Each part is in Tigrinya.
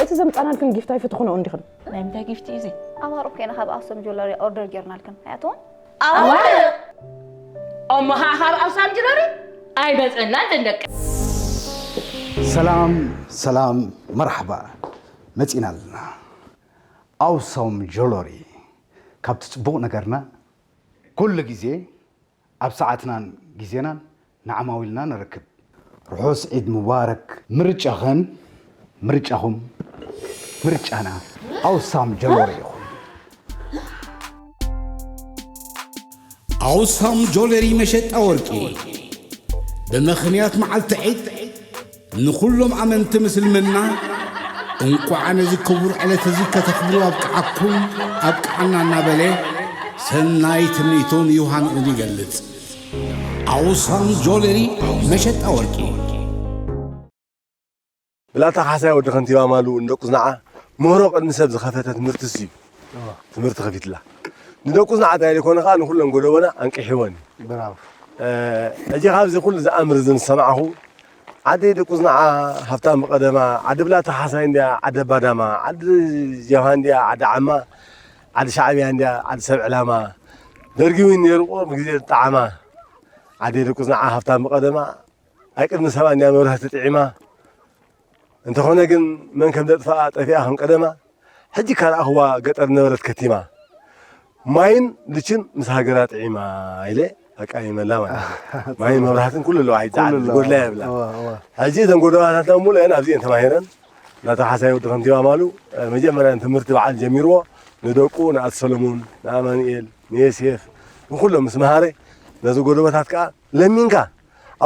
እቲ ዘምጻናልክን ጊፍት ኣይፈተኹንኦ እንዲኽን። ናይ ምንታይ ጊፍቲ እዩ እዚ? ኣማርኡ ኮይና ካብ ኣክሱም ጆለሪ ኦርደር ጌርናልክን ኣያትዎም ኣዋርቕ! እሞ ኸዓ ካብ ኣውሳም ጅለሪ ኣይመጸናን ደንደቂ። ሰላም ሰላም፣ መርሓባ፣ መጺና ኣለና። ኣውሳም ጆለሪ፣ ካብቲ ጽቡቕ ነገርና ኩሉ ግዜ ኣብ ሰዓትናን ግዜናን ንዓማዊልና ነረክብ። ርሑስ ዒድ ሙባረክ። ምርጫኽን ምርጫኹም ምርጫና ኣውሳም ጆለሪ ይኹን። ኣውሳም ጆለሪ መሸጣ ወርቂ ብምኽንያት መዓልቲ ዒድ ንኹሎም ኣመንቲ ምስልምና እንቋዕ ነዚ ክቡር ዕለት እዚ ከተኽብሩ ኣብቅዓኩም ኣብቅዓና እናበለ ሰናይ ትምኒቱን ዮሃንኡን ይገልጽ። ኣውሳም ጆለሪ መሸጣ ወርቂ። ብላታ ካሕሳይ ወዲ ከንቲባ ማሉ ንደቁ ዝነዓ ምህሮ ቅድሚ ሰብ ዝኸፈተ ትምህርትስ እዩ። ትምህርቲ ከፊትላ ንደቁ ዝነዓ እንታይ ኢለ ኮነ ከዓ ንኩለን ጎደቦና ኣንቂሕወን እዩ። ብራቮ። ሕጂ ካብዚ ኩሉ ዝኣምር ዝንሰማዕኹ ዓደይ ደቁ ዝነዓ ሃብታም ብቐደማ ዓዲ ብላታ ካሕሳይ እንድያ ዓዲ ኣባዳማ ዓዲ ጀብሃ እንድያ ዓዲ ዓማ ዓዲ ሻዕብያ እንድያ ዓዲ ሰብ ዕላማ ደርጊ እውን ነይሩ ቁሩብ ግዜ ዝጠዓማ ዓደይ ደቁ ዝነዓ ሃብታም ብቐደማ ኣይ ቅድሚ ሰባ እንድያ መብራህቲ ጥዒማ እንተኾነ ግን መን ከም ዘጥፍኣ ጠፊኣ ከም ቀደማ ሕጂ ካርኣኽዋ ገጠር ነበረት ከቲማ ማይን ልችን ምስ ሃገራ ጥዒማ ኢለ ኣቃይመላ ማለት እዩ። ማይን መብራህትን ኩሉ ኣለዋ ሕጂ ዓዲ ዝጎድላ የብላ። ሕጂ እተን ጎደባታትና ሙሉአን ኣብዚአን ተማሂረን ናታ ሓሳይ ወዲ ከንቲባ ማሉ መጀመርያ ትምህርቲ በዓል ጀሚርዎ ንደቁ ንኣቶ ሰለሙን ንኣማኑኤል ንዮሴፍ ንኩሎም ምስ መሃረ ነዚ ጎደቦታት ከዓ ለሚንካ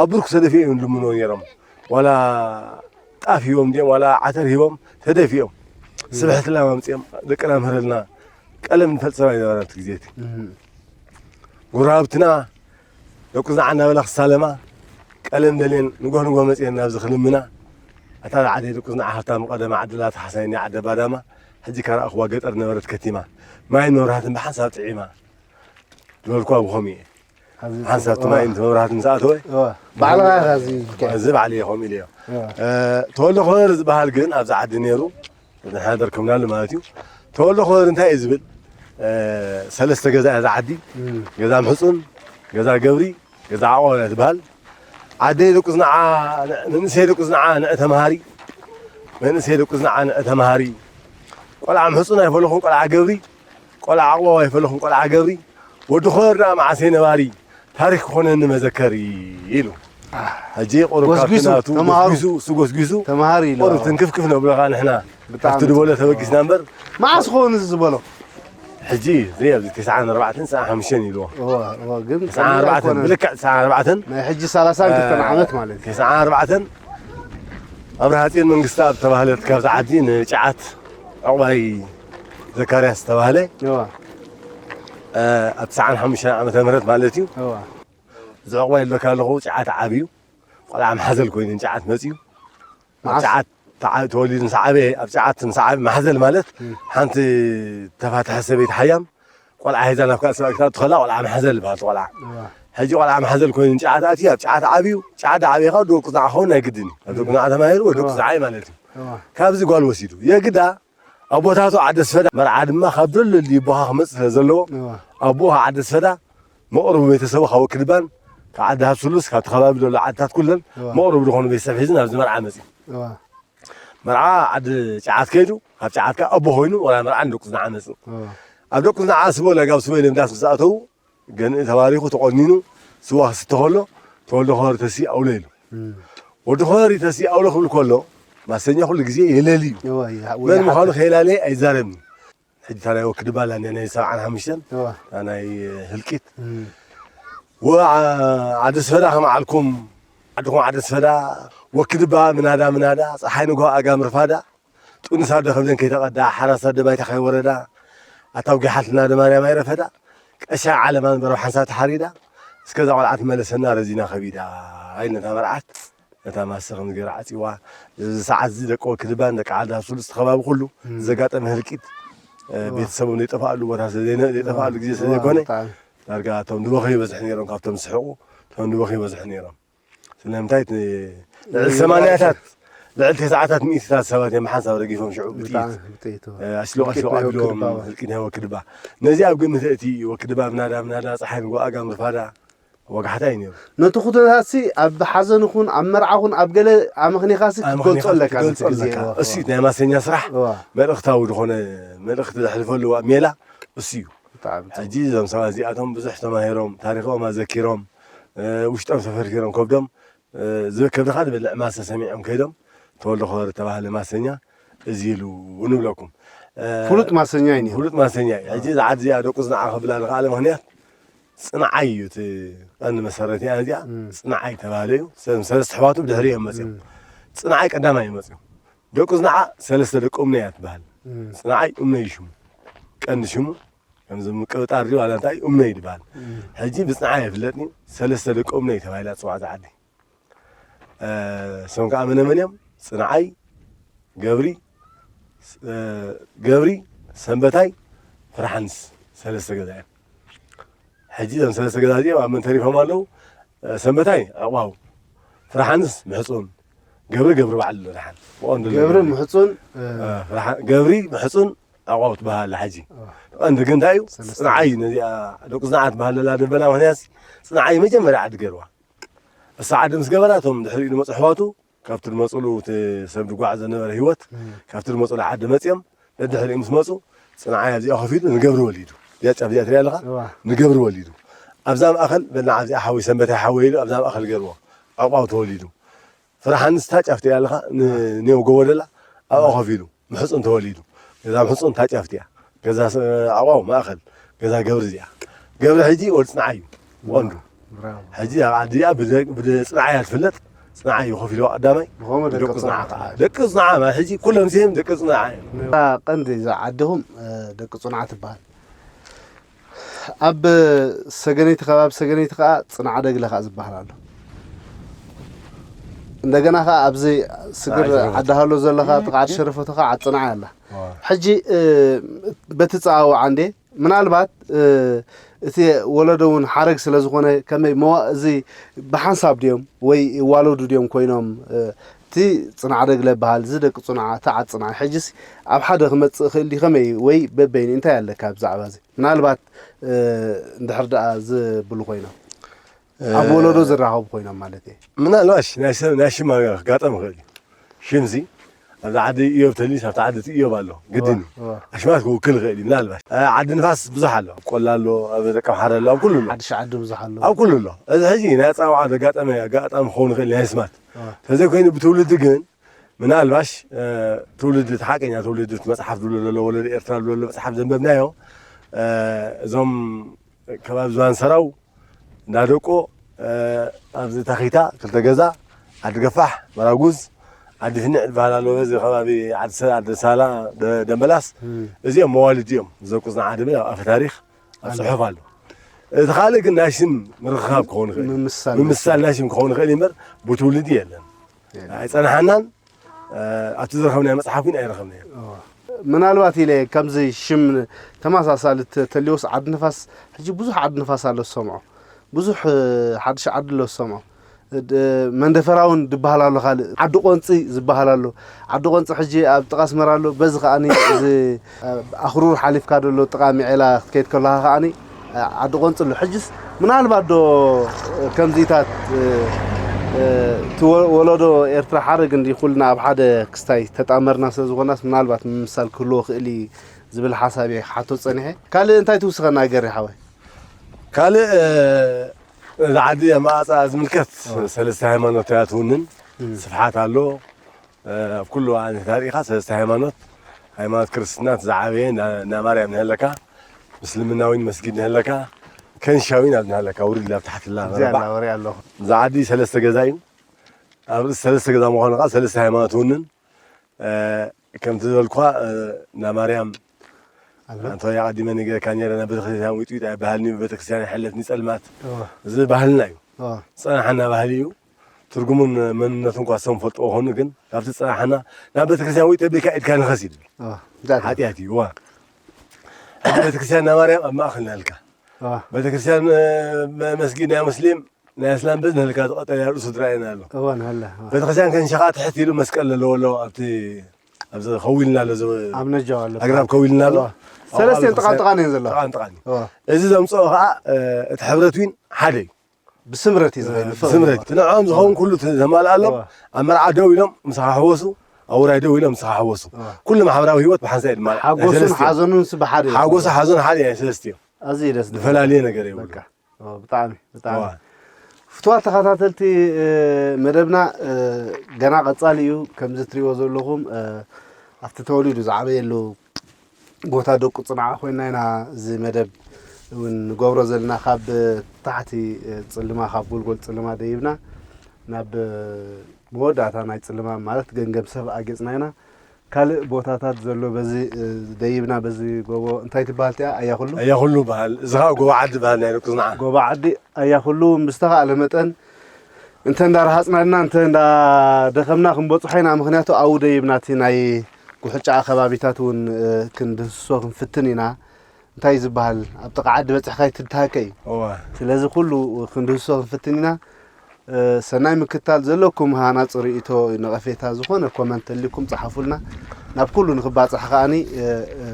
ኣብ ብርኩ ተደፊኦም እዮም ዝልምንዎ ነይሮም ዋላ ጣፍ ሂቦም ድዮም ዋላ ዓተር ሂቦም ተደፊኦም ስብሕትና ኣምፅኦም ደቅና ምህረልና ቀለም ንፈልጥ ሰብ ኣይነበረን እቲ ግዜ እቲ ጎረባብትና ደቁ ዝነዓ እናበላ ክሳለማ ቀለም ደልየን ንጎህ ንጎህ መፅየን ናብዚ ክልምና እታ ዝዓደይ ደቁ ዝነዓ ሃብታም ቀደማ ዓዲ ላታ ሓሳይኒ ዓዲ ኣባዳማ ሕጂ ካርኣኽዋ ገጠር ነበረት ከቲማ ማይን መብራህትን ብሓንሳብ ጥዒማ ዝበልኩዋ ብኸምኡ እየ ሓንሳብ እቲ ማይን እቲ መብራህትን ምስ ኣተወ ባዕልኻ ኢኻ እዚ ኢልካ እዚ ባዕሊ እየ ከምኡ ኢለዮ ተወልደ ኮር ዝበሃል ግን ኣብዚ ዓዲ ነይሩ ንሕና ደርከብናሉ ማለት እዩ ተወልደ ኮር እንታይ እዩ ዝብል ሰለስተ ገዛ እያ ዝዓዲ ገዛ ምሕፁን ገዛ ገብሪ ገዛ ዓቆብ እያ ትበሃል ዓደይ ደቁ ዝነዓ መንእሰይ ደቁ ዝነዓ ንዕ ተምሃሪ መንእሰይ ደቁ ዝነዓ ንዕ ተምሃሪ ቆልዓ ምሕፁን ኣይፈለኹን ቆልዓ ገብሪ ቆልዓ ዓቆብ ኣይፈለኹን ቆልዓ ገብሪ ወዲ ኮር ደኣ መዓሰይ ነባሪ ታሪክ ክኾነኒ መዘከሪ ኢሉ ሕጂ ቁሩብ ካብቲ ናቱ ጎስጒሱ እሱ ጎስጒሱ ተምሃሪ ኢሉ ቁሩብ ትንክፍክፍ ነብለኻ ንሕና ካብቲ ዝበሎ ተበጊስና እምበር መዓስ ክኸውን እዚ ዝበሎ ሕጂ እዚ ኣብዚ ተስዓን ኣርባዕተን ተስዓን ሓሙሽተን ኢልዎ እዋ እዋ ግን ተስዓን ኣርባዕተን ብልክዕ ተስዓን ኣርባዕተን ናይ ሕጂ ሰላሳን ክልተን ዓመት ማለት እዩ ተስዓን ኣርባዕተን ኣብርሃ ጽዮን መንግስቲ ኣብ ተባህለት ካብዚ ዓዲ ንጨዓት ዕቑባይ ዘካርያስ ዝተባህለ እዋ ኣብ ተስዓን ሓሙሽተን ዓመተ ምህረት ማለት እዩ እዋ እዚ ዕቑባይ ዝብለካ ኣለኹ ጨዓት ዓብዩ ቆልዓ መሓዘል ኮይኑ ንጨዓት መፅዩ ኣብ ጨዓት ተወሊዱ ምስ ዓበየ ኣብ ጨዓት ምስ ዓበየ ማሕዘል ማለት ሓንቲ ተፋትሐ ሰበይቲ ሓያም ቆልዓ ሒዛ ናብ ካልእ ሰብኣይ ክታቱ ከላ ቆልዓ ማሕዘል ይበሃል እቲ ቆልዓ ሕጂ ቆልዓ ማሕዘል ኮይኑ ንጨዓት ኣትዩ ኣብ ጨዓት ዓብዩ ጨዓት ዓብየ ካብ ደቁ ዝዓኸውን ናይ ግድን እዩ ኣብ ደቁ ዝዓ ተማሂሩ ወደ ደቁ ዝዓይ ማለት እዩ ካብዚ ጓል ወሲዱ የግዳ ኣቦታቱ ዓዲ ኣስፈዳ መርዓ ድማ ካብ ደለሉ ይቦኻ ክመፅእ ስለ ዘለዎ ኣቦኡ ካብ ዓዲ ኣስፈዳ መቕርቡ ቤተሰቡ ካብ ወክድባን ካብ ዓዲ ሃብስሉስ ካብቲ ከባቢ ዘሎ ዓድታት ኩለን መቕርቡ ዝኾኑ ቤተሰብ ሒዙ ናብዚ መርዓ መፅዩ መርዓ ዓዲ ጨዓት ከይዱ ካብ ጨዓት ከዓ ኣቦ ኮይኑ ወላ መርዓ ንደቁ ዝነዓ መፅእ ኣብ ደቁ ዝነዓ ስቦ ለጋብ ስቦ ኢሎም ዳስ ምስ ኣተዉ ገንኢ ተባሪኹ ተቆኒኑ ስዋ ክስተ ከሎ ተወልደ ኸበሪ ተሲ ኣውሎ ኢሉ ወዲ ኸበሪ ተሲ ኣውሎ ክብል ከሎ ማሰኛ ኩሉ ግዜ የለሊ እዩ መን ምዃኑ ከየላለየ ኣይዛረብን ሕጂ ታናይ ወክዲ ባላ እንዲያ ናይ ሰብዓን ሓሙሽተን ናይ ህልቂት ወ ዓዲ ስፈዳ ከም ዓልኩም ዓድኹም ዓዲ ስፈዳ ወክድባ ምናዳ ምናዳ ፀሓይ ንግሆ ኣጋም ርፋዳ ጡንሳ ዶ ከብደን ከይተቐዳ ሓራሳ ዶ ባይታ ከይወረዳ ኣታው ጊሓልትና ዶ ማርያም ኣይረፈዳ ቀሻ ዓለማ ንበረብ ሓንሳብ ተሓሪዳ እስከዛ ቆልዓ ትመለሰና ረዚና ከቢዳ ኢል ነታ መርዓት ነታ ማሰ ከም ገይሩ ዓፂዋ እዚ ሰዓት እዚ ደቂ ወክድባን ደቂ ዓዲ ሃብስሉስ እቲ ከባቢ ኩሉ ዘጋጠመ ህልቂት ቤተሰቦም ዘይጠፋኣሉ ቦታ ዘይጠፋኣሉ ግዜ ስለዘይኮነ ዳርጋ እቶም ዝበኸዩ በዝሒ ነይሮም ካብቶም ዝስሕቁ እቶም ዝበኸዩ በዝሒ ነይሮም ስለምንታይ ልዕሊ ሰማንያታት ልዕሊ ተስዓታት ሚእትታት ሰባት እዮም ብሓንሳብ ረጊፎም ሽዑ ብጥይት ኣስሎ ኣስሎ ኣቢሎም ህልቂት ናይ ወክድባ። ነዚኣ ኣብ ግምት እቲ ወክድባ ብናዳ ብናዳ ፀሓይ ንጎኣጋ ምርፋዳ ወጋሕታ እዩ ነይሩ። ነቲ ኩነታትሲ ኣብ ሓዘን ይኹን ኣብ መርዓ ኹን ኣብ ገለ ኣመኽኒኻሲ ክትገልጾ ኣለካ። እሱ ናይ ማሰኛ ስራሕ መልእኽታዊ ዝኾነ መልእኽቲ ዘሕልፈሉ ሜላ እሱ እዩ። ሕጂ እዞም ሰባት እዚኣቶም ብዙሕ ተማሂሮም ታሪኾም ኣዘኪሮም ውሽጦም ተፈርፊሮም ከብዶም ከብድኻ ዝበልዕ ማሰ ሰሚዖም ከይዶም ተወልደ ኸበሮ ተባህለ ማሰኛ እዚ ኢሉ ንብለኩም። ፍሉጥ ማሰኛ እዩ ነይሩ። ፍሉጥ ማሰኛ እዩ። ሕጂ እዛ ዓዲ እዚኣ ደቁ ዝነዓ ከብላ ዝኸኣለ ምኽንያት ፅንዓይ እዩ እቲ ቀንዲ መሰረት እያ እዚኣ። ፅንዓይ ተባህለ እዩ። ሰ- ሰለስተ ኣሕዋቱ ብድሕሪ እዮም መፅዮም። ፅንዓይ ቀዳማይ እዩ መፅዮም። ደቁ ዝነዓ ሰለስተ ደቂ እምነ እያ ትበሃል። ፅንዓይ እምነ እዩ ሽሙ። ቀንዲ ሽሙ ከምዚ ምቅብጣር ድዩ ዋላ እንታይ እምነ እዩ ዝበሃል። ሕጂ ብፅንዓይ ይፍለጥ እዩ። ሰለስተ ደቂ እምነ እዩ ተባሂላ ትፅዋዕ እዛ ዓዲ። እሶም ከዓ መነ መን እዮም? ፅንዓይ፣ ገብሪ፣ ገብሪ፣ ሰንበታይ፣ ፍርሓንስ ሰለስተ ገዛ እዮም። ሕጂ እዞም ሰለስተ ገዛ እዚኦም ኣብ መን ተሪፎም ኣለዉ? ሰንበታይ ዕቑባው፣ ፍርሓንስ ምሕፁን፣ ገብሪ ገብሪ በዓል ደሓን ብቐንዱ ገብሪ ምሕፁን ገብሪ ምሕፁን ዕቑባው ትበሃል ሕጂ። ቀንዲ ግን እንታይ እዩ? ፅንዓይ ነዚኣ ደቁ ፅንዓት በሃል ደላ ደበና ምክንያት ፅንዓይ መጀመርያ ዓዲ ገይርዋ። እሳ ዓዲ ምስ ገበራ እቶም ድሕሪኡ ዝመፁ ኣሕዋቱ ካብቲ ዝመፅሉ እቲ ሰብ ዝጓዓዝ ዝነበረ ህይወት ካብቲ ዝመፅሉ ዓዲ መፅዮም ደድሕሪኡ ምስ መፁ ፅንዓይ ኣብዚኣ ከፊቱ ንገብሪ ወሊዱ። እዚኣ ጫፍ እዚኣ ትሪኣ ኣለኻ? ንገብሪ ወሊዱ። ኣብዛ ማእኸል በልና ኣብዚኣ ሓወይ ሰንበታይ ሓወይ ኢሉ ኣብዛ ማእኸል ገይርዎ። ዕቋው ተወሊዱ። ፍርሓንስ እታ ጫፍ ትሪኣ ኣለኻ? ንኔው ጎቦ ደላ ኣብኣ ከፊሉ። ምሕፁን ተወሊዱ። ገዛ ምሕፁን እታ ጫፍ እቲኣ። ገዛ ዕቋው ማእኸል። ገዛ ገብሪ እዚኣ። ገብሪ ሕጂ ወዲ ፅንዓይ እዩ። ብቐንዱ። ሕጂ ኣብ ዓዲ እዚኣ ብፅንዓይ እያ ትፍለጥ። ፅንዓይ እዩ ከፊልዋ ቀዳማይ። ደቂ ፅንዓ ከዓ። ደቂ ፅንዓ ማለት ሕጂ ኩሎም እዚኦም ደቂ ፅንዓ እዮም። ቀንዲ እዛ ዓድኹም ደቂ ፅንዓ ትበሃል። ኣብ ሰገነይቲ ከባቢ ሰገነይቲ ከዓ ፅንዓ ደግለ ከዓ ዝበሃል ኣሎ። እንደገና ከዓ ኣብዚ ስግር ዓዲ ሃሎ ዘለኻ ጥቃ ዓዲ ሸረፈቶ ከዓ ዓዲ ፅንዓ ኣላ። ሕጂ በቲ ፀዋውዓ እንዴ ምናልባት እቲ ወለዶ እውን ሓረግ ስለ ዝኾነ ከመይ መዋ- እዚ ብሓንሳብ ድዮም ወይ ይዋለዱ ድዮም ኮይኖም እቲ ፅንዓ ደግለ በሃል እዚ ደቂ ፅንዓ እቲ ዓዲ ፅንዓ ሕጂስ ኣብ ሓደ ክመፅእ ይኽእል ድዩ ከመይ ወይ በበይኑ እንታይ ኣለካ ብዛዕባ እዚ ምናልባት እንድሕር ደኣ ዝብሉ ኮይኖም ኣብ ወለዶ ዝራኸቡ ኮይኖም ማለት እየ ምናልባሽ ናይ ሰብ ናይ ሽም ኣጋጣሚ ይኽእል እዩ ሽምዚ ኣብዛ ዓዲ እዮብ ተሊስ ኣብታ ዓዲ እቲ እዮብ ኣሎ ግድን እዩ ኣሽማት ክውክል ይኽእል እዩ ምናልባሽ ዓዲ ንፋስ ብዙሕ ኣሎ ኣብ ቆላ ኣሎ ኣብ ደቀምሓረ ኣሎ ኣብ ኩሉ ኣሎ ሓድሽ ዓዲ ብዙሕ ኣሎ ኣብ ኩሉ ኣሎ እዚ ሕጂ ናይ ኣፀዋውዓ ዘጋጠመ ኣጋጣሚ ክኸውን ይኽእል ናይ ስማት ተዘይኮይኑ ብትውልዲ ግን ምናልባሽ ትውልዲ እቲ ሓቀኛ ትውልዲ እቲ መፅሓፍ ዝብሎ ዘሎ ወለዶ ኤርትራ ዝብሎ ዘሎ መፅሓፍ ዘንበብናዮ እዞም ከባቢ ዝባን ሰራው እንዳደቆ ኣብዚ ታኺታ ክልተ ገዛ ዓዲ ገፋሕ መራጉዝ ዓዲ ፍንዕ ዝበሃል ኣሎ በዚ ከባቢ ዓዲ ሰ- ዓዲ ሳላ ደ- ደንበላስ እዚኦም መዋልድ እዮም ዘቁፅና ዓዲ ኣብ ኣፈ ታሪክ ኣብ ፅሑፍ ኣሎ እቲ ካልእ ግን ናይ ሽም ምርኽኻብ ክኸውን ይኽእል እዩ። ምምሳል ናይ ምምሳል ናይ ሽም ክኸውን ይኽእል እዩ እምበር ብትውልዲ የለን ኣይፀናሓናን ኣብቲ ዝረኸብናዮ መፅሓፍ ግን ኣይረኸብናዮ ምናልባት ኢለ ከምዚ ሽም ተመሳሳሊ ተልዮስ ዓዲ ንፋስ ሕጂ ብዙሕ ዓዲ ንፋስ ኣሎ ዝሰምዖ ብዙሕ ሓድሽ ዓዲ ኣሎ ዝሰምዖ መንደፈራ እውን ዝበሃል ኣሎ ካልእ ዓዲ ቆንፂ ዝበሃል ኣሎ ዓዲ ቆንፂ ሕጂ ኣብ ጥቓ ኣስመራ ኣሎ በዚ ከዓኒ እዚ ኣኽሩር ሓሊፍካ ደሎ ጥቓ ሚዔላ ክትከይድ ከለኻ ከዓኒ ዓዲ ቆንፅሉ ሕጅስ ምናልባት ዶ ከምዚታት እቲ ወለዶ ኤርትራ ሓረግ እንዲ ኩልና ኣብ ሓደ ክስታይ ተጣመርና ስለ ዝኾናስ ምናልባት ምምሳል ክህልዎ ክእል ዝብል ሓሳብ እየ ክሓቶ ፀኒሐ ካልእ እንታይ ትውስኸና ገሪ ሓወይ ካልእ እዚ ዓዲ ኣመኣፃ ዝምልከት ሰለስተ ሃይማኖት እያ ትውንን ስፍሓት ኣሎ ኣብ ኩሉ ኣንታ ርኢኻ ሰለስተ ሃይማኖት ሃይማኖት ክርስትና ዝዓበየ እንዳ ማርያም ንህለካ ምስልምናዊን መስጊድ ንህለካ ከንሻዊን ኣብ ንህለካ ውሪድ ላብ ታሕትላ ዝዓዲ ሰለስተ ገዛ እዩ ኣብ ርእሲ ሰለስተ ገዛ ምዃኑ ከዓ ሰለስተ ሃይማኖት ውንን ከምቲ ዝበልኳ እንዳ ማርያም ኣንተ ኣቀዲመ ነገርካ ነረ ናብ ቤተክርስትያን ውጥዊጥ ኣይበሃልኒ ቤተክርስትያን ይሐለፍኒ ፀልማት እዚ ባህልና እዩ ዝፀናሓና ባህሊ እዩ ትርጉሙን መንነቱን ኳ ሰም ፈልጥዎ ኾኑ ግን ካብቲ ዝፀናሓና ናብ ቤተክርስትያን ውጥዊጥ ቢልካ ኢድካ ንኸስ ይብል ሓጢኣት እዩ ዋ ቤተክርስትያን እንዳ ማርያም ኣብ ማእኸል ናልካ ቤተክርስትያን መስጊድ ናይ ሙስሊም ናይ ኣስላም ቤት ንህልካ ዝቐጠልያ ርእሱ ድራየና ኣሎ። እወ ንህለ እወ። ቤተክርስትያን ከንሸኻ ትሕት ኢሉ መስቀል ኣለዎ ኣሎ ኣብቲ ኣብዚ ከዊልና ኣሎ እዚ ኣብ ነጃው ኣሎ ኣግራብ ከዊልና ኣሎ። እወ። ሰለስቲአን ጥቓን ጥቓን እየን ዘለዋ። ጥቓን ጥቓን እዩ። እወ። እዚ ዘምፅኦ ከዓ እቲ ሕብረት ዊን ሓደ እዩ። ብስምረት እዩ ዝኸይድ ብፍቕሪ። ስምረት ንዕኦም ዝኸውን ኩሉ ተማልኣሎም። ኣብ መርዓ ደው ኢሎም ምሳኻ ሕወሱ፣ ኣብ ውራይ ደው ኢሎም ምሳኻ ሕወሱ። ኩሉ ማሕበራዊ ህይወት ብሓንሳእ ድማ ሓጎሱን ሓዘኑን ስ ብሓደ እዩ። ሓጎሱ ሓዘኑ ሓደ ናይ ሰለስቲኦም ኣዝዩ ደስ ዝብል። ዝፈላለየ ነገር የብሉ። በቃ። ኦ፣ ብጣዕሚ ብጣዕሚ እዋ። ፍትዋት ተኸታተልቲ እ፣ መደብና እ፣ ገና ቀጻሊ እዩ። ከምዚ ትሪእዎ ዘለኹም እ፣ ኣብቲ ተወሊዱ ዝዓበየሉ ቦታ ደቁ ጽንዓ ኮይና ኢና እዚ መደብ እውን ንገብሮ ዘለና። ካብ ታሕቲ እ፣ ጽልማ ካብ ጎልጎል ጽልማ ደይብና ናብ እ፣ መወዳእታ ናይ ጽልማ ማለት ገምገም ሰብ ኣጌጽና ኢና። ካልእ ቦታታት ዘሎ በዚ እ፣ ደይብና በዚ ጎቦ እንታይ ትበሃል እቲኣ ኣያ ኩሉ? ኣያ ኩሉ በሃል። እዚ ኸዓ ጎቦ ዓዲ በሃል ናይ ደቁ ጽንዓ። ጎቦ ዓዲ ኣያ ኩሉ ብዝተኻእለ መጠን እንተ እንዳረሃጽናና እንተ እንዳደኸምና ክንበጽሖ ኢና። ምኽንያቱ ኣብኡ ደይብና እቲ ናይ ጉሕጫ ከባቢታት እውን እ፣ ክንድህስሶ ክንፍትን ኢና። እንታይ ዝበሃል ኣብ ጥቓ ዓዲ በጺሕካ ኣይትድሃከ እዩ። እዋ። ስለዚ ኩሉ ክንድህስሶ ክንፍትን ኢና። እ፣ ሰናይ ምክትታል ዘለኩም ሃናጺ ርእይቶ ነቐፌታ ዝኾነ ኮመንት ተልኩም ጸሓፉልና። ናብ ኩሉ ንክባጻሕ ከኣኒ እ፣ እ፣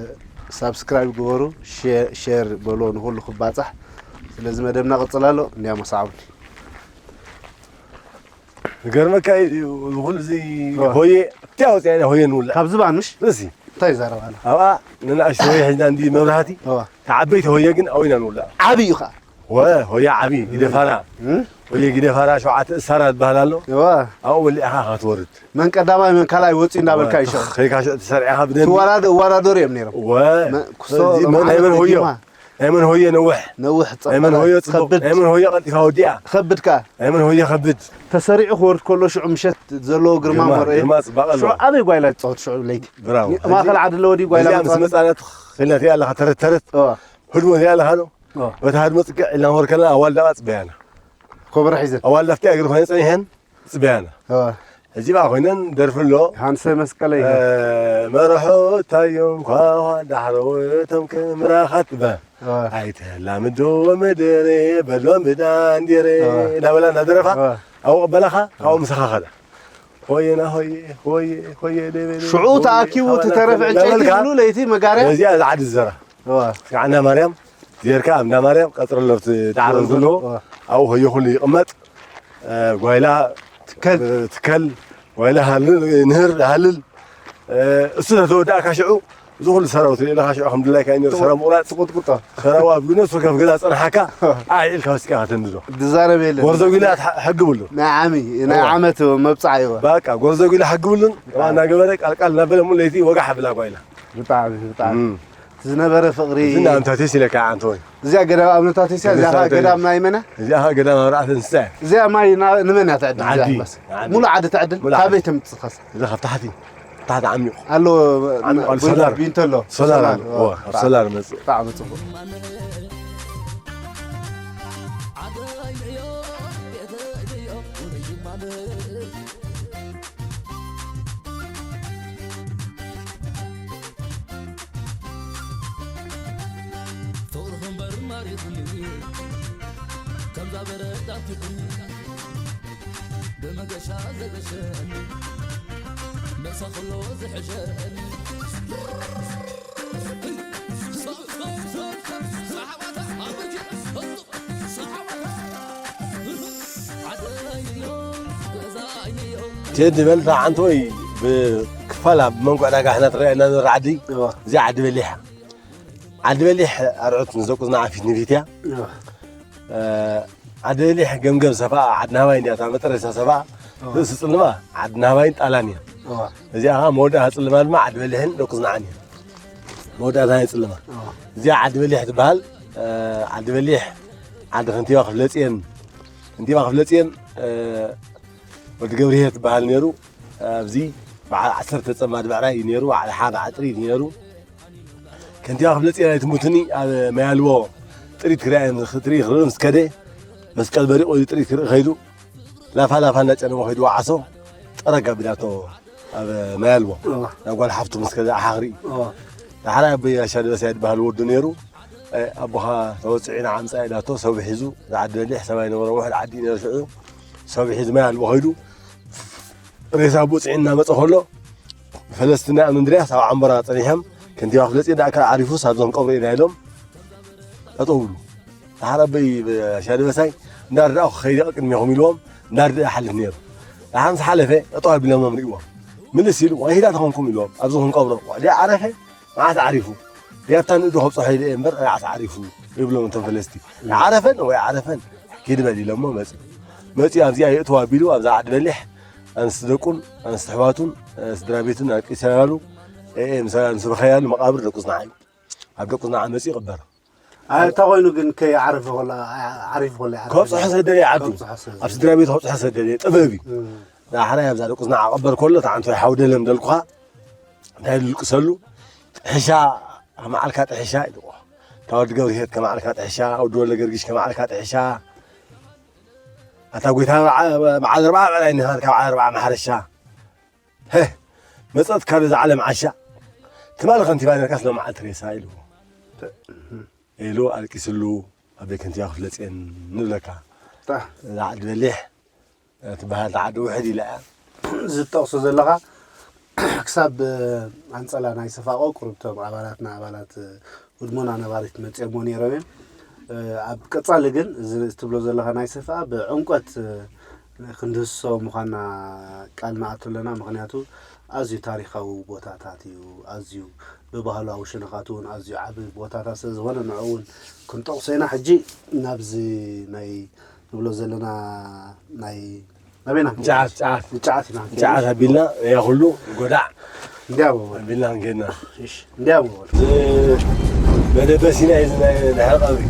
ሳብስክራይብ ግበሩ፣ ሼ- ሼር በሎ ንኩሉ ክባጻሕ። ስለዚ መደብና ቅጽል ኣሎ እንዲያ መሳዕቡኒ። ዝገርመካ እዩ፣ ኩሉ እዚ ሆየ፣ እቲ ኣውፅያ ኢና ሆየ ንውላዕ። ካብ ዝባን ምሽ? እዚ። እንታይ ይዛረብ ኣሎ? ኣብኣ ንንኣሽቱ ሆየ ሒዝና እንዲ መብራህቲ፣ እዋ። ተዓበይቲ ሆየ ግን ኣዊና ንውላዕ። ዓብዩ ኸዓ? ወ፣ ሆየ ዓብዪ፣ ጊደፋራ። እም? ሆየ ጊደፋራ ሸውዓተ እሳራ ዝበሃል ኣሎ። እዋ። ኣብኡ ወሊዕኻ ኢኻ ትወርድ። መን ቀዳማይ መን ካልኣይ ወፂኡ እንዳበልካ ይሸው። ከይካ ሽዑ ተሰርዒኻ ብደንቢ። ትወራደ-፣ እወዳደሩ እዮም ነይሮም። ወ፣ መ-፣ ኩስቶ እዚ መ-፣ ናይ መን ሆዮ? ዲማ። ናይ መን ሆየ ነውሕ? ነውሕ ናይ መን ጸበላ ሆየ ጽቡቕ? ከብድ። ናይ መን ሆየ ቀልጢፋ ወዲኣ? ከብድ ከኣ። ናይ መን ሆየ ከብድ? ተሰሪዑ ክወርድ ከሎ ሽዑ ምሸት ዘለዎ ግርማ ግርማ፣ መርኣዩ። ግርማ ጽባቐ ኣለዎ። ሽዑ ኣበይ ጓይላ ትጻወት ሽዑ ለይቲ? ብራቮ። ማእከል ዓዲ ኣለዎ ድዩ ጓይላ እዚኣ ምስ መጻወቲ? መጻና ትኽ-፣ ኢልና እቲኣ ኣለኻ ተረት ተረት። እዋ። ህድሞ እቲኣ ኣለኻ ዶ? እዋ። በታ ህድሞ ጽግዕ ኢልና ክንወርድ ከለና ኣዋልዳ ጽበያና። ኮበሮ ሒዘን። ኣዋልዳ ኣብቲ እግሪ ኮይነ ጸኒሐን ጽበያና። እዋ። ሕጂ በኣ ኮይነን ደርፊ ኣሎ። ሃንሰ መስቀለይ። እ፣ መርሖ እታዮም ኳኳ ዳሕረወቶም ክምራኻት በ። እዋ። ኣይተላምዶ መደረ በሎም ብዳንዴረ እዋ። እንዳበላ እንዳደረፋ እዋ። ኣብኡ ቀበላኻ ካብኡ ምሳኻ ኸዳ። ሆየና ሆየ፣ ሆየ፣ ሆየ ደበለ፣ ሽዑ ሆየ፣ ተኣኪቡ እቲ ካባና ተረፍ ከበላ ዕንጨይቲ በልካ። ይብሉ ለይቲ መጋርያ። በዚኣ ዝዓዲ ዝዘራ። እዋ። ከዓ እንዳ ማርያም ጌርካ ኣብ እንዳ ማርያም ቀጽሪ ኣሎ ኣብቲ ዳዕሮ ዘለዎ። እዋ። ኣብኡ ሆየ ኩሉ ይቕመጥ። እ፣ ጓይላ ትከል። ትከል፣ ጓይላ ሃልል፣ ንህር ሃልል። እ፣ እሱ ተተወዳእካ ሽዑ፣ እዚ ኩሉ ሰራው ትሪኦ ኣለኻ፣ ሽዑ ከም ድላይካ እዩ ነይሩ፣ ሰራው ምቑራጽ። ትቁጥቁጦ። ሰራው ኣብ ነፍሲ ወከፍ ገዛ ጸንሓካ፣ ኣይ ኢልካ ወሲድካ ከተንድዶ። ዝዛረብ የለን። ጎርዞ ጒላ ትሓ-፣ ሕግብሉ። ናይ ዓሚ፣ ናይ እዋ። ዓመት መብጽዓ እዩ። በቃ፣ ጎርዞ ጒላ ሕግብሉን፣ እዋ። እናገበረ፣ ቃልቃል እናበለ፣ ሙሉ ለይቲ ወጋሕ ብላ ጓይላ። ብጣዕሚ፣ ብጣዕሚ። እም። ዝነበረ ፍቕሪ። እዚ እንዳ ኣምታቴስ ኢለካ፣ ኣንተ ወይ። እዚኣ ገዳም ኣብነታት እዚኣ፣ እዚኣ ኸዓ ገዳም ናይ መን እያ? እዚኣ ኸዓ ገዳም ኣብ ርኣተ እንስሳ እያ። እዚኣ ማይ ና-፣ ንመን እያ ትዕድል? እዚኣ ዓዲ። በስ። ዓዲ። ሙሉእ ዓዲ ትዕድል? ሙሉእ ዓዲ። ካበይ ተምጽእ ኸስ? እዛ ካብ ታሕቲ፣ ታሕቲ ዓሚቑ። ኣሎ፣ ዓሚቑ ኣሎ፣ ቢን-፣ ሶላር። ቢንቶ ኣሎ። ሶላር ሶላር፣ ኣሎ። እዎ፣ ካብ ጣ-፣ ሶላር መጽእ። ብጣዕሚ ጽቡቕ። ፍቕርኺ እምበር ማሪኽኒ፣ ከምዛ በረድ ኣቲኹኒ፣ ብመገሻ ዘገሸኒ፣ መሳ ከሎ ዝሕሸኒ። ቴዲ በል፣ እታ ዓንተ ወይ ብክፋላ ብመንጎ ዕዳጋ ሕና ትረኣየና ዘላ ዓዲ፣ እዋ። እዚኣ ዓዲ በሊሕ። ዓዲ በሊሕ ኣርዑት ንዘቁዝና ዓፊት ንፊት እያ። እዋ። እ፣ ዓዲ በሊሕ ገምገም ሰፋ፣ ዓዲ ናህባይ እንዲያ፣ እታ መጠረሳ ሰፋ፣ እዋ። ርእሲ ጽልማ፣ ዓዲ ናህባይን ጣላን እያ። እዋ። እዚኣ ኸዓ መወዳእታ ጽልማ ድማ ዓዲ በሊሕን ደቁዝናዓን እያ። መወዳእታ ናይ ጽልማ። እዋ። እዚኣ ዓዲ በሊሕ ትበሃል። እ፣ ዓዲ በሊሕ፣ ዓዲ ከንቲባ ክፍለጽየን፣ ከንቲባ ክፍለጽየን፣ እ፣ ወዲ ገብርሄር ትበሃል ነይሩ። ኣብዚ በዓል ዓሰርተ ጸማድ ብዕራይ እዩ ነይሩ፣ በዓል ሓ በዓል ጥሪት እዩ ነይሩ። ከንቲባ ክፍለ ጼና ኣይትሙትኒ ኣብ ማይ ኣልቦ ጥሪት ክሪኣ እዮም፣ ክትርኢ ክርኢ ምስ ከደ መስቀል በሪቑ ኢሉ ጥሪት ክርኢ ከይዱ ላፋ ላፋ እንዳጨነሞ ከይዱ ወዓሶ ጠረግ ኣቢላቶ ኣብ ማይ ኣልቦ እዋ። ናብ ጓል ሓፍቱ ምስ ከደ ኣሓ ክርኢ እዋ። ዳሕራይ ኣቦይ ኣሻ ደበሳይ ዝበሃል ወዱ ነይሩ። ኣቦኻ ተወፅዒ ንዓምፃ ኢላቶ ሰብ ሒዙ ዝዓዲ በሊሕ ሰብኣይ ነበረ ውሕድ ዓዲ ነሩ ሽዑ ሰብ ሒዙ ማይ ኣልቦ ኸይዱ ሬሳ ኣቦ ፅዒ እናመፀ ከሎ ፈለስትና እምንድርያስ ኣብ ዓምበራ ፀኒሖም ከንቲባ ክፍለፂ ዳእካ ዓሪፉስ ኣብዞም ቀብሮ ኢና ኢሎም ጠጠውሉ። ደሓር ኣበይ ሻደበሳይ እንዳርዳእኹ ኸይደ ቅድሜኹም ኢልዎም እንዳርዳ ይሓልፍ ነይሩ። ደሓር ምስ ሓለፈ ጠጠው ኣቢሎሞም ርእዎም። ምልስ ኢሉ ዋሂዳ ተኾንኩም ኢልዎም ኣብዚ ክንቀብሮ። ዲኣ ዓረፈ መዓስ ዓሪፉ? ዲያብታ ንእዱ ከብፅሖ ኢለ እየ እምበር መዓስ ዓሪፉ? ይብሎም እቶም ፈለስቲ። ዓረፈን ወይ ዓረፈን ኪድ በል ኢሎሞ መፅኡ። መፅኡ ኣብዚኣ የእትዋ ኣቢሉ ኣብዛ ዓዲ በሊሕ ኣንስቲ ደቁን ኣንስቲ ኣሕዋቱን ስድራ ቤቱን ኣቂሰናሉ። ኤኤ ምስ በኸያሉ መቃብር ደቁ ዝነዓ እዩ። ኣብ ደቁ ዝነዓ መፅኡ ይቕበር። እንታይ ኮይኑ ግን ከይዓረፈ ከሎ ዓሪፉ ከሎ ይዓርፍ? ከብፅሖ ሰደደ ዓዱ። ከብፅሖ ሰደደ። ኣብ ስድራ ቤቱ ከብፅሖ ሰደደ ጥበብ እዩ። ዳሕራይ ኣብዛ ደቁ ዝነዓ ቀበር ከሎ ተዓንቶ ይሓውደለም ደልኩኻ እንታይ ልልቅሰሉ ጥሕሻ ከመዓልካ ጥሕሻ ኢልዎ እታ ወዲ ገብርሄት ከመዓልካ ጥሕሻ ወዲ ወለ ገርጊሽ ከመዓልካ ጥሕሻ ኣታ ጎይታ መዓል ኣርባዓ ብዕላይ ንኻልካ በዓል ኣርባዓ ማሕረሻ ሄ መጸት ካብ እዛ ዓለም ዓሻ ትማሊ ከንቲባ ነርካስ ሎመዓልቲ ሬሳ ኢልዎ ኢሉ ኣልቂስሉ ኣበይ ከንቲባ ክፍለጽየን ንብለካ እዛ ዓዲ በሊሕ ትበሃል ዓዲ ውሕድ ኢላ እያ። ዝጠቕሶ ዘለኻ ክሳብ ኣንጸላ ናይ ሰፋቆ ቁሩብቶም ኣባላትና ኣባላት ህድሞና ነባሪት መጺኦሞ ነይሮም እዮም። ኣብ ቀጻሊ ግን እዚ ትብሎ ዘለኻ ናይ ሰፋ ብዕምቆት ክንድህስሶ ምዃንና ቃል ንኣቱ ኣለና። ምኽንያቱ ኣዝዩ ታሪኻዊ ቦታታት እዩ። ኣዝዩ ብባህላዊ ሸነኻቱ እውን ኣዝዩ ዓቢ ቦታታት ስለ ዝኾነ ንዕኡ እውን ክንጠቕሶ ኢና። ሕጂ ናብዚ ናይ ንብሎ ዘለና ናይ ናበይና ንጨዓት ጨዓት ንጨዓት ኢና ንጨዓት ኣቢልና ያ ኩሉ ጎዳዕ እንዲያ በበል ኣቢልና ንከድና እሺ እንዲያ በበል መደበሲና እዩ ናይ ናይ ቀብሪ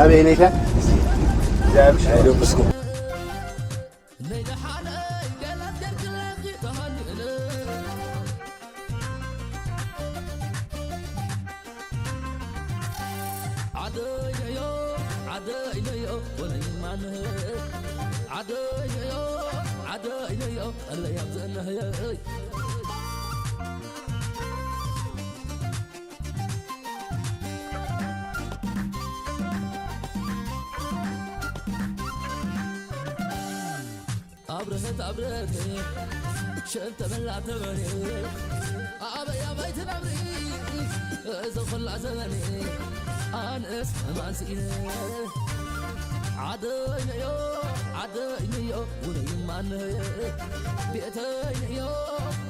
ኣበይ ነይታ እዚኣ ብሻይ ደብስኩም ዓደይነዮ ዓደይነዮ ወለይማንህ ዓደይነዮ ዓደይነዮ ቀለያብ ዘነህየይ ኣብረሀት ኣብረሀት ሸብ ተበላ ተበኔ ኣበይ ኣበይ ትነብሪ እዞ ኹላ ዘበኔ ኣነስ ሕማን ስኢነ ዓደይነዮ ዓደይነዮ ውነይማነየ ቤተይነዮ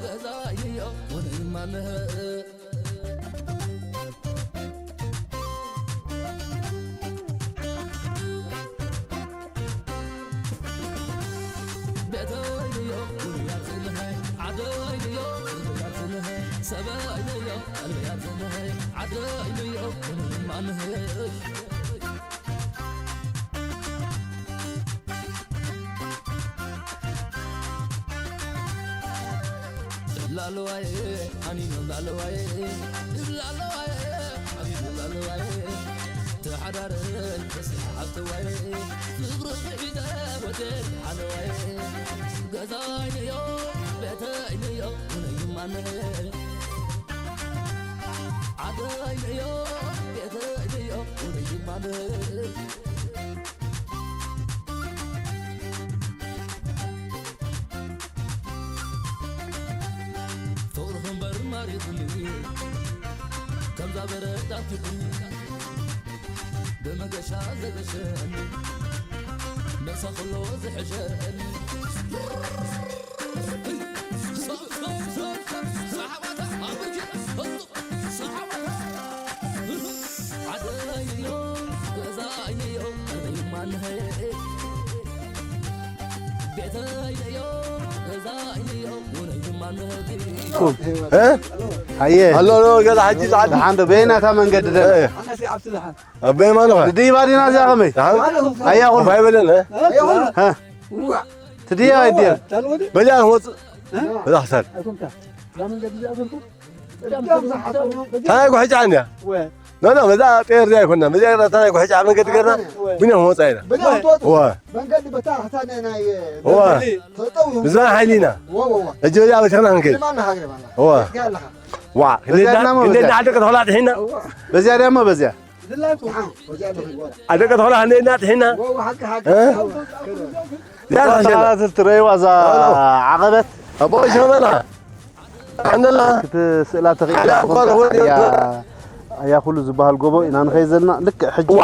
ገዛይነዮ ውነይማነየ ላለዋየ ሃኒኖም ላለዋየ ላለዋየ ሓቢቡ ላለዋየ ተሓዳረ ተስሓብተዋየ ፍቕሩ ሒዘ ወደድ ሓለዋየ ገዛይንዮ ቤተይንዮ ውነይማነ ዓደይንዮ ቤተይንዮ ውነይማነ ፍቕርኺ እምበር ማሪኹኒ ከምዛ በረድ ኣንቲኹኒ ብመገሻ ዘገሸኒ መሳ ኩሎ ዝሕሸኒ ኣየ ኣሎ ገዛ ሓጂ ዝዓዲ ሓንዶ በይናታ መንገዲ ደ ኣበይ ማለኸ ንድይባ ዲና እዚኣ ከመይ ኣያ ኩሉ ኣይበለን ትድያ ኣይድያ በዚኣ ክወፅእ በዛ ክሳድ ታናይ ጉሕጫ እንድያ ኖ ኖ በዛ ጤር እዚኣ ኣይኮና በዚኣ ታናይ ጉሕጫ መንገዲ ገርና ብኛ ክወፃ ኢና መንገዲ በታ ክሳድ ናይ እዋ ተጠው ምስባን ሓይሊ ኢና ወ ወ ወ እጅ በዚኣ በቲኽና ክንከይድ ለማና ሃገር ባላ እዋ ያለኻ ዋ ክንደና ክንደና ዓደቀ ተኸላጥሒና በዚያ ደሞ በዚያ ኣደቀ ተኾላ ሃንደና ትሒና። እ? ያ ተኸሸና። ተኸታተልቲ ረእይዋ እዛ ዓቐበት። ኣቦ ሸመና። ኣንደላ። ክትስእላ ተኽኢላ ሓደ ኣኳል ኾን እያ። እያ። ኣያ ኩሉ ዝበሃል ጎቦ ኢና ንኸይድ ዘለና። ልክዕ ሕጂ፣ ዋ።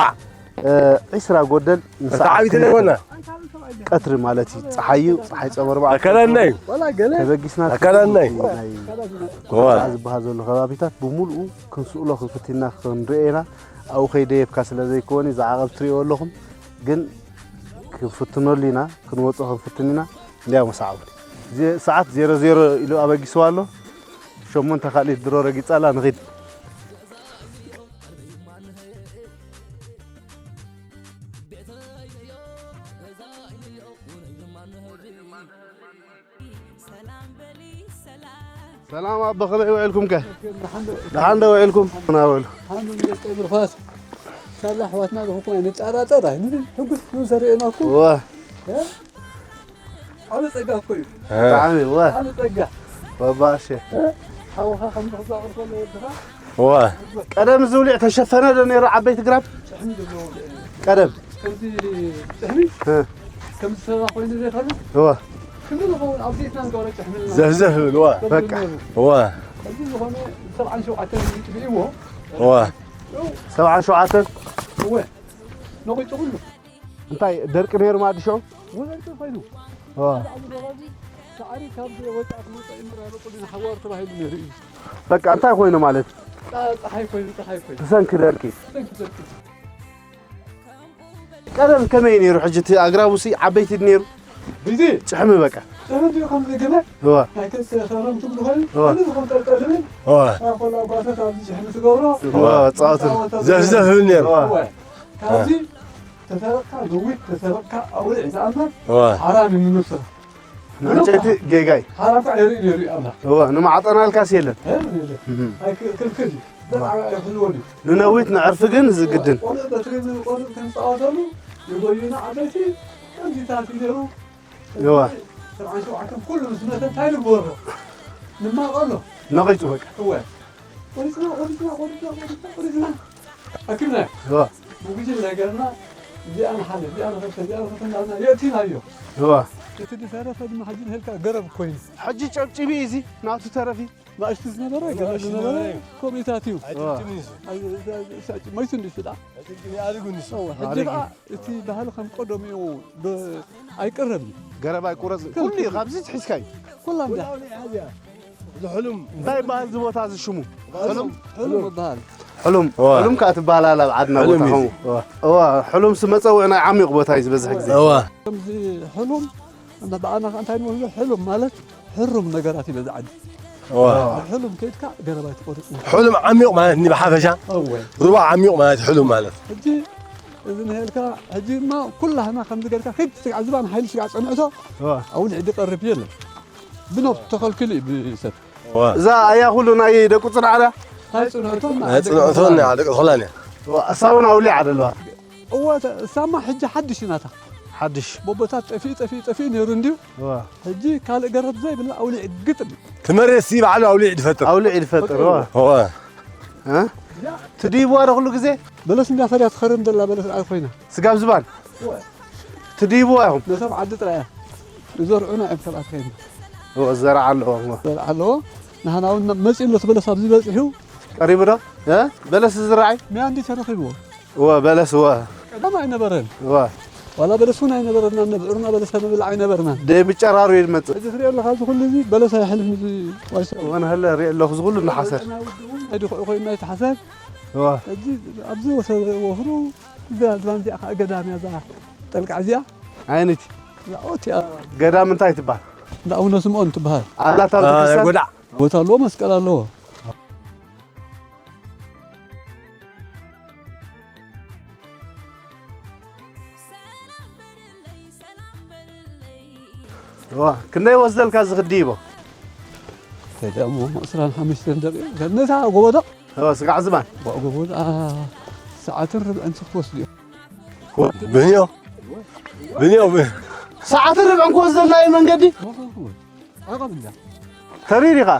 እ፣ ዒስራ ጎደል ንሰዓት ዓቢት ክልተ። ዘይኮነ። ቀትሪ ማለት እዩ። ጸሓይ እዩ። ጸሓይ ጾም ኣርባዕተ። ኣከለናይ። ተበጊስና ኣከለናይ። ናይ ዋ። ዝበሃል ዘሎ ከባቢታት ብምሉኡ ክንስእሎ ክንፍትና ክንርኢ ኢና። ኣብኡ ከይደየብካ ስለ ዘይኮነ ዝዓቐብ ትሪእዎ ኣለኹም። ግን ክንፍትነሉ ኢና፣ ክንወጾ ክንፍትን ኢና። እንዲያ መሳዕቡ። ዜ-፣ ሰዓት ዜሮ ዜሮ ኢሉ ኣበጊስዋ ኣሎ። ሸሞንተ ካልኢት ድሮ ረጊጻላ ንኺድ። ሰላም ኣቦ፣ ከመይ ውዒልኩም ከ? ደሓን ዶ ውዒልኩም? ና ውዒሉ። ሓምድ ደቂ ብርኻስ ሳላ ኣሕዋትና ዝኾንኩም ኣይንጠራጠር ኣይንብል። ሕጉስ ንዘርእየና እኮ። እወ። እ? ዓቢ ጸጋ እኮ እዩ። ብጣዕሚ እወ። ዓቢ ጸጋ። ባባሸ። እ? ሓውኻ ከም ዝኽዛቕር ከሎ ወድኻ። እወ። ቀደም እዚ ውሊዕ ተሸፈነ ዶ ነይሩ ዓበይቲ ግራብ? ጭሕሚ ዘለዎ ውሊዕ። ቀደም። ከምዚ ጭሕሚ? እ። ከምዚ ሰባ ኮይኑ ዘይፈልጥ? እወ። ክንዲ ዝኸውን ኣብ ቤትና ዝገበረ ጭሕሚ። ዘፍዘፍ ይብል፣ እወ። በቃ። እወ። ከምዚ ዝኾነ ሰብዓን ሸውዓተን ይጥብእዎ። እወ። ሰብዓን ሸውዓተን? እወ። ነቒጹ ኩሉ። እንታይ ደርቂ ነይሩ ማዲ ሽዑ? ወዘንቱ ኮይኑ። ዋ። ሳዕሪ ካብ ወጻኢ ክመጽእ ይምራ ይበቁል ሓዋር ተባሂሉ ነይሩ እዩ። በቃ እንታይ ኮይኑ ማለት? ጸ-፣ ጸሓይ ኮይኑ፣ ጸሓይ ኮይኑ። ብሰንኪ ደርቂ። ብሰንኪ ደርቂ። ቀደም ከመይ ነይሩ? ሕጂ እቲ ኣግራቡሲ ዓበይቲ ነይሩ? ብዚ ጭሕሚ በቃ። ጭሕሚ እንዲሁ ከምዚ ግመ። እዋ። ናይ ክልተ ሰረም ትብሉ ኮይኑ፣ እዋ። ከምዚ ዝኾን ጠርጠር ዝብል። እዋ። ካብ ኮላ ጓሶት ኣብዚ ጭሕሚ ትገብሮ። እዋ፣ ጻወት። ጻወት ዘፍዘፍ ይብል ነይሩ። እዋ። እዋ። ካብዚ ተሰረቕካ ነዊት ተሰረቕካ ኣውሊዕ ዝኣመር እዋ። ሓራም እዩ ንነብስኻ። ንዕንጨይቲ ጌጋይ። ሓራም ከዓ የርኢ ነይሩ እዩ ኣምላኽ። እዋ፣ ንማዕጠናልካስ የለን። የለን፣ የለን። እህ። ኣይ፣ ክ-፣ ክልክል እዩ። ዘርዓ ኣይሕልዎን እዩ። ንነዊት ንዕርፊ ግን ዝግድን። ቆልዑ በትሪ ንቆልዑ ክንፃወተሉ ይጎዩና ዓበይቲ ከምዚታት እዩ ነይሩ። እዋ። ሰብዓን ሸውዓተን ኩሉ ምስ መተ እንታይ ንግበሮ? ንማቐሎ። ነቒጹ በቃ። እወ። ቆሪጽና፣ ቆሪጽና፣ ቆሪጽና፣ ቆሪጽና፣ ቆሪጽና። ኣኪብናዮ። እዋ። ብጉጅለ ገርና፣ እዚኣ ንሓለ፣ እዚኣ ንኸልተ፣ እዚኣ ንኸልተ እናበልና የእቲናዮ። እዋ። እቲ ዝተረፈ ድማ ሕጂ ንህልካ ገረብ ኮይኑ። ሕጂ ጨብጪቢ እዚ ናቱ ተረፊ። ንኣሽቱ ዝነበረ፣ ገለ ዝነበረ፣ ከምኡታት እዩ። ኣይትምችም እዩ። ኣይ፣ እዛ፣ እዛ፣ እዛ፣ መይቱ እንዲ ስዳ። ኣይትምችም እዩ፣ ኣሪጉ እንዲ ስዳ። እወ፣ ሕጂ ኣሪጉ። ኸዓ እቲ ባህሊ ከም ቀደሙ እዩ፣ ዶ-፣ ኣይቀረብን። ገረብ ኣይቁረጽ፣ ኩሉ እዩ፣ ካብዚ ትሒዝካ እዩ። ኩላ እንዳ። ዝሕሉም። እንታይ ይበሃል እዚ ቦታ እዚ ሽሙ? ሕሉም፣ ሕሉም ይበሃል። ሕሉም፣ እወ። ሕሉም ከኣ ትበሃል ኣላ ኣብ ዓድና ሕሉም ቦታ እዩ። ከምኡ። እወ። እወ፣ ሕሉም ሲ መጸውዒ ናይ ዓሚቕ ቦታ እዩ ዝበዝሕ ግዜ። እወ። ከምዚ ሕሉም፣ እና ብኣና ከኣ እንታይ ንብሎ? ሕሉም ማለት ሕሩም ነገራት ይበዝሕ ዓዲ። እወ። ኣብ ሕሉም ከይድካ ገረብ ኣይትቆርጽ። ሕሉም ዓሚቕ ማለት እንዲ ብሓፈሻ እወ። ሩባ ዓሚቕ ማለት ሕሉም ማለት። ሕጂ እዚ ንሄልካ፣ ሕጂ ድማ ኩላህና ከምዚ ጌርካ ከይድ ስጋዕ ዝባን ሓይሊ ስጋዕ ጸንዕቶ፣ እወ። ኣውሊዕ ዝቐርብ የለን። ብኖብ ተኸልኪሉ እዩ ብሰብ። እዋ። እዛ ኣያ ኩሉ ናይ ደቁ ጽንዓዳ? ናይ ጽንዕቶን ናይ ናይ ጽንዕቶን ናይ ደቂ ኾላን እያ። እዋ፣ እሳ እውን ኣውሊዓ ደለዋ። እዋ፣ ተ-፣ እሳማ ሕጂ ሓድሽ ናታ። ሓድሽ። ቦቦታት ጠፊኡ፣ ጠፊኡ፣ ጠፊኡ ነይሩ እንድዩ። እዋ። ሕጂ ካልእ ገረብ ዘይብላ ኣውሊዕ ግጥም። እቲ መሬት ሲ ባዕሉ ኣውሊዕ ድፈጥር። ኣውሊዕ ድፈጥር፣ እዋ። እዋ። እ? ትድይብዋ ዶ ኩሉ ግዜ? በለስ እንዳ ፈርያ ትኸርም ደላ በለስ ኣይ ኮይና። ስጋብ ዝባን? እዋ። ትድይብዋ ኢኹም? ነቶም ዓዲ ጥራይ እያ። ዝዘርዑና እዮም ሰባት ከይድና። እወ፣ ዝዘርዓ ኣለዎ፣ እወ። ዝዘርዓ ኣለዎ። ንሃና እውን መፂኡ ኣሎ፣ እቲ በለስ ኣብዚ በፂሑ። ቀሪቡ ዶ? እ? በለስ ዝዝርዓይ? ሚያ እንዲ ተረኺብዎ። እወ፣ በለስ፣ እወ። ቀደም ኣይነበረን። እወ። ዋላ በለስ እውን ኣይነበረና፣ ነብዕርና በለስ ከነብልዕ ኣይነበርናን። ደይ ብጨራሩ እዩ ዝመፅእ። ሕጂ ትሪኦ ኣለኻ፣ እዚ ኩሉ እዚ በለስ ኣይሕልፍን፣ እዚ ዋይሶ። እወ፣ ንሀለ ሪኦ ኣለኹ፣ እዚ ኩሉ እናሓሰር። ኣይድኹዑ ኮይኑ ኣይተሓሰር። እወ። ሕጂ ኣብዚ ወሰ-፣ ወፍሩ እዛ ዝባን እዚኣ ከዓ ገዳም እያ፣ እዛ ጠልቃዕ እዚኣ። ኣየነይቲ? እዛ ኦቲያ። ገዳም እንታይ ትበሃል? እንዳ ኣቡነ ስምዖን ትበሃል። ኣላታ አ፣ ቤተክርስትያን? ጎዳዕ። ቦታ ኣለዎ፣ መስቀል ኣለዎ። እዋ፣ ክንደይ ወስደልካ ዝኽዲ ይቦ? ከደሞ ዕስራን ሓሙሽተን ደቂቕ፣ ነታ ጎቦ ዶ? እዋ፣ ስጋዕ ዝባን። ዋ፣ ጎቦ ዶ? አ፣ ሰዓትን ርብዕን ስኽ ወስድዮ። ብንዮ፣ ብንዮ፣ ብ- ሰዓትን ርብዕን ክወስደልና እዩ መንገዲ? ዓቐብ እንዳ። ተሪር ኢኻ?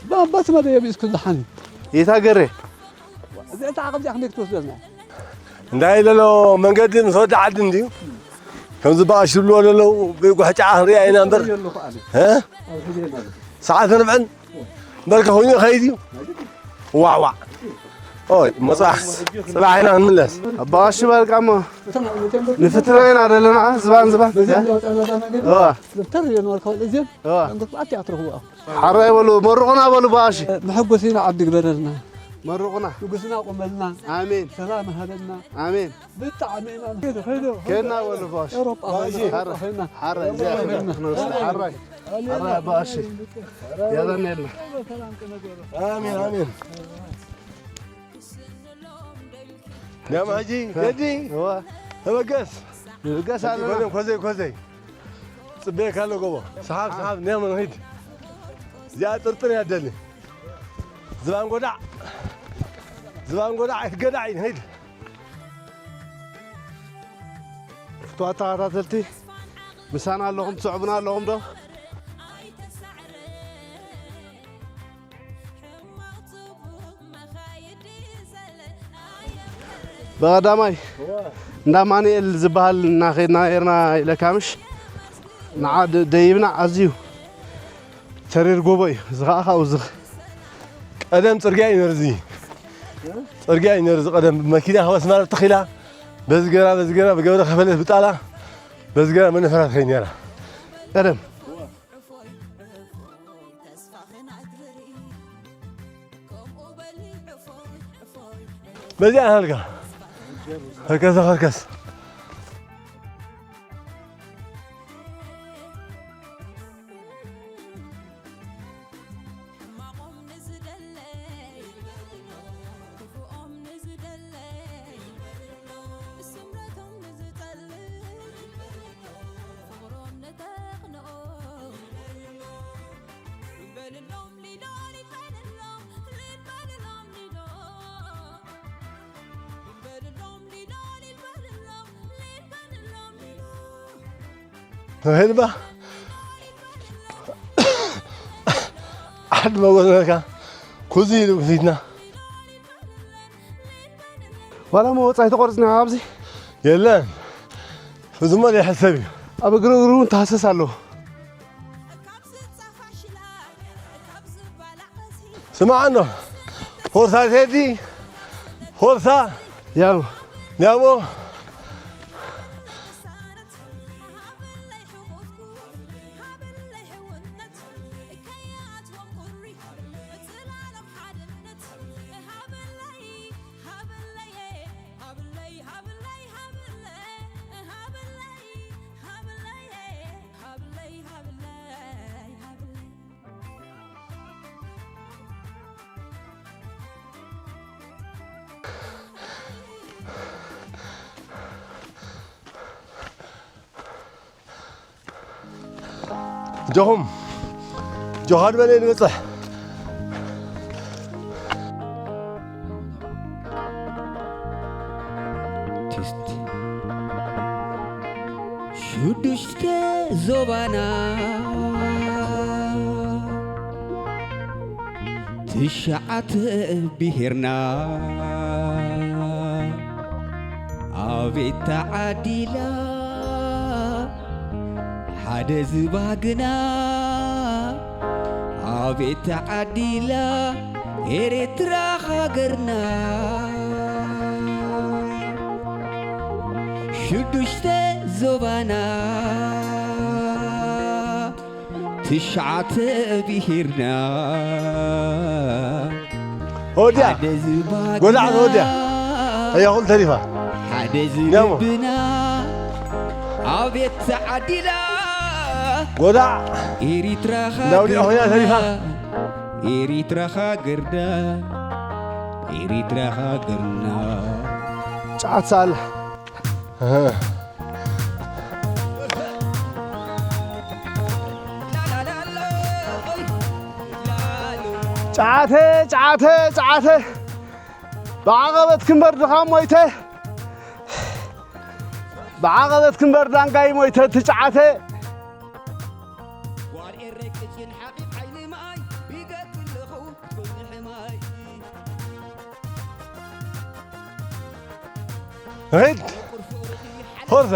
ባ-፣ በቲ መደብ የቢስኩ ዝሓኒ። የታ ገሬ? እዚኣ እንታይ ዓቐብ እዚኣ ክንደይ ክትወስደልና? እንታይ ኢለ ኣሎ መንገዲ ምስ ወዲ ዓዲ እንድዩ። ከምዚ በኣሽ ዝብልዎ ዘለዉ ብጉሕጫ ክንሪኣ ኢና እምበር። ይሎ ከኣ። እ? ኣብ ሕጂ የለን። ሰዓት ርብዕን በልካ ኮይኑ ይኸይድ እዩ። ዋዕ ዋዕ። ኦይ፣ መጽባሕ ጽባሕ ኢና ክንምለስ። ኣባሽ በልካ እሞ ንፍትና ኢና ዘለና። ዝባን፣ ዝባን። በዚያ እንዳወጣና እዛ መንገዲ እዋ። ደብተር እዮም ወርካው እዚኦም። እዋ። እንግዲህ ኣትያ ትረኽቡ። ሓራይ በሉ፣ መርቑና በሉ ባሽ። መሐጎሲና ዓዲ ግበረልና። መርቑና። ንጉስና ቁመልና። ኣሜን። ሰላም ሃበልና። ኣሜን። ብጣዕሚ ኢና ንኸይዶ፣ ኸይዶ፣ ኸይዶ። ከና በሉ ባሽ። ኤውሮጳ ባሽ። ኸይዶ፣ ሓራይ። ኸይና። ሓራይ፣ እዚኣ ኸይና። ኸይና። ሓራይ። ሓራይ ባሽ። ያዘና የለ። ኣሜን፣ ኣሜን። ዳማ ሕጂ፣ ገዲ። እዋ። ተበገስ። ንብገስ ኣለና። ኮዘይ፣ ኮዘይ፣ ኮዘይ። ጽበየካ ኣሎ ጎቦ። ሰሓብ፣ ሰሓብ፣ ንያም ንኺድ። እዚኣ ጥርጥር እያ ትደሊ። ዝባን ጎዳዕ። ዝባን ጎዳዕ፣ ኣይትገዳዕ፣ ንኺድ። ፍቱዋት ተኸታተልቲ፣ ምሳና ኣለኹም፣ ትስዕቡና ኣለኹም ዶ? ብቐዳማይ እንዳ ኣማኑኤል ዝበሃል እናኸድና ነርና ኢለካ ምሽ? ንዓ ደ-፣ ደይብና ኣዝዩ ተሪር ጎቦ እዩ። እዚ ኸዓ ካብኡ ዝኽ-፣ ቀደም ጽርግያ እዩ ነርዚ። ጽርግያ እዩ ነርዚ ቀደም። መኪና ካብ ኣስመራ ትኽ ኢላ፣ በዚ ገራ፣ በዚ ገራ፣ ብገብረ ከፈለት ብጣላ፣ በዚ ገራ መነፈራ ትኸይድ ነራ። ቀደም። በዚኣ ሃልካ። ከርከሰ ከርከስ። ሕማቖም ንዝደለይ፣ ክፉኦም ንዝደለይ፣ ስምረቶም ንዝጸልእ፣ ፍቕሮም ንተኽንኦ። በልሎም ሊዶ፣ ሊድ በልሎም፣ ሊድ በልሎም ሊዶ። በልሎም ሊዶ፣ ሊድ በልሎም፣ ሊድ በልሎም ሊዶ። ሄድባ ዓድ መጎዝነካ ኩዚ ኢሉ ፊትና። ዋላ መወጻኢ ተቆርጽና ኣብዚ የለን። እዚ እሞ ዘይሕሰብ እዩ። ኣብ እግሪ እግሪ እውን ተሃሰስ ኣለዎ። ስማዕ እንዶ፣ ፎርሳ ቴዲ፣ ፎርሳ ያው ያሞ። ጆኹም ጆኻ ድበለ ንበጽሕ። ቲስት ሽዱሽተ ዞባና ትሽዓተ ብሄርና ኣቤት ተዓዲላ ሓደ ዝባግና ኣቤት ተዓዲላ ኤርትራ ሃገርና። ሽዱሽተ ዞባና ትሽዓተ ብሄርና ሆድያ ሓደ ዝባግና ጎዳዕ ሆድያ። እያ ኹል ተሪፋ። ሓደ ኒያሞ ዝልብና ኣቤት ተዓዲላ ጎዳዕ ኤሪትራ እንዳውዲ ሆያ ተሪፋ። ሃገርና ኤሪትራ ሃገርና ኤሪትራ ሃገርና ጫት ሳለ ጫዓተ ጫዓተ ጫዓተ ብዓቐበት ክንበር ድኻም ሞይተ ብዓቐበት ክንበር ዳንጋይ ሞይተ ትጫዓተ ጓል ኤረይ ቅጭን ሓቒፍ ዓይኒ ማይ ቢገት ኣለኹ ቁንሕ ማይ ሪድ ፎርዛ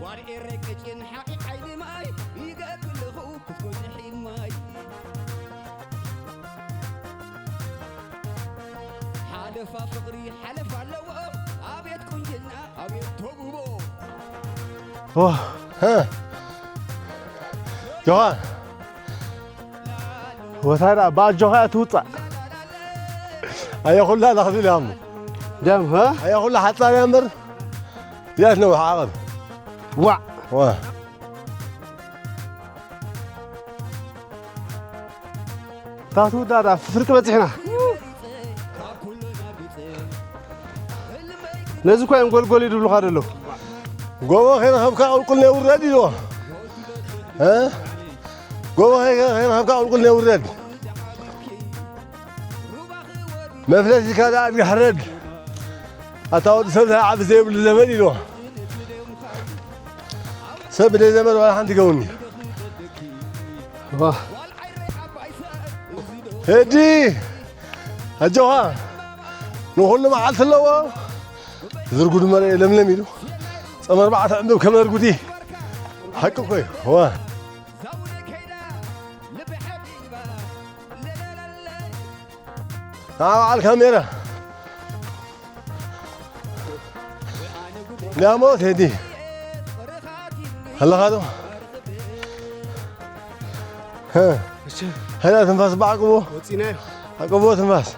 ጓድ ኤረይ ቀጭን ሓቒቕ ዓይኒ ማይ ይገክልኹ ክትኮንሒ ማይ ሓለፋ ፍቕሪ ሓለፋ ኣለዎ ኣቤት ቁንጅና ኣቤት ተውቦ ዮሃን ወታዳ ባጆኻ ትውጻእ ኣየ ኩላ ላኽዚ ላሙ ደም ሀ ኣየ ኩላ ሓጻር ያምር ያት ነው ዓቐብ ዋዕ ዋ ታቱ ዳዳ ፍርቂ በጺሕና ነዚ እኳ እዮም ጎልጎል ይድብሉኻ ደለዉ ጎቦ ከይረኸብካ ቁልቁል ናይ ውረድ ኢልዎ እ? ጎቦ ከይረኸብካ ቁልቁል ናይ ውረድ መፍለሲካ ደኣ ኣድጊ ሕረድ ኣታ ወዲ ሰብ ዓቢ ዘይብሉ ዘመን ኢልዎ ሰብ ብደይ ዘመን ዋላ ሓንቲ ገውኒ ሄዲ ኣጆኻ ንኹሉ መዓልቲ ኣለዎ ዝርጉድ መርአ ለምለም ኢሉ ጸመር ባዕተ ዕምብ ከመርጉዲ ሓቂ እኮ እዩ ዋ ንዓ በዓል ካሜራ ላሞ ቴዲ ኣለኻ ዶ ሀላ ትንፋስ ብዓቅቦ ወፂናዮ ዓቅቦ ትንፋስ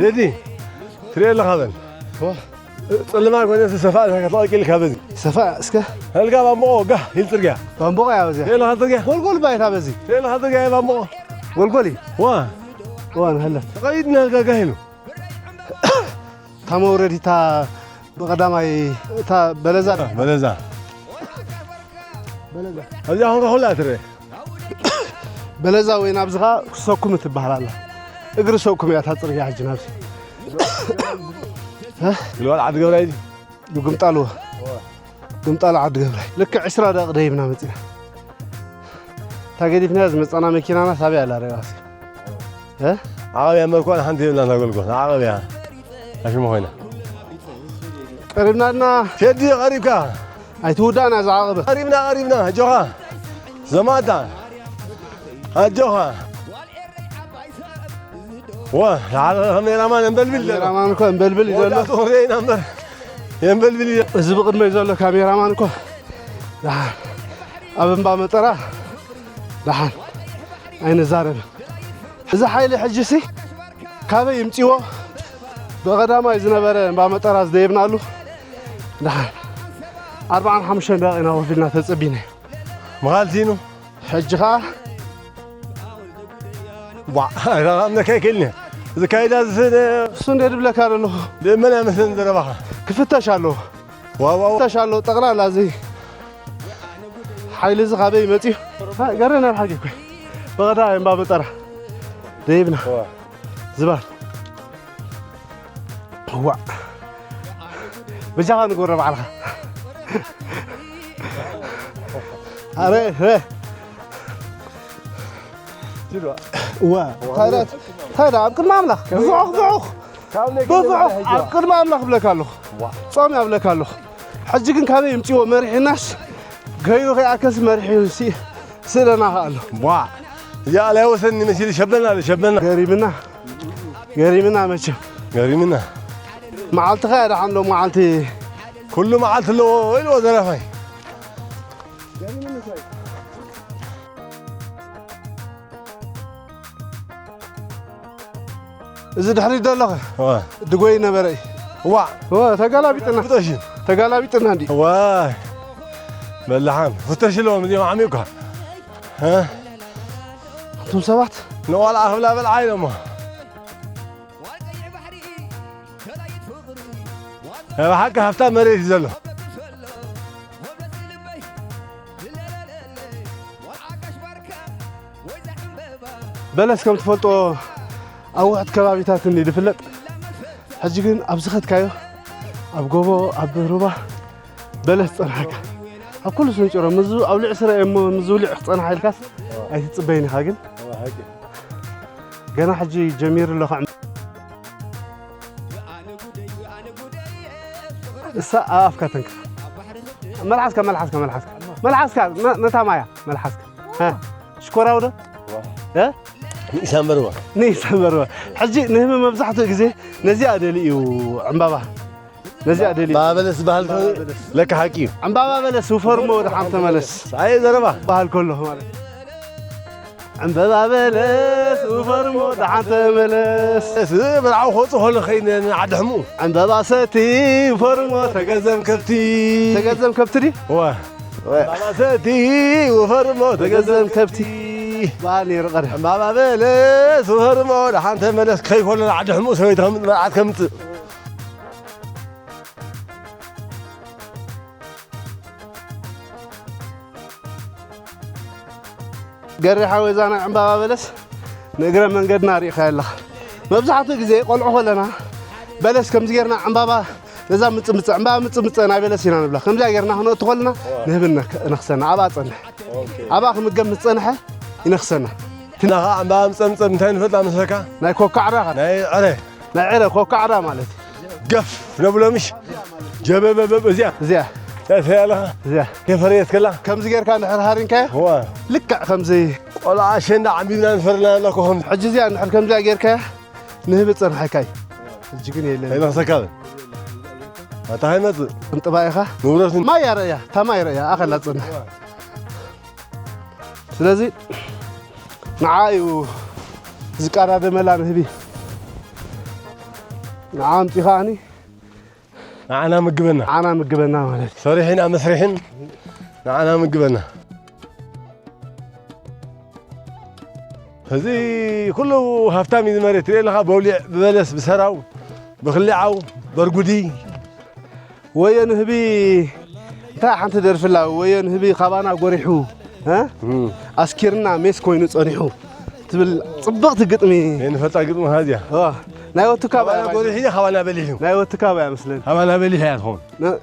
ቴዲ ትሪኦ ኣለኻ በል ጸልማ ኮይነ ሰፋ ከተቐቂልካ በዚ ሰፋ እስከ ሄልጋ ባምቦቆ ጋህ ኢል ጽርግያ ባምቦቆ እያ በዚያ ሄልኻ ጽርግያ ጎልጎል ባይታ በዚ ሄልኻ ጽርግያ እያ ባምቦቆ ጎልጎል እዩ ዋ ዋ ንሃለት ተቐይድና ሄልጋ ጋህ ኢሉ እታ መውረዲታ ብቐዳማይ እታ በለዛ በለዛ ኣብዚኣ ኾንካ ኩላ ትርአ በለዛ ወይ ናብዚ ኸዓ ሰኩም ትበሃል ኣላ እግሪ ሰኩም እያ እታ ፅርግያ ሕጂ ናብዚ ግልባል ዓዲ ገብራይ ድዩ ግምጣልዎ ግምጣል ዓዲ ገብራይ ልክዕ ዕስራ ደቂቕ ደይብና መፂና እታ ገዲፍናያ ዝመፃና መኪናና ሳበይ ኣላ ሬዋሲ ዓቐብያ መርኳን ሓንቲ የብላን ኣገልግሎት ዓቐብያ ኣሽሙ ኮይና ቀሪብናና ቴዲ ቀሪብካ ኣይትውዳእና ዝዓቐበት ቀሪብና ቀሪብና ኣጆኻ ዘማታ ኣጆኻ ዋ ካሜራማን የንበልብል ካሜራማን እኮ የንበልብል እዩ ዘሎ ወዳቱ ሬና እምበር የንበልብል እዩ እዚ ብቕድመይ ዘሎ ካሜራማን እኮ ደሓን ኣብ እምባ መጠራ ደሓን ኣይንዛረብን እዚ ሓይሊ ሕጂሲ ካበይ ይምፅዎ ብቐዳማይ ዝነበረ እምባ መጠራ ዝደየብናሉ ደሓን ኣርባዓን ሓሙሽተን ደቂና ኮፍ ኢልና ተፀቢና እዩ መኻልቲኑ ሕጂ ኸዓ ዋ ኣይራራምነካ ይክልኒ ዝካይዳ ዝስነ እሱ እንደ ድብለካ ኣለኹ ብእመን ኣይመስለን ዘረባኻ ክፍተሽ ኣለዎ ዋዋው ክፍተሽ ኣለዎ ጠቕላላ እዚ ሓይሊ እዚ ካበይ መፅዩ ገረ ናብ ሓቂ ኮይ በቐዳ እምባ መጠራ ደይብና ዝባል እዋ በጃኻ ንግበሮ ባዕልኻ ኣረ እዋ እንታይ ዳ እንታይ ዳ ኣብ ቅድሚ ኣምላኽ ብፍዑኽ ብዑኽ ብፍዑኽ ኣብ ቅድሚ ኣምላኽ እብለካ ኣለኹ ጾም እያ እብለካ ኣለኹ ሕጂ ግን ካበይ ይምፅዎ መሪሕናስ ገይሩ ከይኣከስ መሪሒ ስእለና ከኣሎ ቧዕ እዚኣ ላይ ወሰኒ መሲሉ ሸበና ኣሎ ሸበና ገሪምና ገሪምና መቸም ገሪምና መዓልትኻ እያ ደሓን ሎ መዓልቲ ኩሉ መዓልቲ ኣለዎ ኢልዎ ዘረፋይ እዚ ድሕሪት ዘሎ ኸ? እዋ። ድጎይ ነበረ እዩ። እዋ። እዋ፣ ተጋላቢጥና። ብጦሽ እዩ። ተጋላቢጥና እንዲ። እዋ። በላሓን። ፍተሽ ኣለዎም እዚኦም ዓሚቑካ። እ? እቶም ሰባት ንቆልዓ ክብላ በልዓ ኢሎሞ። ብሓቂ ሃብታም መሬት እዩ ዘሎ። በለስ ከም ትፈልጦ ኣብ ውሕድ ከባቢታት እንዲ ዝፍለጥ ሕጂ ግን ኣብ ዝኸድካዮ ኣብ ጎቦ ኣብ ሩባ በለስ ጸንሓካ ኣብ ኩሉ ስንጭሮ ምስ ኣውሊዕ ስረ እሞ ምስ ዝውሊዕ ክጸንሓ ኢልካስ ኣይትጽበይን ኢኻ። ግን ገና ሕጂ ጀሚሩ ኣሎ። እሳ ኣብ ኣፍካ ተንክፍ። መልሓስካ፣ መልሓስካ፣ መልሓስካ። መልሓስካ፣ ነ-፣ ነታ ማያ፣ መልሓስካ። ሀ፣ ሽኮራው ዶ? ሀ? ንኢሳምበርዋ። ንኢሳምበርዋ። ሕጂ ንህቢ መብዛሕትኡ ግዜ ነዚኣ ደልዩ እዩ ዕምባባ። ነዚኣ ደልዩ። ባበለስ ዝበሃል ከ ለካ ሓቂ እዩ። ዕምባባ በለስ ውፈርሞ ወደ ሓንተ መለስ። ኣየ ዘረባ። በሃል ከሎ ማለት። ዕምበባ በለስ ውፈርሞ ደሓን ተመለስ። እዚ በልዓው ክወፁ ከሎ ከይነ ንዓዲ ሕሙ። ዕምበባ ሰቲ ውፈርሞ ተገዘም ከብቲ። ተገዘም ከብቲ ድዩ? እዋ። እዋ። ዕምበባ ሰቲ ውፈርሞ ተገዘም ከብቲ። በሃል ነይሩ ቀደም። ዕምባባ በለስ ውፈርሞ ደሓን ተመለስ። ከይ ከሎ ንዓዲ ሕሙ ሰበይቲ ከምፅ መርዓት ከምፅእ። ገሪ ሓወይ እዛ ናይ ዕምባባ በለስ ንእግረ መንገድና ርኢኻያ ኣለኻ። መብዛሕትኡ ግዜ ቆልዑ ከለና በለስ ከምዚ ጌርና ዕምባባ ነዛ ምጽምጸ፣ ዕምባባ ምጽምጸ ናይ በለስ ኢና ንብላ። ከምዚኣ ጌርና ክነእቱ ከለና ንህቢ ነክ-፣ ነኽሰና፣ ኣብኣ ጸንሕ። ኦኬ። ኣብኣ ክምገብ ምስ ጸንሐ ይነኽሰና። ናኻ ዕምባባ ምጸምጸ እንታይ ንፈልጣ መስለካ? ናይ ኮካ ዕረ ኸ? ናይ ዕረ። ናይ ዕረ ኮካ ዕረ ማለት እዩ። ገፍ ነብሎ ምሽ ጀበበበብ እዚኣ እዚኣ ተፈያ ኣለኻ እዚኣ ከፈረየት ከላ ከምዚ ጌርካ እንድሕር ሃሪንካዮ እዋ ልክዕ ከምዚ ቆልዓ ኣሸንዳ ዓምቢብና ንፈርና ኣለኮ ከም ሕጂ እዚኣ እንድሕር ከምዚኣ ጌርካያ ንህቢ ጸንሐካ እዩ። ሕጂ ግን የለን። ኣይመኽሰካ በል። ኣታ ሃይመጽእ እንጥባ ኢኻ ንብረት ማይ ያረያ ታማይ ረያ ኣኸላ ጽንሕ ስለዚ ንዓ እዩ ዝቃዳደመላ ንህቢ ንዓ ኣምፂኻኣኒ ንዓና ምግበና ንዓና ምግበና ማለት እዩ። ሰሪሕን ኣመስሪሕን ንዓና ምግበና። እዚ ኩሉ ሃፍታም እዩ መሬት ትርኢ ኣለኻ። በውሊዕ ብበለስ ብሰራው ብክሊዓው በርጉዲ ወዮ ንህቢ እንታይ ሓንቲ ደርፍላ ወዮ ንህቢ ካባና ጎሪሑ እ? እም። ኣስኪርና ሜስ ኮይኑ ጸኒሑ ትብል ጽብቕቲ ግጥሚ። እየ ንፈልጣ ግጥሚ ኻዚያ። ዋ፣ ናይ ወትካ ባያ ካባና ጎሪሑ እዩ፣ ካባና በሊሕ እዩ። ናይ ወትካ ባያ መስለኒ። ካባና በሊሕ እያ ትኸውን። ነ-፣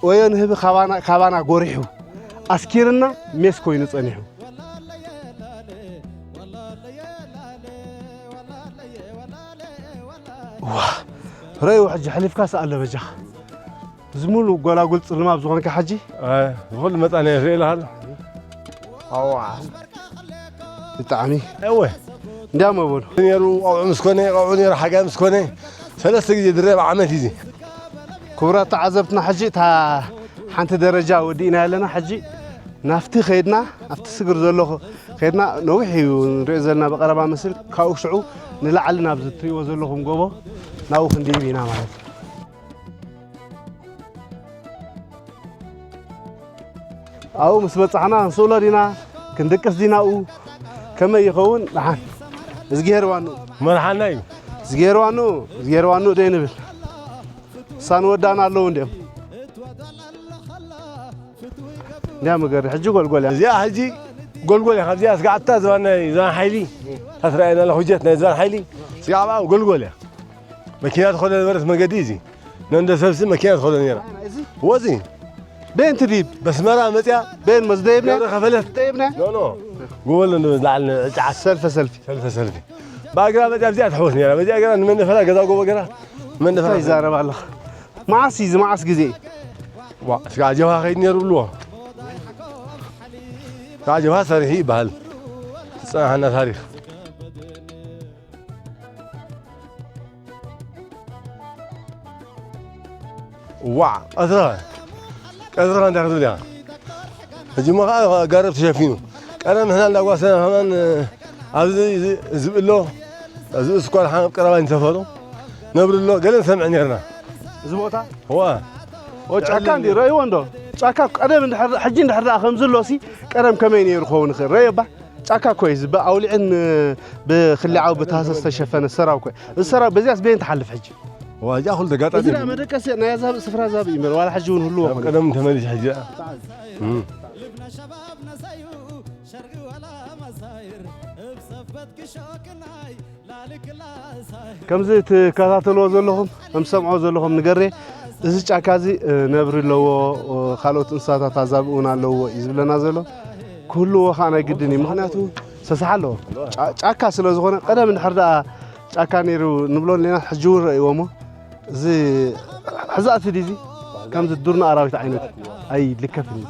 ወዮ ንህቢ ካባና፣ ካባና ጎሪሑ ኣስኪርና ሜስ ኮይኑ ጸኒሑ። ዋ፣ ረእይዎ ሕጂ ሕሊፍካ ሰኣለ በጃኻ። እዚ ሙሉ ጎላጉል ጽልማብ ዝኾንካ ሕጂ? ኣይ፣ ዝኹሉ መጻ ናይ ርእየ ኣለኻ ኣሎ። ኣዋ። ብጣዕሚ። እወ። እንዲያም በሉ። ነይሩ፣ ቀውዒ ምስ ኮነ፣ ቀውዒ ነይሩ፣ ሓጋይ ምስ ኮነ፣ ሰለስተ ግዜ ድረብ ዓመት እዩ እዚ። ክቡራት ተዓዘብትና፣ ሕጂ እታ ሓንቲ ደረጃ ወዲእና ኣለና። ሕጂ ናብቲ ከይድና፣ ኣብቲ ስግር ዘሎ ከይድና፣ ነዊሕ እዩ ንሪኦ ዘለና ብቐረባ መስል፣ ካብኡ ሽዑ ንላዕሊ ናብዚ እትሪእዎ ዘለኹም ጎቦ፣ ናብኡ ክንድይብ ኢና ማለት እዩ። ኣብኡ ምስ በጻሕና ክንስእሎ ዲና? ክንድቅስ ዲና ኣብኡ? ከመይ ይኸውን? ደሓን እዝግሄር ዋንኡ። መርሓና እዩ። እዝግሄር ዋንኡ፣ እዝግሄር ዋንኡ ደይ ንብል። እሳ ንወዳእና ኣለዉ እንድዮም። እንድያ መገሪ፣ ሕጂ ጎልጎል እያ። እዚኣ ሕጂ ጎልጎል እያ። ካብዚኣ ስጋዕ እታ ዝባን ናይ ዝባን ሓይሊ፣ እታ ትረኣየና ኣላ ሁጀት ናይ ዝባን ሓይሊ፣ ስጋዕ ኣብኣ ጎልጎል እያ። መኪና ትኸዶ ነበረት መገዲ እዚ። ነንደ ሰብሲ መኪና ትኸዶ ነይራ። እዚ? ወዚ? ቤን ትድይብ? በስመራ መፅያ። ቤን መዝደይብና? ገብረ ከፈለት? ደይብና? ኖ፣ ኖ። ጎበሎ እንዶ ላዕሊ ጫዓት። ሰልፈ ሰልፊ። ሰልፈ ሰልፊ። ብኣግራ መፅያ ኣብዚኣ ትሕወስ ነይራ። በዚኣ ገራ ንመንደፈራ ገዛ ጎቦ ገራ። መንደፈራ እንታይ ይዛረብ ኣለኻ? መዓስ እዩ እዚ? መዓስ ግዜ? ዋ፣ ስጋዕ ጀብሃ ከይድ ነይሩ ብልዎ። ስጋዕ ጀብሃ ሰሪሒ ይበሃል። ዝፀናሓና ታሪኽ። ዋዕ፣ ቀትርኸ? ቀትርኸ እንታይ ክትብል ኢኻ? ሕጂ እሞ ኸዓ ጋረብ ተሸፊኑ። ቀደም ንሕና እንዳጓሰና ከማን ኣብዚ ዝብእሎ፣ እዚ ስኳር ሓመብ ቀረባ ይንሰፈሩ። ነብርሎ፣ ገለ ንሰምዕ ነይርና። እዚ ቦታ? እዋ። ኦ፣ ጫካ እንዲ ረእይዎ እንዶ? ጫካ ቀደም እንድሕር፣ ሕጂ እንድሕር ደኣ ከምዚ ኣሎሲ፣ ቀደም ከመይ ነይሩ ክኸውን ይኽእል? ረእዮ እባ። ጫካ እኮ እዩ፣ እዚ ብኣውሊዕን ብክሊዓዊ ብታህሳስ ዝተሸፈነ ሰራው እኮ እዩ። እዚ ሰራው በዚያስ በየን ትሓልፍ ሕጂ? ዋጃ ኩሉ ተጋጣሚ እዚ ደኣ እዩ። መደቀሲ ናይ ኣዛብእ ስፍራ ዛብእ እዩ እምበር፣ ዋላ ሕጂ እውን ህልዎ ኣብ ኮነ። ቀደም ተመሊስ ሕጂ ደኣ። እም። ከምዚ ትከታተልዎ ዘለኹም፣ ከም ትሰምዕዎ ዘለኹም ንገሬ፣ እዚ ጫካ እዚ፣ እ፣ ነብሪ ኣለዎ፣ እ፣ ካልኦት እንስሳታት ኣዛብእ እውን ኣለዎ እዩ ዝብለና ዘሎ። ክህልዎ ኸዓ ናይ ግድን እዩ። ምኽንያቱ ሰሳሓ ኣለዎ። ጫ-፣ ጫካ ስለ ዝኾነ፣ ቀደም እንድሕር ደኣ ጫካ ነይሩ ንብሎ ኣለና፣ ሕጂ እውን ረእይዎ እሞ፣ እዚ ሕዛእቲ ድዩ እዚ? ከምዚ ዱር ንኣራዊት ዓይነት ኣይልከፍን እዩ።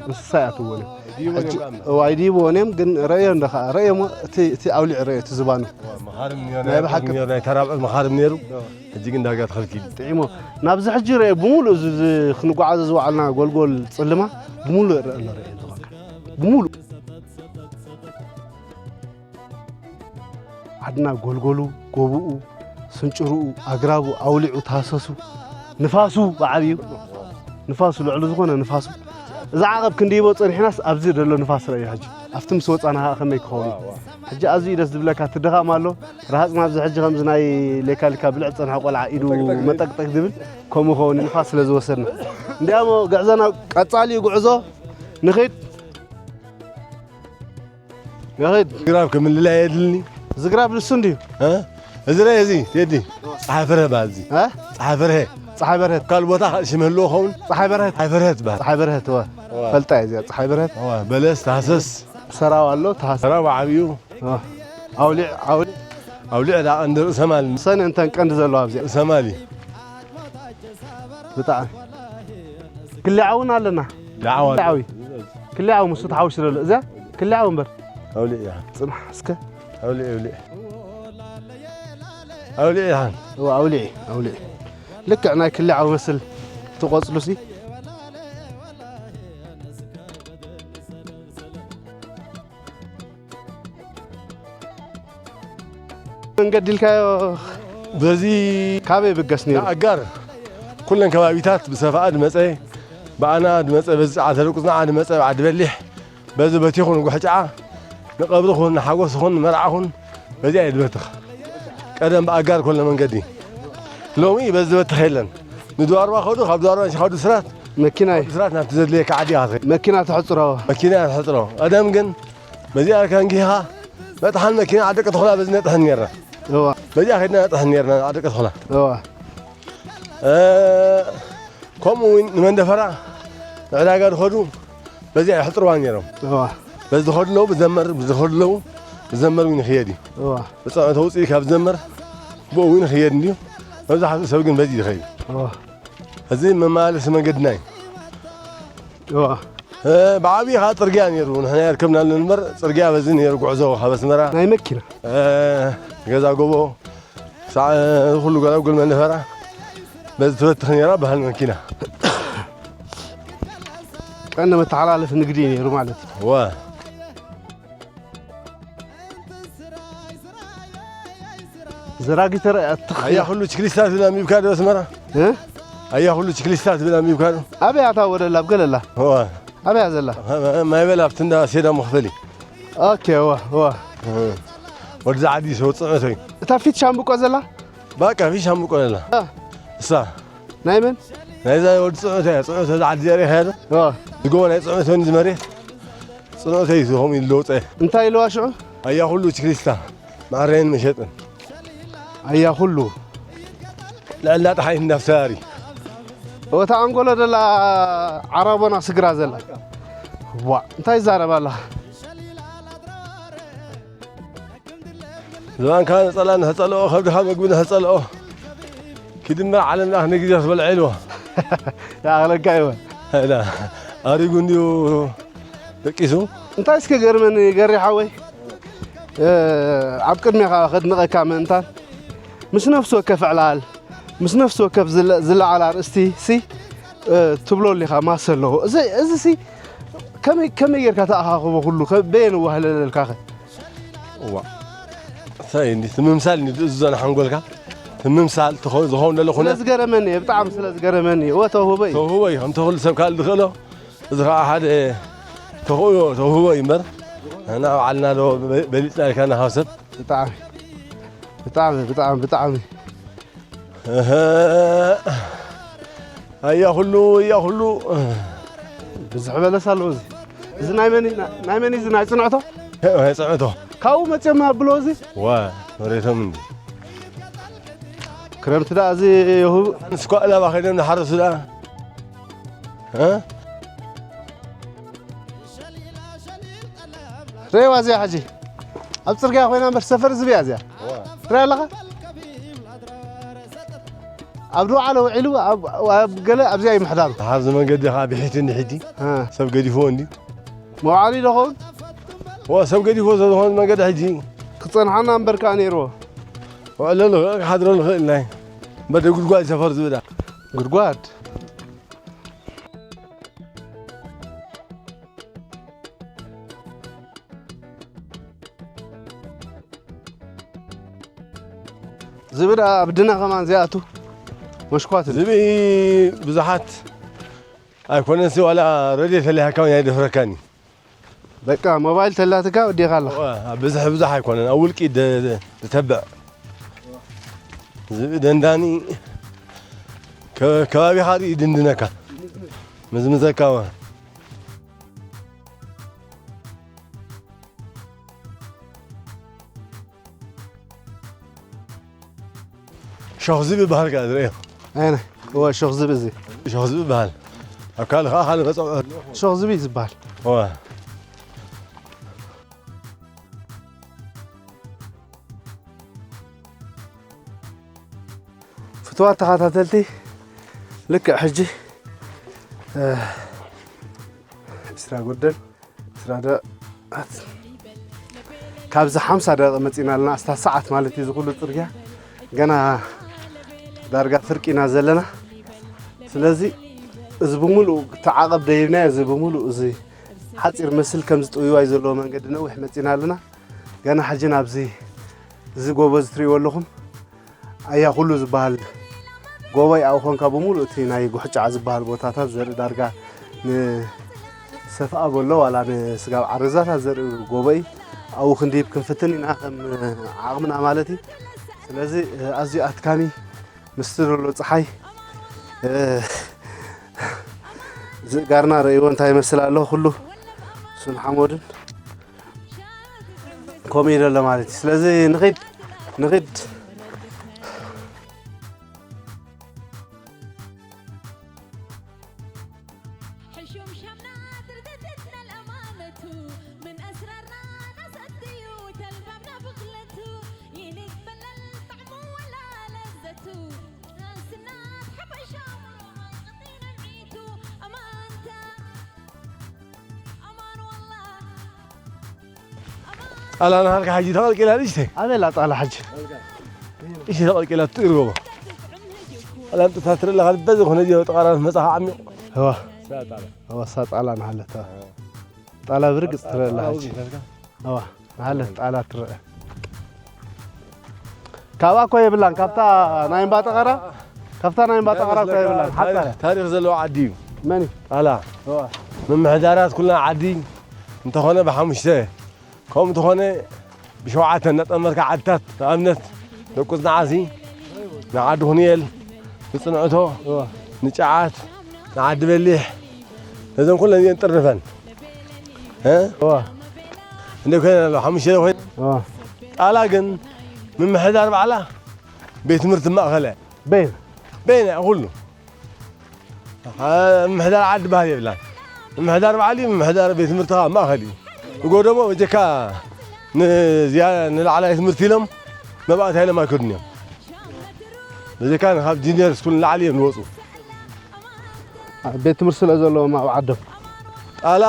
እንስሳ ይኣትውዎን እዮም። ሕጂ፣ እዎ፣ ኣይድይብዎን እዮም፣ ግን ረእዮ እንዶ ኸዓ፣ ረእዮ እሞ እቲ፣ እቲ ኣውሊዕ ረእዮ፣ እቲ ዝባኑ። መኻርም ነይሩ፣ ናይ ናይ ብሓቂ። ብርቂ ነይሩ፣ ናይ ተራብዐ መኻርም ነይሩ። ሕጂ ግን ዳርጋ ተኸልኪሉ። ጥዒሞ። ናብዚ ሕጂ ረእዮ፣ ብምሉእ እዚ፣ እዚ ክንጓዓዞ ዝወዓልና ጎልጎል ጽልማ፣ ብምሉእ ይረአ ኣሎ፣ ረእዮ እንዶ ኸዓ። ብምሉእ። ዓድና ጎልጎሉ፣ ጎብኡ፣ ስንጭርኡ፣ ኣግራቡ፣ ኣውሊዑ፣ ታህሰሱ፣ ንፋሱ ብዓብዩ፣ ንፋሱ ልዕሊ ዝኾነ ንፋሱ። እዚ ዓቐብ ክንድይቦ ጸኒሕናስ ኣብዚ ዘሎ ንፋስ ረእዮ ሕጂ። ኣብቲ ምስ ወጻና ኸኣ ከመይ ክኸውን እዩ? ሕጂ ኣዝዩ እዩ ደስ ዝብለካ፣ እቲ ድኻም ኣሎ። ረሃጽና ኣብዚ ሕጂ ከምዚ ናይ ሌካ ሌካ ብልዕ ዝጸንሐ ቆልዓ ኢዱ መጠቅጠቅ ዝብል ከምኡ ክኸውን እዩ፣ ንፋስ ስለ ዝወሰድና። እንዲያሞ ግዕዞና ቀጻሊ እዩ ጉዕዞ። ንኺድ። ንኺድ። ግራብ ክምልላይ የድልኒ። እዚ ግራብ ንሱ እንድዩ። እ? እዚ ረእ እዚ፣ ቴዲ። ጸሓይ ፍርህ በሃል እዚ። እ? ጸሓይ ፍርህ። ጸሓይ በርሀት። ካልእ ቦታ ካልእ ሽም ህልዎ ኸውን? ጸሓይ በርሀት። ጸሓይ ፍርህ ትበሃል። ጸሓይ በርሀት፣ እወ። እዋ። ፈልጣ እየ እዚኣ፣ ጸሓይ በርሀት። እዋ፣ በለስ፣ ታህሰስ። ሰራው ኣሎ፣ ታህሰስ። ሰራው ዓብዩ። እዋ። ኣውሊዕ፣ ኣውሊዕ። ኣውሊዕ ደኣ ቀንዲ ርእሰ ማል። ሰነ እንተን ቀንዲ ዘለዋ ኣብዚኣ። ርእሰ ማል እዩ። ብጣዕሚ። ክሊዓ እውን ኣለና። ዳዕዋ። ክሊዓዊ። ክሊዓዊ ምስኡ ተሓዊሱ ዘሎ። እዚኣ ክሊዓዊ እምበር። ኣውሊዕ እያ። ጽናሕ እስከ። ኣውሊዕ፣ ኣውሊዕ። ኣውሊዕ ይሓን። እዋ፣ ኣውሊዕ፣ ኣውሊዕ። ልክዕ ናይ ክሊዓዊ መስል ትቆጽሉሲ። መንገዲ ኢልካዮ በዚ ካበይ ብገስ ነይሩ? ኣጋር ኩለን ከባቢታት ብሰፍኣ ድመጸ፣ ብኣና ድመጸ፣ በዚ ጸዓተ ደቁጽናዓ ድመጸ፣ ብዓዲ በሊሕ፣ በዚ በቲኹ ንጉሕጫዓ፣ ንቐብሪ ኹን፣ ንሓጎስ ኹን፣ ንመርዓ ኹን፣ በዚኣ እዩ ድበትኽ። ቀደም ብኣጋር ኮሎ መንገዲ። ሎሚ በዚ ዝበትኽ የለን። ንድዋርባ ኸዱ፣ ካብ ድዋርባ ንሽኻዱ ስራት፣ መኪና እዩ። ስራት ናብቲ ዘድልየካ ዓዲ ኢኻ ትኸይድ። መኪና ተሕጽሮ። መኪና ተሕጽሮ። ቀደም ግን በዚኣ ከንጊኻ መጥሓን መኪና ዓዲ ቀጥኹላ በዚ ነጥሕን ኔርና። እዋ። በዚኣ ከድና ነጥሕን ኔርና ዓዲ ቀጥኹላ። እዋ። እ፣ ከምኡ እውን ንመንደፈራ ንዕዳጋ ዝኸዱ በዚኣ ይሕጽርዋ ኔሮም። እዋ። በዚ ዝኸዱ ኣለዉ ብዘመር፣ ብዝኸዱ ኣለዉ ብዘመር እውን ይኽየድ እዩ። እዋ። ብጸዕቶ ውፅኢ ካብ ዘመር ብኡ እውን ይኽየድ እንድዩ። መብዛሕትኡ ሰብ ግን በዚ ይኸይድ። እዋ። እዚ መመላለሲ መንገድና እዩ። እዋ። እ፣ ብዓብዪ ኸዓ ጽርግያ ነይሩ። ንሕና የርከብናሉ እምበር ጽርግያ በዚ ነይሩ ጉዕዞ ካብ ኣስመራ። ናይ መኪና። እ፣ ገዛ ጎቦ፣ ክሳዕ፣ እ፣ ኩሉ ገዛ ጎል መንደፈራ በዚ ትበትኽ ነይራ በሃል መኪና። ቀንዲ መተሓላለፊ ንግዲ እዩ ነይሩ ማለት እዩ። እዋ። ዘራጊ ተረኣ ትኽ ኣያ ኢላ። ኩሉ ችክሊስታ ትብል ኣንቢብካ ዶ ኣስመራ? እ? ኣያ ኩሉ ችክሊስታ ትብል ኣንቢብካ ዶ? ኣበይ ኣታ ወደላ ኣብ ገለላ? እዋ። ኣበይ እያ ዘላ? ማይ በላ ኣብቲ እንዳ ሴዳ መኽፈሊ። ኦኬ፣ እዋ፣ እዋ። እ። ወዲ ዛዓዲ ሰው ጽዕነተይ። እታ ፊት ሻምብቆ ዘላ? ባቃ ፊት ሻምብቆ ዘላ። እ። እሳ። ናይ መን? ናይዛ ወዲ ጽዕነተይ እያ። ጽዕነተ ዛዓዲ ዘሪኻ ዶ? እዋ። ዝጎቦ ናይ ጽዕነተይ ዝመሬት። ጽንዖተይ እዩ፣ ከምኡ ኢሉ ለውጠ። እንታይ ኢልዋ ሽዑ? ኣያ ኩሉ ችክሊስታ፣ መዐረይን መሸጥን። ኣያ ኩሉ። ልዕላ ጣሓይ እንዳፍሳሪ። እታ ኣንጎሎ ደላ ዓራቦና ስግራ ዘላ። ዋ፣ እንታይ ይዛረብ ኣላ? ዝባንካ ነጸላ ንሕጸልኦ፣ ከብድኻ መግቢ ንሕጸልኦ። ክድምር ዓለም ለኣኽ ንግዜ ክትበልዐ ኢልዎ። ይኣኽለካ እየ። ላ፣ ኣሪጉ እንድዩ ደቂሱ። እንታይ እስከ ገርመኒ ገሪ ሓወይ፣ እ፣ ኣብ ቅድሜኻ ከድንቐካ ምእንታን፣ ምስ ነፍሲ ወከፍ ዕላል፣ ምስ ነፍሲ ወከፍ ዝለ-፣ ዝለዓል ኣርእስቲ ሲ፣ እ፣ ትብሎ ኣሊኻ ማሰ ኣለዎ። እዚ፣ እዚ ሲ ከመይ፣ ከመይ ጌርካ ተኣኻኽቦ ኩሉ? ከ-፣ በየን እዋህለለልካኸ? እዋ። እንታይ እንዲ ትምምሳል እንዲ ዝዘና ሓንጎልካ ትምምሳል ትኾ-፣ ዝኸውን ዘሎ ስለ ኩነት ዝገረመኒ እየ፣ ብጣዕሚ ስለ ዝገረመኒ እየ። እወ፣ ተውህቦ እዩ። ተውህቦ እዩ። ከምቲ ኩሉ ሰብ ካልእ ዝኽእሎ፣ እዚ ኸዓ ሓደ ተኽእሎ ተውህቦ እዩ እምበር፣ ንሕና ባዕልና ዶ በ-፣ በሊጽና ኢልካ ናብ ሰብ? ብጣዕሚ፣ ብጣዕሚ፣ ብጣዕሚ፣ ብጣዕሚ። እህ፣ ኣያ ኩሉ፣ ኣያ ኩሉ። ብዙሕ በለስ ኣለዎ እዚ። እዚ ናይ መን እዩ? ናይ መን እዩ እዚ? ናይ ጽንዕቶ? ናይ ጽንዕቶ። ካብኡ መፅኦም ኣብሎ እዚ ዋ መሬቶም እንዲ ክረምቲ ደኣ እዚ ይሁብ ንስኳ ዕላባ ከይዶም ንሓረሱ ደኣ እ? ረእዋ እዚኣ ሕጂ ኣብ ፅርግያ ኮይና እምበር ሰፈር ዝብያ እዚኣ ትሪኣ ኣለኻ ኣብ ድዋዓለ ውዒሉ ኣብ ገለ ኣብዚኣ ይምሕዳሩ ሓዚ መንገዲ ከዓ ብሒቲ እንዲሒቲ ሰብ ገዲፍዎ እንዲ መውዓሊ ዶ ኸውን ዋ ሰብ ገዲፍዎ ስለዝኾነ መንገዲ ሕጂ ክፀንሓና እምበር ከዓ ነይርዎ ውዕለሉ ክሓድረሉ ክእል ናይ በደ ጉድጓድ ሰፈር ዝብዳ ጉድጓድ ዝብዳ ኣብ ድነ ከማን ዚኣቱ መሽኳት ዝብኢ ብዙሓት ኣይኮነንሲ ዋላ ረድዮ ተሊሃካ እውን ኣይደፍረካን እዩ በቃ ሞባይል ተላትካ ወዲኻ ኣለኻ ብዝሕ ብዙሕ ኣይኮነን ኣብ ውልቂ ዝተብዕ ዝብኢ ደንዳኒ ከባቢኻ ርኢ ድንድነካ ምዝምዘካ ሸኽ ዝብ ይበሃል ከኣ ዝረእዮ ኣይነ እወ ሸኽ ዝብ እዚ ሸኽ ዝብ ይበሃል ኣብ ካልእ ከዓ ካልእ መፀውዒ ሸኽ ዝብ እዩ ዝበሃል እወ ፍትዋት ተኸታተልቲ ልክዕ ሕጂ ስራ ጎደል ስራ ደ ካብዚ ሓምሳ ደቂቕ መፂና ኣለና እስታ ሰዓት ማለት እዩ ዝኩሉ ፅርግያ ገና ዳርጋ ፍርቂ ኢና ዘለና ስለዚ እዚ ብምሉእ ተዓቐብ ደይብናዮ እዚ ብምሉእ እዚ ሓፂር መስል ከም ዝጥውይዋይ ዘለዎ መንገዲ ነዊሕ መፂና ኣለና ገና ሕጂ ናብዚ እዚ ጎቦ እዚ ትሪእዎ ኣለኹም ኣያ ኩሉ ዝበሃል ጎቦ እዩ ኣብኡ ኮንካ ብምሉእ እቲ ናይ ጉሕጫዕ ዝበሃል ቦታታት ዘርኢ ዳርጋ ንሰፍኣ በሎ ዋላ ንስጋብ ዓረዛታት ዘርኢ ጎቦ እዩ ኣብኡ ክንድይብ ክንፍትን ኢና ከም ዓቕምና ማለት እዩ ስለዚ ኣዝዩ ኣትካሚ ምስቲ ዘሎ ፀሓይ ዝእጋርና ረእይዎ እንታይ ይመስል ኣሎ ኩሉ ሱን ሓሞድን ከምኡ ኢለ ኣሎ ማለት እዩ ስለዚ ንኺድ ንኺድ ጣላ ናሃልካ ሕጂ ተቐልቂላ ንእሽተይ ኣበላ ጣላ ሕጂ እሺ ተቐልቂላ ትእርጎቦ ኣላ ኣምጥታ ትርኢ ኣለኻ በዚ ዝኾነ ዚ ጠቓራ መጻኻ ዓሚቕ እዋ እዋ ሳ ጣላ ናሃለታ ጣላ ብርግጽ ትርኢ ኣላ ሕጂ እዋ ናሃለት ጣላ ትርኢ ካብኣ እኮ የብላን ካብታ ናይ እምባ ጠቐራ ካብታ ናይ እምባ ጠቐራ እኮ የብላን ሓፃረ ታሪኽ ዘለዎ ዓዲ እዩ መን እዩ ጣላ እዋ ምምሕዳራት ኩልና ዓዲ እንተኾነ ብሓሙሽተ ከምኡ እንተኾነ ብሸውዓተ እናጠመርካ ዓድታት ንኣብነት ደቁ ፅንዓሲ ንዓዲ ኩንየል ንፅንዕቶ ንጨዓት ንዓዲ በሊሕ ነዘን ኩለን እየን ጥርንፈን እንደ ኮይነ ሓሙሽተ ኮይነ ጣላ ግን ምምሕዳር ባዕላ ቤት ትምህርቲ ማእኸለ በይነ በይነ ኩሉ ምምሕዳር ዓዲ በሃል የብላን ምምሕዳር በዓል እዩ ምምሕዳር ቤት ትምህርቲ ከዓ ማእኸል እዩ እጎደሞ በጀካ ንላዕላይ ትምህርቲ ኢሎም መባእታ ኢሎም ኣይከዱን እዮም በጀካ ካብ ጂኒየር ስኩል ንላዕሊ እዮም ዝወፁ ቤት ትምህርቲ ስለ ዘለዎም ኣብ ዓዶም ጣላ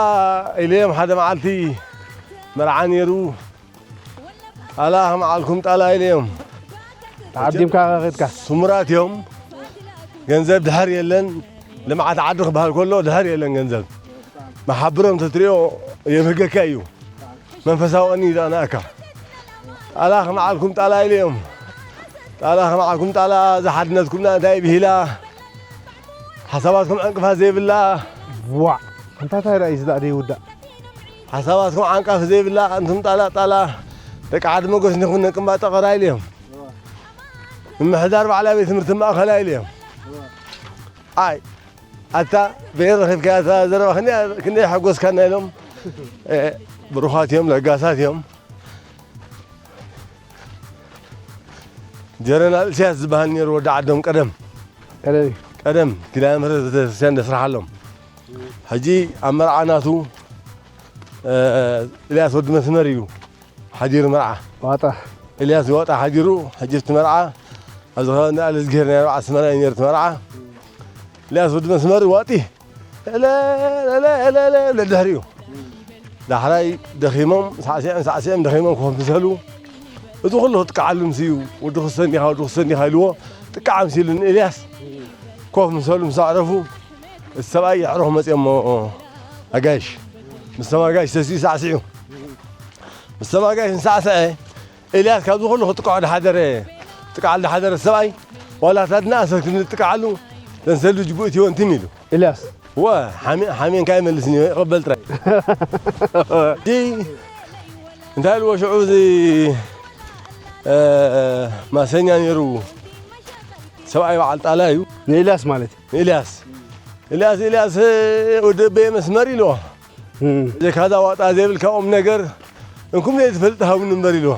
ኢለዮም ሓደ መዓልቲ መርዓ ነይሩ ጣላ ከመዓልኩም ጣላ ኢለዮም ተዓዲምካ ከኸድካ ስሙራት እዮም ገንዘብ ድሕር የለን ልምዓት ዓዲ ክበሃል ከሎ ድሕር የለን ገንዘብ መሓብሮም ተትሪኦ የብህገካ እዩ መንፈሳዊ ቀኒ ይዛናእካ ጣላ ከመዓልኩም ጣላ ኢለዮም ጣላ ከመዓልኩም ጣላ ዝሓድነትኩምና እንታይ ብሂላ ሓሳባትኩም ዕንቅፋት ዘይብላ ዋዕ ኣንታ እንታይ ዳኣ እዩ ዝዳእ ደይውዳእ ሓሳባትኩም ዓንቃፊ ዘይብላ ኣንቱም ጣላ ጣላ ደቂ ዓዲ መጎስ ንኹን ነቅምባ ጠቐራ ኢልዮም ምምሕዳር ባዕላ ቤት ትምህርቲ ማእኸላ ኢልዮም ኣይ ኣታ በየን ረኺብካ ኣታ ዘረባ ክንደይ ሓጎስካና ኢሎም ብሩኻት እዮም ለጋሳት እዮም ጀረናል እስያስ ዝበሃል ነይሩ ወዲ ዓዶም ቀደም። ቀደም እዩ። ቀደም ኪዳነ ምሕረት ቤተክርስትያን ደስርሓሎም። ሕጂ ኣብ መርዓ ናቱ፣ እ፣ ኢልያስ ወዲ መስመር እዩ ሓዲሩ መርዓ። ዋጣ። ኢልያስ ዋጣ ሓዲሩ፣ ሕጂ እቲ መርዓ ኣብዚ ከባቢ እንዳ ኣለ ዝግሄር ናይ ኣርባዓ ኣስመራ እዩ ነይሩ እቲ መርዓ። ኢልያስ ወዲ መስመር ዋጢ። እለ፣ እለ፣ እለ፣ እለ፣ እለ፣ ድሕሪኡ። ዳሕራይ ደኺሞም፣ ሳዕሲዕም፣ ሳዕሲዕም ደኺሞም ኮፍ ምስ በሉ፣ እዚ ኩሉ ክትጥቅዓሉ ምስ እዩ፣ ወዲ ክሰን ዲኻ፣ ወዲ ክሰን ዲኻ ኢልዎ፣ ጥቃዕ ምስ ኢሉ ንኤልያስ፣ ኮፍ ምስ በሉ፣ ምስ ኣዕረፉ፣ እቲ ሰብኣይ የዕርኹ መጺኦሞ ኣጋይሽ። ምስቶም ኣጋይሽ ተሲኡ ሳዕሲዑ። ምስቶም ኣጋይሽ ምስ ሳዕስዐ፣ ኤልያስ ካብዚ ኩሉ ክጥቅዖ ዝሓደረ፣ ጥቃዕ ዝሓደረ ሰብኣይ፣ ዋላ እታ ድና ኣሰር ክንጥቅዓሉ፣ ዘንሰሉ ጅቡእ እትይወን ትም ኢሉ። ኤልያስ። ወ፣ ሓሜ-፣ ሓሜንካ ኣይመልስን እዩ፣ ይቕበል ጥራይ። እዚ እንታይ ኢልዎ ሽዑ እዚ፣ እ፣ ማሰኛ ነይሩ፣ ሰብኣይ በዓል ጣላ እዩ። ንኤልያስ ማለት እዩ። ንኤልያስ። ኤልያስ፣ ኤልያስ፣ ወዲ በየ መስመር ኢልዎ። እም። ዘካዛ ዋጣ ዘይብልካ ቁም ነገር፣ እንኩም ዘይትፈልጥ ሃቡኒ እምበር ኢልዎ።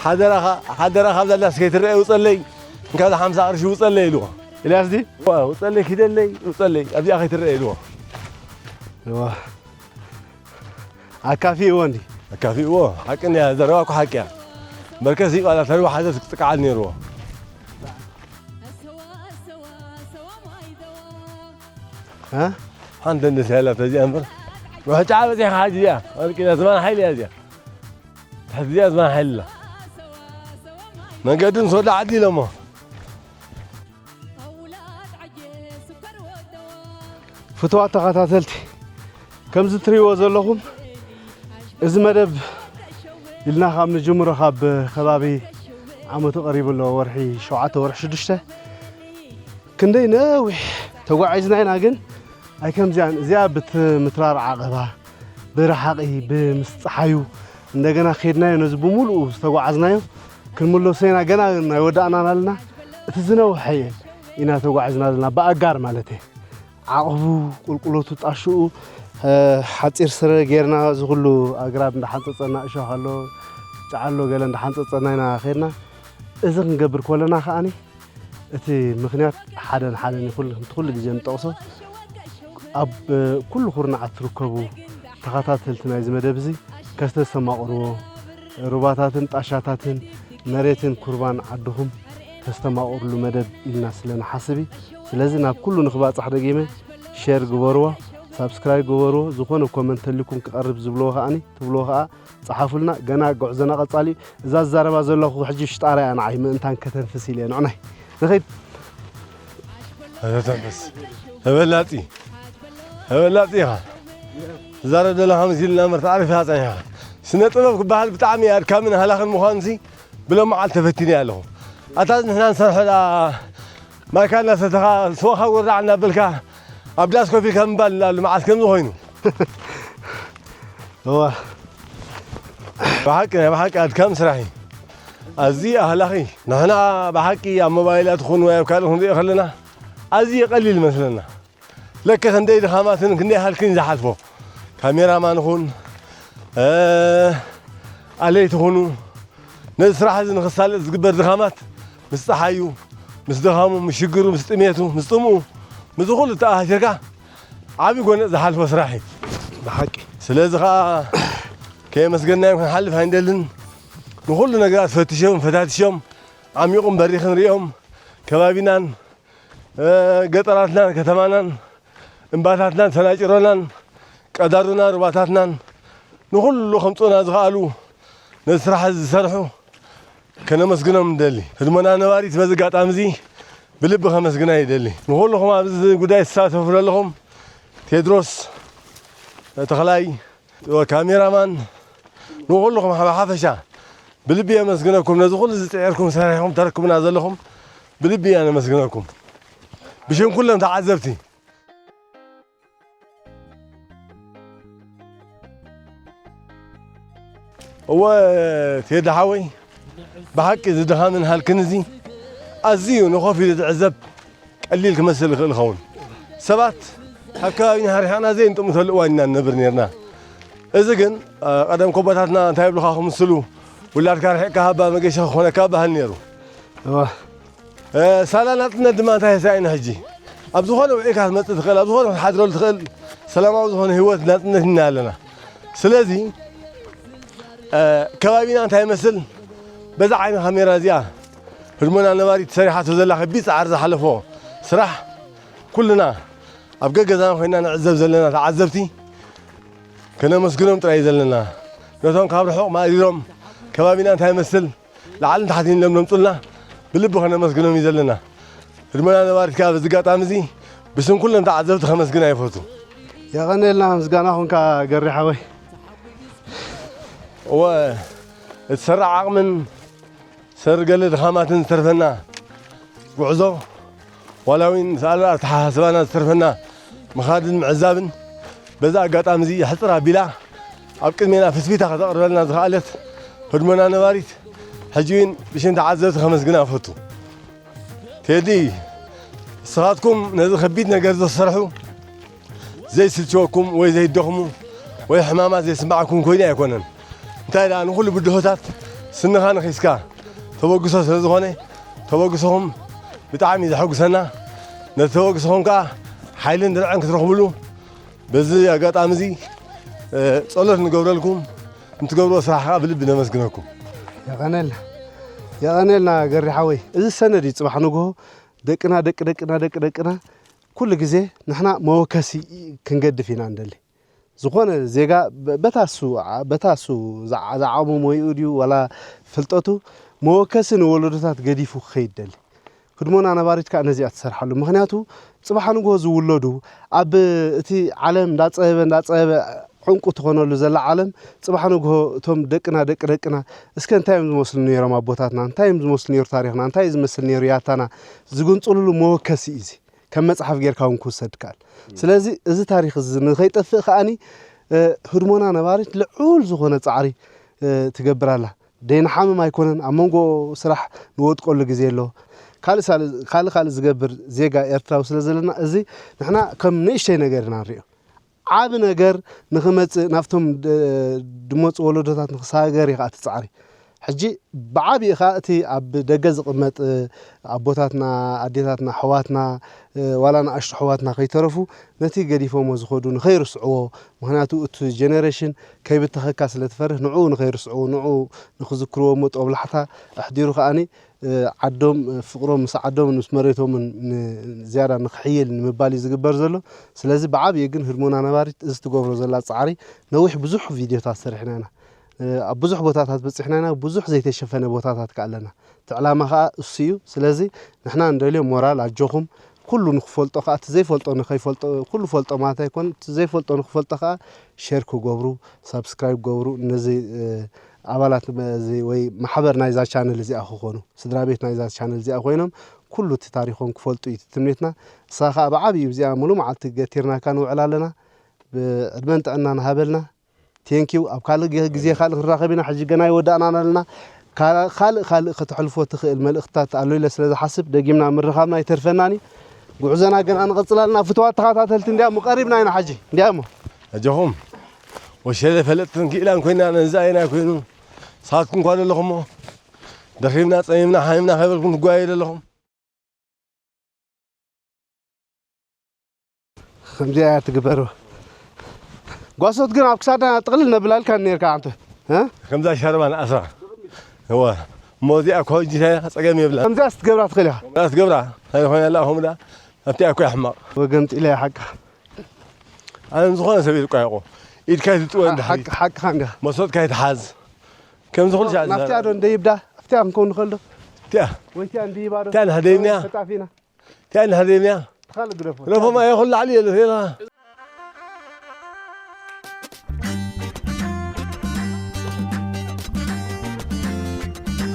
ሓደራኻ፣ ሓደራኻ ኣብዛ ዳስ ከይትረአ ውፀለይ፣ እንካዛ ሓምሳ ቅርሺ ውፀለይ ኢልዎ። ኤልያስ ዲ? ዋ፣ ውፀለይ ኪደለይ፣ ውፀለይ፣ ኣብዚኣ ከይትረአ ኢልዎ። ዋ። ኣካፊእዎ እንዲ? ኣካፊእዎ፣ ሓቂ እንድያ፣ ዘረባ እኮ ሓቂ እያ። በርከስ ይባላ፣ ተርባ ሓደ ክትጥቅዓል ነይርዎ። እ? ሓንቲ እንደስ ያላት እዚኣ እምበር፣ ውሕጫ በፂሓ ሓጂ እዚኣ፣ ወርቂ እያ፣ ዝማን ሓይሊ እያ እዚኣ። ትሕቲ እዚኣ ዝማን ሓይሊ ኣላ። መንገዲ ምስ ወዲ ዓዲ ኢሎሞ። ፍቱዋት ተኸታተልቲ፣ ከምዚ ትሪእዎ ዘለኹም፣ እዚ መደብ ኢልና ካብ ንጅምሮ፣ ካብ ከባቢ ዓመቱ ቀሪቡ ኣሎ፣ ወርሒ ሸውዓተ፣ ወርሒ ሽዱሽተ፣ ክንደይ ነዊሕ ተጓዒዝና ኢና። ግን ኣይ ከምዚኣን፣ እዚኣ ብትምትራር ዓቐባ፣ ብረሓቒ፣ ብምስ ጸሓዩ፣ እንደገና ከድናዮ፣ ነዚ ብምሉኡ ዝተጓዓዝናዮ ክንምለሶ ኢና። ገና ናይ ወዳእናን ኣለና። እቲ ዝነውሐ ኢና ተጓዒዝና ኣለና፣ ብኣጋር ማለት እየ። ዓቕቡ፣ ቁልቁለቱ፣ ጣሽኡ፣ እ፣ ሓጺር ስረ ጌርና፣ እዚ ኩሉ ኣግራብ እንዳሓንጸጸና፣ እሾኽ ኣሎ፣ ጫዓ ኣሎ፣ ገለ እንዳሓንጸጸና ኢና ከድና። እዚ ክንገብር ከለና ከኣኒ፣ እቲ ምኽንያት ሓደን ሓደን እዩ። ኩሉ፣ ከምቲ ኩሉ ግዜ ንጠቕሶ፣ ኣብ ኩሉ ኩርናዓት ትርከቡ ተኸታተልቲ ናይዚ መደብ እዚ፣ ከስተስተማቕርዎ፣ ሩባታትን ጣሻታትን መሬትን ኩርባን ዓድኹም ተስተማቕርሉ መደብ ኢልና ስለ ንሓስብ እዩ። ስለዚ ናብ ኩሉ ንክባጻሕ ደጊመ ሼር ግበርዎ፣ ሳብስክራይብ ግበርዎ፣ ዝኾነ ኮመንት ተልኩም ክቐርብ ዝብልዎ ከኣኒ ትብልዎ ከኣ ጸሓፉልና። ገና ጉዕዞና ቀጻሊ እዩ። እዛ ዝዛረባ ዘለኹ ሕጂ ሽጣራ እያ ንዓይ ምእንታን ከተንፍስ ኢለ እየ። ንዕናይ ንኸይድ። ተተንፍስ። ተበላጺ። ተበላጺ ኢኻ። ትዛረብ ዘለኻ መሲልና እምበር ተዓሪፍካ ጸኒሕካ። ስነ ጥበብ ክበሃል ብጣዕሚ ኣድካምን ሃላኽን ምዃኑሲ ብሎም መዓልቲ ተፈቲነ ኣለኹ። ኣታ ንሕና ንሰርሖ ደኣ ማይካ እናሰተኻ ስዋኻ ወራዕ እናበልካ ኣብ ዳስ ኮፍ ኢልካ ምባል ኣሎ መዓልቲ ከምዚ ኮይኑ። እዋ። ብሓቂ፣ ናይ ብሓቂ ኣድካሚ ስራሕ እዩ። ኣዝዩ ኣህላኺ። ንሕና ብሓቂ ኣብ ሞባይላት ይኹን ወይ ኣብ ካልእ ክንሪኦ ከለና ኣዝዩ ቀሊል ይመስለና። ለከ ክንደይ ድኻማትን ክንደይ ሃልክን እዩ ዝሓልፎ። ካሜራማን ይኹን፣ እ፣ ኣለይቲ ይኹኑ፣ ነዚ ስራሕ እዚ ንኽሳለጥ ዝግበር ድኻማት ምስ ጸሓዩ፣ ምስ ድኻሙ፣ ምስ ሽግሩ፣ ምስ ጥሜቱ፣ ምስ ጽምኡ፣ ምስዚ ኩሉ ተኣሳሲርካ ዓቢ ጎነጽ ዝሓልፎ ስራሕ እዩ። ብሓቂ። ስለዚ ኸኣ ከየመስገናዮም ክንሓልፍ ኣይንደልን። ንኹሉ ነገራት ፈትሾም፣ ፈታቲሾም፣ ዓሚቑን በሪኽን ሪኦም፣ ከባቢናን፣ እ፣ ገጠራትናን ከተማናን፣ እምባታትናን፣ ሰናጭሮናን፣ ቀዳሩና፣ ሩባታትናን፣ ንኹሉ ከምጽኡና ዝኸኣሉ ነዚ ስራሕ እዚ ዝሰርሑ ከነመስግኖም ንደሊ። ህድሞና ነባሪት በዚ ኣጋጣሚ እዚ ብልቢ ከመስግና ይደሊ። ንኹልኹም ኣብዚ ጉዳይ ትሳተፉ ዘለኹም፣ ቴድሮስ ተኽላይ፣ ካሜራማን፣ ንኹልኹም ብሓፈሻ ብልቢ የመስግነኩም። ነዚ ኩሉ ዝጽዒርኩም ሰሪሕኩም ተረክቡና ዘለኹም ብልቢ ኢና ነመስግነኩም። ብሽም ኩሎም ተዓዘብቲ። እወ ቴዲ ሓወይ፣ ብሓቂ እዚ ድኻምን ሃልክን እዚ ኣዝዩ ንኾፍ ኢሉ ዝዕዘብ ቀሊል ክመስል ይኽእል ይኸውን። ሰባት ካብ ከባቢና ሓሪሕና ዘይንጥምተሉ እዋን ኢና ንነብር ነርና። እዚ ግን፣ እ፣ ቀደም ኮቦታትና እንታይ ይብሉኻ ክምስሉ፣ ውላድካ ርሒቕካ ሃባ መገሻ ክኾነካ በሃል ነይሩ። እዋ። እ፣ ሳላ ናጽነት ድማ እንታይ ሳይን ሕጂ? ኣብ ዝኾነ ውዒልካ ክትመጽእ ትኽእል፣ ኣብ ዝኾነ ክትሓድረሉ ትኽእል፣ ሰላማዊ ዝኾነ ህይወት ናጽነት ኢና ኣለና። ስለዚ፣ እ፣ ከባቢና እንታይ ይመስል? በዛ ዓይኒ ካሜራ እዚኣ ህድሞና ነባሪት ሰሪሓቶ ዘላ ከቢድ ጻዕሪ ዝሓለፎ ስራሕ ኩልና ኣብ ገገዛና ኮይና ንዕዘብ ዘለና ተዓዘብቲ ከነመስግኖም ጥራይ እዩ ዘለና። ነቶም ካብ ርሑቕ ማእሪሮም ከባቢና እንታይ ይመስል ላዕልን ታሕትን ኢሎም ዘምጹልና ብልቢ ከነመስግኖም እዩ ዘለና። ህድሞና ነባሪት ከኣ በዚ ኣጋጣሚ እዚ ብስም ኩሎም ተዓዘብቲ ከመስግን ኣይፈቱ። የቐንየልና ምስጋናኹም ከኣ ገሪ ሓወይ። እወ፣ እቲ ሰራዕ ዓቕምን ሰር ገለ ድኻማትን ዝተርፈና ጉዕዞ፣ ዋላ እውን ምስ ኣልባ ኣተሓሳስባና ዝተርፈና ምኻድን ምዕዛብን፣ በዛ ኣጋጣሚ እዚ ሕጽር ኣቢላ ኣብ ቅድሜና ፍስፊታ ከተቕርበልና ዝኸኣለት ህድሞና ነባሪት፣ ሕጂ እውን ብሽም ተዓዘብቲ ከመስግና እፈቱ። ቴዲ፣ ንስኻትኩም ነዚ ከቢድ ነገር ዘሰርሑ ዘይስልችወኩም ወይ ዘይደኽሙ ወይ ሕማማት ዘይስምዓኩም ኮይኑ ኣይኮነን። እንታይ ደኣ ንኹሉ ብድሆታት ስንኻ ነኺስካ ተበግሶ ስለ ዝኾነ፣ ተበግሶኹም ብጣዕሚ እዩ ዘሐጉሰና። ነቲ ተበግሶኹም ከኣ ሓይልን ድርዕን ክትረኽብሉ በዚ ኣጋጣሚ እዚ፣ እ፣ ጸሎት ንገብረልኩም፣ እንትገብርዎ ስራሕ ከኣ ብልቢ ነመስግነኩም። የቐነልና፣ የቐነልና ገሪ ሓወይ። እዚ ሰነድ እዩ ጽባሕ ንግሆ ደቅና፣ ደቂ ደቅና፣ ደቂ ደቅና ኩሉ ግዜ ንሕና መወከሲ ክንገድፍ ኢና እንደሊ። ዝኾነ ዜጋ በ-፣ በታ እሱ ዓ-፣ በታ እሱ ዝዓ-፣ ዝዓቕሙ ሞይኡ ድዩ ዋላ ፍልጠቱ መወከሲ ንወለዶታት ገዲፉ ክኸይድ ደሊ። ህድሞና ነባሪት ከኣ ነዚኣ ትሰርሓሉ። ምኽንያቱ ጽባሕ ንግሆ ዝውለዱ ኣብ እቲ ዓለም እንዳጸበበ፣ እንዳጸበበ ዕንቁ ትኾነሉ ዘላ ዓለም ጽባሕ ንግሆ እቶም ደቅና፣ ደቂ ደቅና እስከ እንታይ እዮም ዝመስሉ ነይሮም ኣቦታትና፣ እንታይ እዮም ዝመስሉ ነይሩ ታሪኽና፣ እንታይ እዩ ዝመስል ነይሩ ያታና ዝግንጽሉሉ መወከሲ እዩ እዚ። ከም መጽሓፍ ጌርካ እውን ክውሰድ ይከኣል። ስለዚ እዚ ታሪኽ እዚ ንኸይጠፍእ ከኣኒ፣ እ፣ ህድሞና ነባሪት ልዑል ዝኾነ ጻዕሪ፣ እ፣ ትገብር ኣላ። ደይንሓምም ኣይኮነን፣ ኣብ መንጎ ስራሕ ንወድቀሉ ግዜ ኣሎ። ካልእ ሳል-፣ ካልእ ካልእ ዝገብር ዜጋ ኤርትራዊ ስለ ዘለና፣ እዚ ንሕና ከም ንእሽተይ ነገር ኢና ንሪኦ። ዓቢ ነገር ንኽመጽእ ናብቶም ድ-፣ ድመጹ ወለዶታት ንኽሰጋገር እዩ ከኣ እቲ ጻዕሪ። ሕጂ ብዓቢኡ ከኣ እቲ ኣብ ደገ ዝቕመጥ፣ እ፣ ኣቦታትና፣ ኣዴታትና፣ ኣሕዋትና፣ እ፣ ዋላ ንኣሽቱ ኣሕዋትና ከይተረፉ ነቲ ገዲፎሞ ዝኸዱ ንኸይርስዕዎ፣ ምኽንያቱ እቲ ጀነሬሽን ከይብተኸካ ስለ ትፈርህ ንዕኡ ንኸይርስዕዎ፣ ንዕኡ ንኽዝክርዎ እሞ ጦብላሕታ ኣሕዲሩ ከኣኒ፣ እ፣ ዓዶም፣ እ፣ ፍቕሮም ምስ ዓዶምን ምስ መሬቶምን ን-፣ ዝያዳ ንኽሕይል ንምባል እዩ ዝግበር ዘሎ። ስለዚ ብዓቢኡ ግን ህድሞና ነባሪት እዚ ትገብሮ ዘላ ጻዕሪ ነዊሕ ብዙሕ ቪድዮታት ሰሪሕና ኢና። እ፣ ኣብ ብዙሕ ቦታታት በጺሕና ኢና፣ ብዙሕ ዘይተሸፈነ ቦታታት ከኣ ኣለና። እቲ ዕላማ ከኣ እሱ እዩ። ስለዚ ንሕና እንደልዮ ሞራል፣ ኣጆኹም። ኩሉ ንኽፈልጦ ከኣ፣ እቲ ዘይፈልጦ ንኸይፈልጦ፣ ኩሉ ፈልጦ ማለት ኣይኮነን፣ እቲ ዘይፈልጦ ንኽፈልጦ ከኣ ሼር ክገብሩ፣ ሳብስክራይብ ክገብሩ፣ ነዚ፣ እ፣ ኣባላት መ-፣ እዚ ወይ ማሕበር ናይዛ ቻነል እዚኣ ክኾኑ፣ ስድራ ቤት ናይዛ ቻነል እዚኣ ኮይኖም ኩሉ እቲ ታሪኾም ክፈልጡ እዩ እቲ ትምኒትና። ንስኻ ከኣ ብዓቢኡ ብዚኣ ሙሉ መዓልቲ ገቲርናካ ንውዕል ኣለና። ብዕድመን ጥዕናን ሃበልና። ቴንኪው። ኣብ ካልእ ገ-፣ ግዜ ካልእ ክንራኸብ ኢና። ሕጂ ገና ኣይወዳእናን ኣለና። ካላ-፣ ካልእ፣ ካልእ ከተሕልፎ ትኽእል መልእኽትታት ኣሎ ኢለ ስለ ዝሓስብ ደጊምና ምርኻብና ኣይተርፈናን እዩ። ጉዕዞና ገና ንቐጽል ኣለና። ፍቱዋት ተኸታተልቲ እንዲያሞ ቀሪብና ኢና ሕጂ። እንዲያሞ። ኣጆኹም። ወሸለ ፈለጥትን ክኢላን ኮይና ነዛ ኢና ኮይኑ። ንስኻትኩም እኳ ዘለኹሞ ደኺምና፣ ጸሚምና፣ ሓሚምና ከይበልኩም ትጓየዩ ዘለኹም። ከምዚኣ እያ ትግበር። ጓሶት ግን ኣብ ክሳድና ጥቕልል ነብላልካ ነርካ ኣንተ። እ? ከምዛ ሻርባ ንኣስራ። እወ። እሞ እዚኣ እኮ ሕጂ እንታይ እያ? ጸገም የብላን። ከምዚኣ ስትገብራ ትኽእል ኢኻ። ከምዚኣ ስትገብራ። እንታይ ኮይና ኣላ? ከምኡ ደኣ። ኣብቲኣ እኮ እያ ሕማቕ። ወገምጢ ኢለ እያ ሓቃ። ኣነ ዝኾነ ሰብ ይቋየቆ። ኢድካ ይትጥወ ሓ-፣ እንድሕር። ሓቅ-፣ ሓቅኻ እንዲኻ። መሶጥካ ይትሓዝ። ከምዚ ኩሉ ሻዕ ናብቲኣ ዶ እንደይብዳ? ኣብቲኣ ክንከውን ንኽእል ዶ? እቲኣ። ወይ እቲኣ እንድይባ ዶ? እቲኣ ንሓደ ይብንያ። ተጣፊና። እቲኣ ንሓደ ይብንያ። ትኻል ግደፎ። ግደፎ፣ ማየ ኩሉ ላዕሊ የለ፣ ሄላ።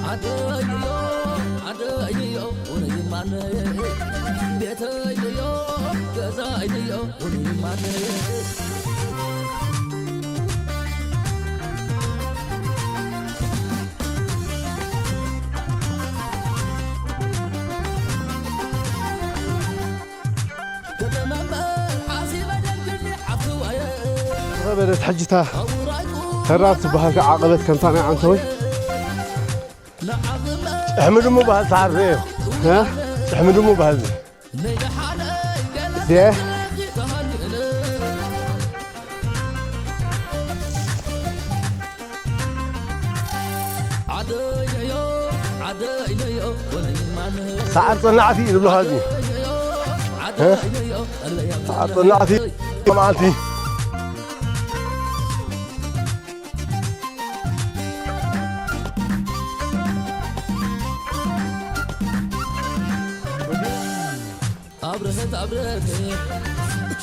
ዓደይዮ፣ ዓደይዮ፣ ውሩይ ማነይ። ቤተይዮ፣ ገዛይዮ፣ ውሩይ ማነይ። ዝኸበደት ሕጅታ ተራር ትበሃል ከዓ ዓቐበት ከምታ ናይ ዓንተወይ። እሕምድሙ ባህል ተዓርፈ እዩ። እ? እሕምድሙ ባህል። እዚኣ ሰዓር ጸናዕቲ እዩ ዝብልኻ እዚ። እ? ሰዓር ጸናዕቲ መዓልቲ። ኣብረሀት ኣብረሀት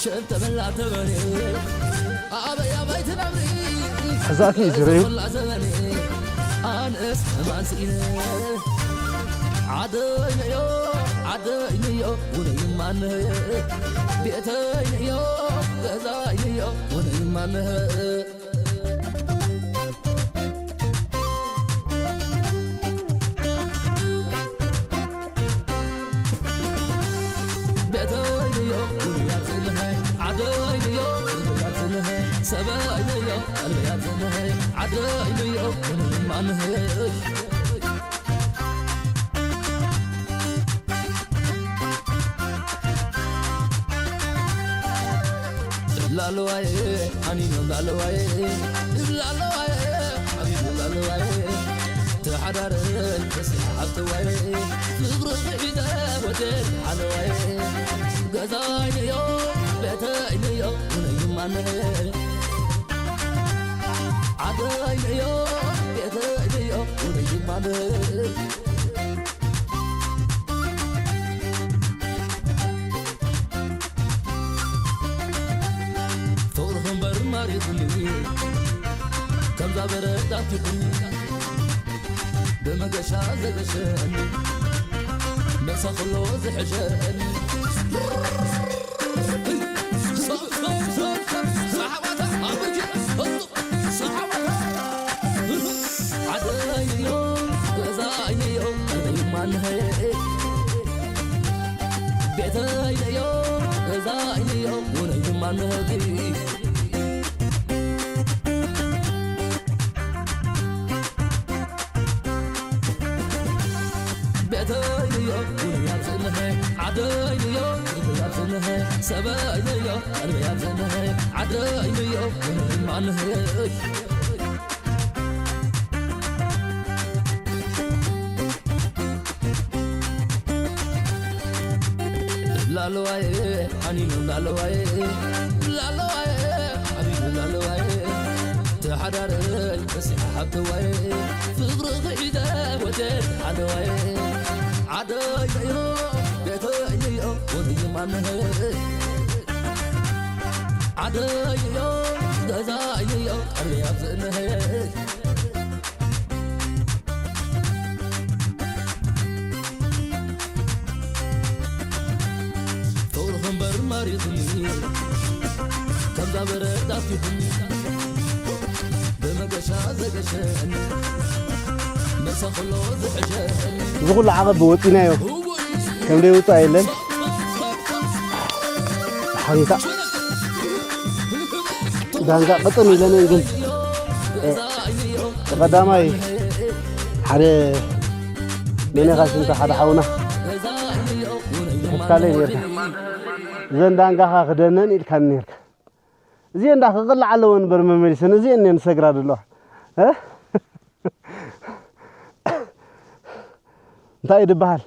ሸብ ተበላ ተበሬ ኣበይ ኣበይ ትነብሪ ሕዛት እዩ ዝረዩ። ኮላ ዘበኔ ኣነስ ማንስ ኢነ ዓደይነዮ ዓደይነዮ ውነይ ማንህ ቤተይነዮ ገዛይነዮ ውነይ ማንህ ላለዋይ ኣኒኖም ላለዋይ ላለዋይ ኣኒኖም ላለዋይ ተሓዳረ ተስሓብተዋይ ፍቕሪ ሒዘ ወደድ ሓለዋይ ገዛይንዮ ቤተይንዮ ውነይማነ ዓደይንዮ ቤተይንዮ ውነይማነ ፍቕርኹም በርማሪኹኒ ከምዛ በረድ ኣቲኹኒ ብመገሻ ዘገሸኒ መሳኽሎ ዝሕሸኒ ዓደይዮ ገዛይዮ ማንሀ ቤተይዮ ገዛይዮ ውነይ ማንሀ ቤተይዮ ውነይ ኣብዝንሀ ዓደይዮ ውነይ ኣብዝንሀ ሰበይዮ ቀልበይ ኣብዝንሀ ዓደይዮ ውነይ ማንሀ ላለዋይ ሓኒኑ ላለዋይ ላለዋይ ሓኒኑ ላለዋይ ተሓዳረይ ተስሓብተዋይ ፍቕሪ ክሒደ ወደድ ሓለዋይ ዓደይዮ ቤተይዮ ወንድማንህ ዓደይዮ ገዛይዮ ቀርያብ ዝእንህ ፍቕርኹም በርማሪኹኒ ከምዛ በረድ ኣቲኹኒ ብመገሻ ዘገሸኒ መሳኽሎ ዝሕሸኒ እዚ ኩሉ ዓቐብ ወፂናዮ ከም ደይውፃእ የለን ሓሪታ ዳንጋ ቅጥን ኢለን ግን ቀዳማይ ሓደ መኔኻ ሽምታ ሓደ ሓውና ትሕትካለይ ነርካ እዘን ዳንጋኻ ክደነን ኢልካኒ ነርካ እዚአን ዳ ክቕላዕ ኣለወን እምበር መመሊሰን እዚአን እየን ዝሰግራ ዘለዋ እንታይ እዩ ዝበሃል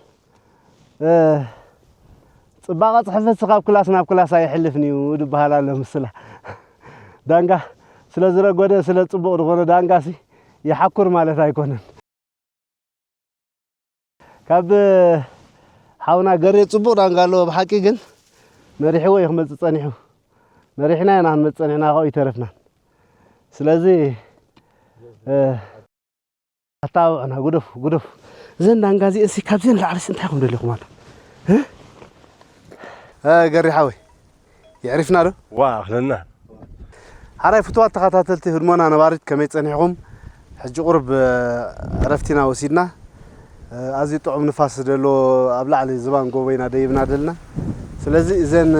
ፅባቐ ፅሕፈትሲ ካብ ክላስ ናብ ክላስ ኣይሕልፍን እዩ ዝበሃል ኣሎ ምስላ ዳንጋ ስለ ዝረጎደ ስለ ፅቡቕ ዝኾነ ዳንጋሲ ይሓኩር ማለት ኣይኮነን ካብ ሓውና ገሬ ፅቡቕ ዳንጋ ኣለዎ ብሓቂ ግን መሪሕዎ እዩ ክመፅእ ፀኒሑ መሪሕና ኢና ክንመፅእ ፀኒሕና ካብኡ ይተረፍናን ስለዚ ኣተባብዑና ግደፉ ግደፉ እዘን ዳንጋ እዚአንሲ ካብዘን ላዕሊስ እንታይ ኢኹም ደሊኹም ኣሎ ገሪ ሓወይ የዕሪፍና ዶ ዋ ኣኽለና ሓራይ ፍትዋት ተኸታተልቲ ህድሞና ነባሪት ከመይ ጸኒሕኹም ሕጂ ቁርብ ዕረፍቲና ወሲድና ኣዝዩ ጥዑም ንፋስ ደሎ ኣብ ላዕሊ ዝባን ጎቦ ኢና ደይብና ደልና ስለዚ እዘን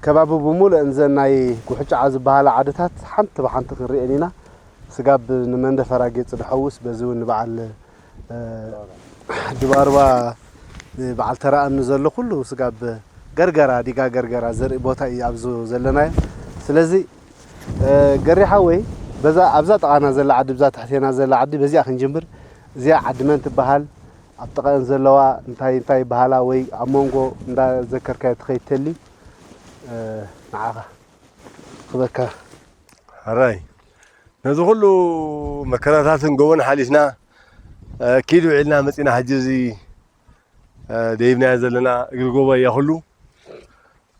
ከባቢ ብምሉእን ዘን ናይ ጉሕጫዓ ዝበሃላ ዓድታት ሓንቲ ብሓንቲ ክንሪኤን ኢና። ስጋብ ንመንደፈራ ጌጽ ድሐውስ በዚ እውን ንበዓል ድባርባ በዓል ተራእምኒ ዘሎ ኩሉ ስጋብ ገርገራ ዲጋ ገርገራ ዘርኢ ቦታ እዩ ኣብዚ ዘለናዮ። ስለዚ ገሪሓ ወይ በዛ ኣብዛ ጥቓና ዘላ ዓዲ ብዛ ትሕቴና ዘላ ዓዲ በዚኣ ክንጅምር። እዚኣ ዓዲ መን ትበሃል? ኣብ ጥቓን ዘለዋ እንታይ እንታይ ይበሃላ ወይ ኣብ መንጎ እንዳዘከርካዮ ትኸይድ ተሊ ንዓኻ ክበካ። ሕራይ ነዚ ኩሉ መከራታትን ጎቦን ሓሊፍና ኪድ ውዒልና መፂና ሕጂ እዚ ደይብናዮ ዘለና እግሪ ጎቦ እያ ኩሉ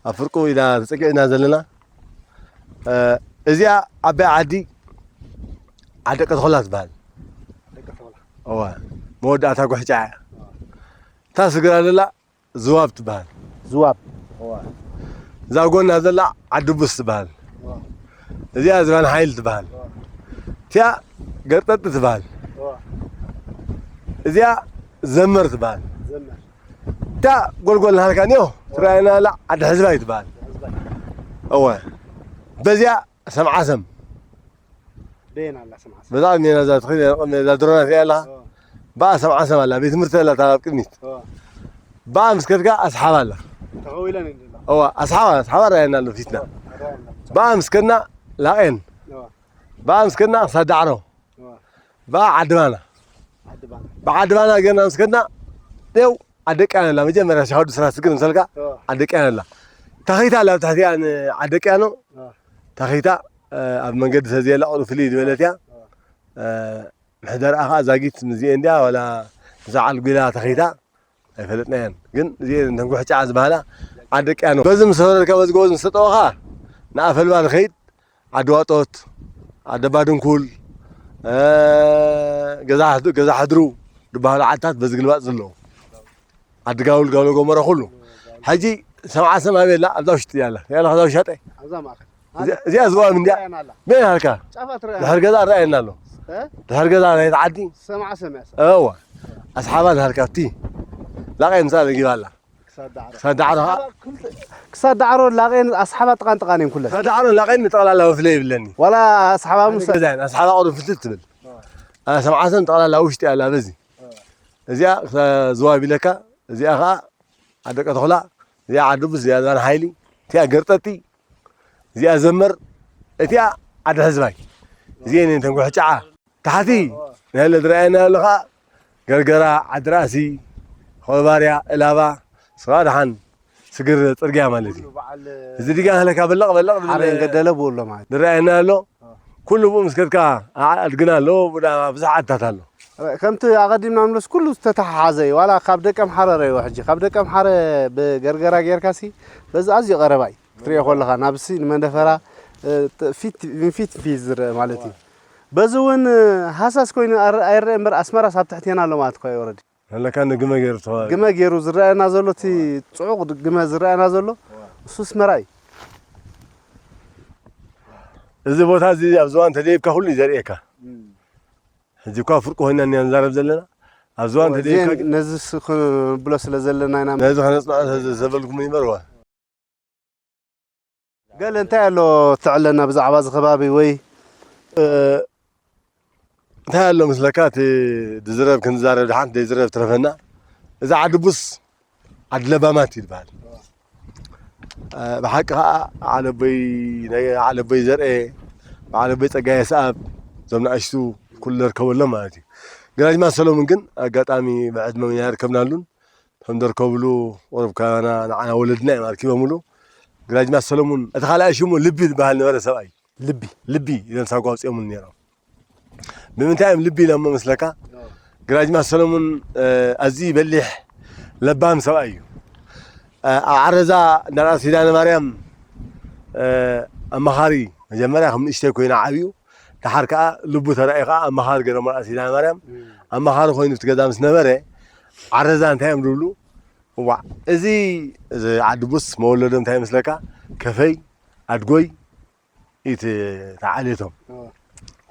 ኣብ ፍርቁ ኢና ተፀጊዕና ዘለና። እዚኣ ዓባይ ዓዲ ዓዲ ቀትኾላ ትበሃል። እዋ መወዳእታ ጉሕጫ እያ። እታ ስግራ ዘላ ዝዋብ ትበሃል። ዝዋብ እዛ ጎና ዘላ ዓዲ ቡስ ትበሃል። እዚኣ ዝባን ሓይል ትበሃል። እቲኣ ገርጠጢ ትበሃል። እዚኣ ዘመር ትበሃል። እታ ጎልጎል ናሃልካ ኒዮ ትረኣየና ዘላ ዓዲ ሕዝባይ ትበሃል። እወ በዚኣ ሰምዓሰም በጣዕሚ ሜና እዛ ትኽእል እዛ ድሮና ትሪኣ ኣለኻ። ብኣ ሰምዓሰም ኣላ ቤት ትምህርቲ ኣላ እታ ኣብ ቅድሚት። ብኣ ምስ ከድካ ኣስሓባ ኣላ። እዋ ኣስሓባ ኣስሓባ ራኣየና ኣሎ ፊትና። ብኣ ምስ ከድና ላቄን። ብኣ ምስ ከድና ክሳድ ዳዕሮ። ብኣ ዓዲ ባና። ብዓዲ ባና ጌርና ምስ ከድና ው ዓደቅያን ኣላ መጀመርያ ሻሃዱ ስራ ስግር ምሰልካ ዓደቅያን ኣላ። ታኺታ ኣላ ኣብ ትሕቲኣ ዓደቅያኖ ታኺታ ኣብ መንገዲ ተዘየላ ቁሩ ፍልይ ዝበለት እያ። ምሕደርኣ ከዓ ዛጊት ምዚኤ እንድያ ዋላ እዛ ዓልጒላ ተኺታ ኣይፈለጥናያን። ግን እዚኤን እንተን ጉሕጫዓ ዝበሃላ ዓደቅያኖ። በዚ ምስ ወረድካ በዚ ጎበዝ ምስ ተጠወኻ ንኣፈልባ ንኸይድ ዓዲ ዋጦት፣ ዓዲ ኣባድንኩል፣ ገዛ ሕድሩ ዝበሃሉ ዓድታት በዚ ግልባጥ ዘለዉ። ዓዲ ጋውል ጋውሎ ጎመራ ኩሉ። ሕጂ ሰብዓ ሰማይ ቤላ ኣብዛ ውሽጢ እያ ኣላ። እያ ኣላ ከዛ ውሻጠ። ኣብዛ ማእከል። እዚኣ- እዚኣ ዝዋብ እንዲያ። ርኣየና ኣላ። መን ሃልካ? ጫፋ ትረአ። ድሕር ገዛ ረኣየና ኣሎ። እ? ድሕር ገዛ ናይ ዓዲ። ሰብዓ ሰማይ። እዋ። ኣስሓባ ሃልካ ኣብቲ። ላቀ ምሳ ለጊባ ኣላ። ክሳድ ዳዕሮ። ክሳድ ዳዕሮ ኸዓ። ክሳድ ዳዕሮ ላቀን ኣስሓባ ጥቃን ጥቃን እዮም ኩለን። ክሳድ ዳዕሮ ላቀን ጠቅላላ መፍለይ ይብለኒ። ዋላ ኣስሓባ ሓደ ሙሳ። ገዛ እየን። ኣስሓባ ቁሩብ ፍልትል ትብል። ሰብዓ ሰም ጠቅላላ ውሽጢ ኣላ በዚ። እዚኣ ዝዋብ ኢለካ፣ እዚኣ ኸዓ ዓዲ ቀተኹላ፣ እዚኣ ዓዲ ቡስ፣ እዚኣ ዝባን ሓይሊ፣ እቲኣ ገርጠጢ፣ እዚኣ ዘመር፣ እቲኣ ዓዲ ሕዝባይ። እዚኤን እየን ተንጉሕጫዓ። ታሕቲ ንህለ ዝረኣየና ዘሎ ኸዓ ገርገራ፣ ዓዲ ራእሲ፣ ኾባርያ፣ እላባ፣ ስኻ ደሓን ስግር ጽርግያ ማለት እዩ። እዚ ዲጋ ህለካ በለቕ በለቕ ዝብል ሓረን ገደለ ብኡ ኣሎ ማለት። ዝረኣየና ኣሎ። ኩሉ ብኡ ምስ ከድካ ኣድግና ኣሎ፣ ብዙሕ ዓድታት ኣሎ። ከምቲ ኣቐዲምና ምለስ ኩሉ ዝተተሓሓዘ እዩ። ዋላ ካብ ደቀምሓረ ረእይዎ ሕጂ። ካብ ደቀምሓረ ብገርገራ ጌርካሲ በዚ ኣዝዩ ቀረባ እዩ። ክትሪኦ ከለኻ ናብሲ ንመንደፈራ እ፣ ፊት ንፊት ፊት ዝረአ ማለት እዩ። በዚ እውን ሃሳስ ኮይኑ ኣር- ኣይረአ እምበር ኣስመራስ ኣብ ትሕቴና ኣሎ ማለት እኮ እዩ ኦረዲ። ኣለካ ንግመ ገይሩ ተኸባቢ። ግመ ገይሩ ዝረኣየና ዘሎ እቲ ጽዑቕ ግመ ዝረኣየና ዘሎ እሱ ኣስመራ እዩ። እዚ ቦታ እዚ ኣብ ዝዋን ተደይብካ ኩሉ እዩ ዘርእየካ። ሕጂ እኳ ፍርቂ ኮይና እኒኣ ንዛረብ ዘለና ኣብ ዝዋን ተደይብካ ነዚ ክንብሎ ስለ ዘለና ኢና ነዚ ከነፅንዖ ዘበልኩም ይበርዋ ገለ እንታይ ኣሎ ትዕለና ብዛዕባ እዚ ከባቢ ወይ እንታይ ኣሎ ምስለካ እቲ ድዝረብ ክንዛረብ ድሓን ዘይዝረብ ትረፈና እዛ ዓዲ ቡስ ዓዲ ለባማት እዩ ዝበሃል ብሓቂ ከዓ ዓለቦይ ናይ ዓለቦይ ዘርአ ብዓለቦይ ፀጋየ ሰኣብ እዞም ንኣሽቱ ኩሉ ዘርከበሎም ማለት እዩ ግራጅማ ሰሎሙን ግን ኣጋጣሚ ብዕድመ ያርከብናሉን ከም ደርከብሉ ቁሩብ ካባና ንዓና ወለድና እዮም ኣርኪቦምሉ። ግራጅማ ሰለሙን እቲ ካልኣይ ሽሙ ልቢ ዝበሃል ነበረ ሰብኣይ። ልቢ። ልቢ ኢሎም ሳጓ ኣውፂኦምሉ ነይሮም። ብምንታይ እዮም ልቢ ኢሎሞ መስለካ? ግራጅማ ሰለሙን ኣዝዩ በሊሕ ለባም ሰብኣይ እዩ። ኣብ ዓረዛ እንዳ ራእሲ ኪዳነ ማርያም ኣማኻሪ መጀመርያ ከም ንእሽተይ ኮይኑ ዓብዩ ደሓር ከዓ ልቡ ተራእዩ ከዓ ኣማኻሪ ገይሮም ራእሲ ኪዳነ ማርያም ኣማኻሪ ኮይኑ እቲ ገዛ ምስ ነበረ ዓረዛ እንታይ እዮም ዝብሉ እዋዕ እዚ እዚ ዓዲ ቡስ መወለዶ እንታይ ይመስለካ ከፈይ ኣድጎይ እቲ ተዓሌቶም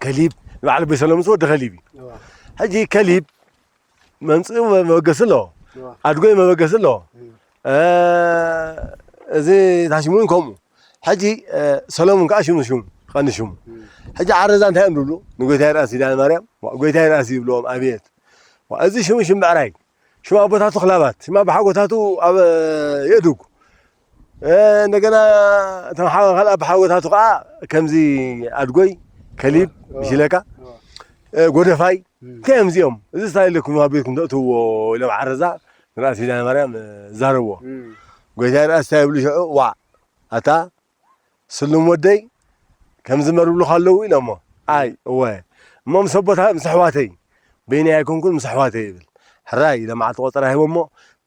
ከሊብ ንባዕሉ ቤሰሎምስ ወዲ ከሊብ እዩ ሕጂ ከሊብ መምፅኡ መበገሲ ኣለዎ ኣድጎይ መበገሲ ኣለዎ እዚ ታሽሙን ከምኡ ሕጂ ሰሎሙን ከዓ ሽሙ ሽሙ ቀኒ ሽሙ ሕጂ ዓረዛ እንታይ እዮም ዝብሉ ንጎይታይ ራእሲ ኪዳነ ማርያም ጎይታይ ራእሲ ይብልዎም ኣብየት እዚ ሽሙ ሽም ብዕራይ፣ ሽም ኣቦታቱ ክላባት፣ ሽም ኣባሓጎታቱ ኣብ የእዱግ። እ፣ እንደገና እቶም ሓ-፣ ካልእ ኣባሓጎታቱ ከዓ ከምዚ ኣድጎይ፣ ከሊብ፣ እ፣ ብሽለካ፣ እ። እ፣ ጎደፋይ፣ እም። እንታይ እዮም እዚኦም? እዚ ስታይ ኢለኩም ኣብ ቤትኩም ተእትውዎ ኢሎም ዓረዛ ንራእሲ ኪዳነ ማርያም፣ እ፣ ዛረብዎ። እም። ጎይታይ ራእሲ እንታይ ይብሉ ሽዑ? ዋዕ፣ ኣታ ስሉም ወደይ፣ ከምዚ መርብሉኻ ኣለዉ ኢሎሞ። ኣይ፣ እወ። እሞ ምስ ኣቦታ፣ ምስ ኣሕዋተይ፣ በይነይ ኣይኮንኩን፣ ምስ ኣሕዋተይ ይብል። ሕራይ ኢለ መዓልቲ ቆጸራ ሂቦሞ፣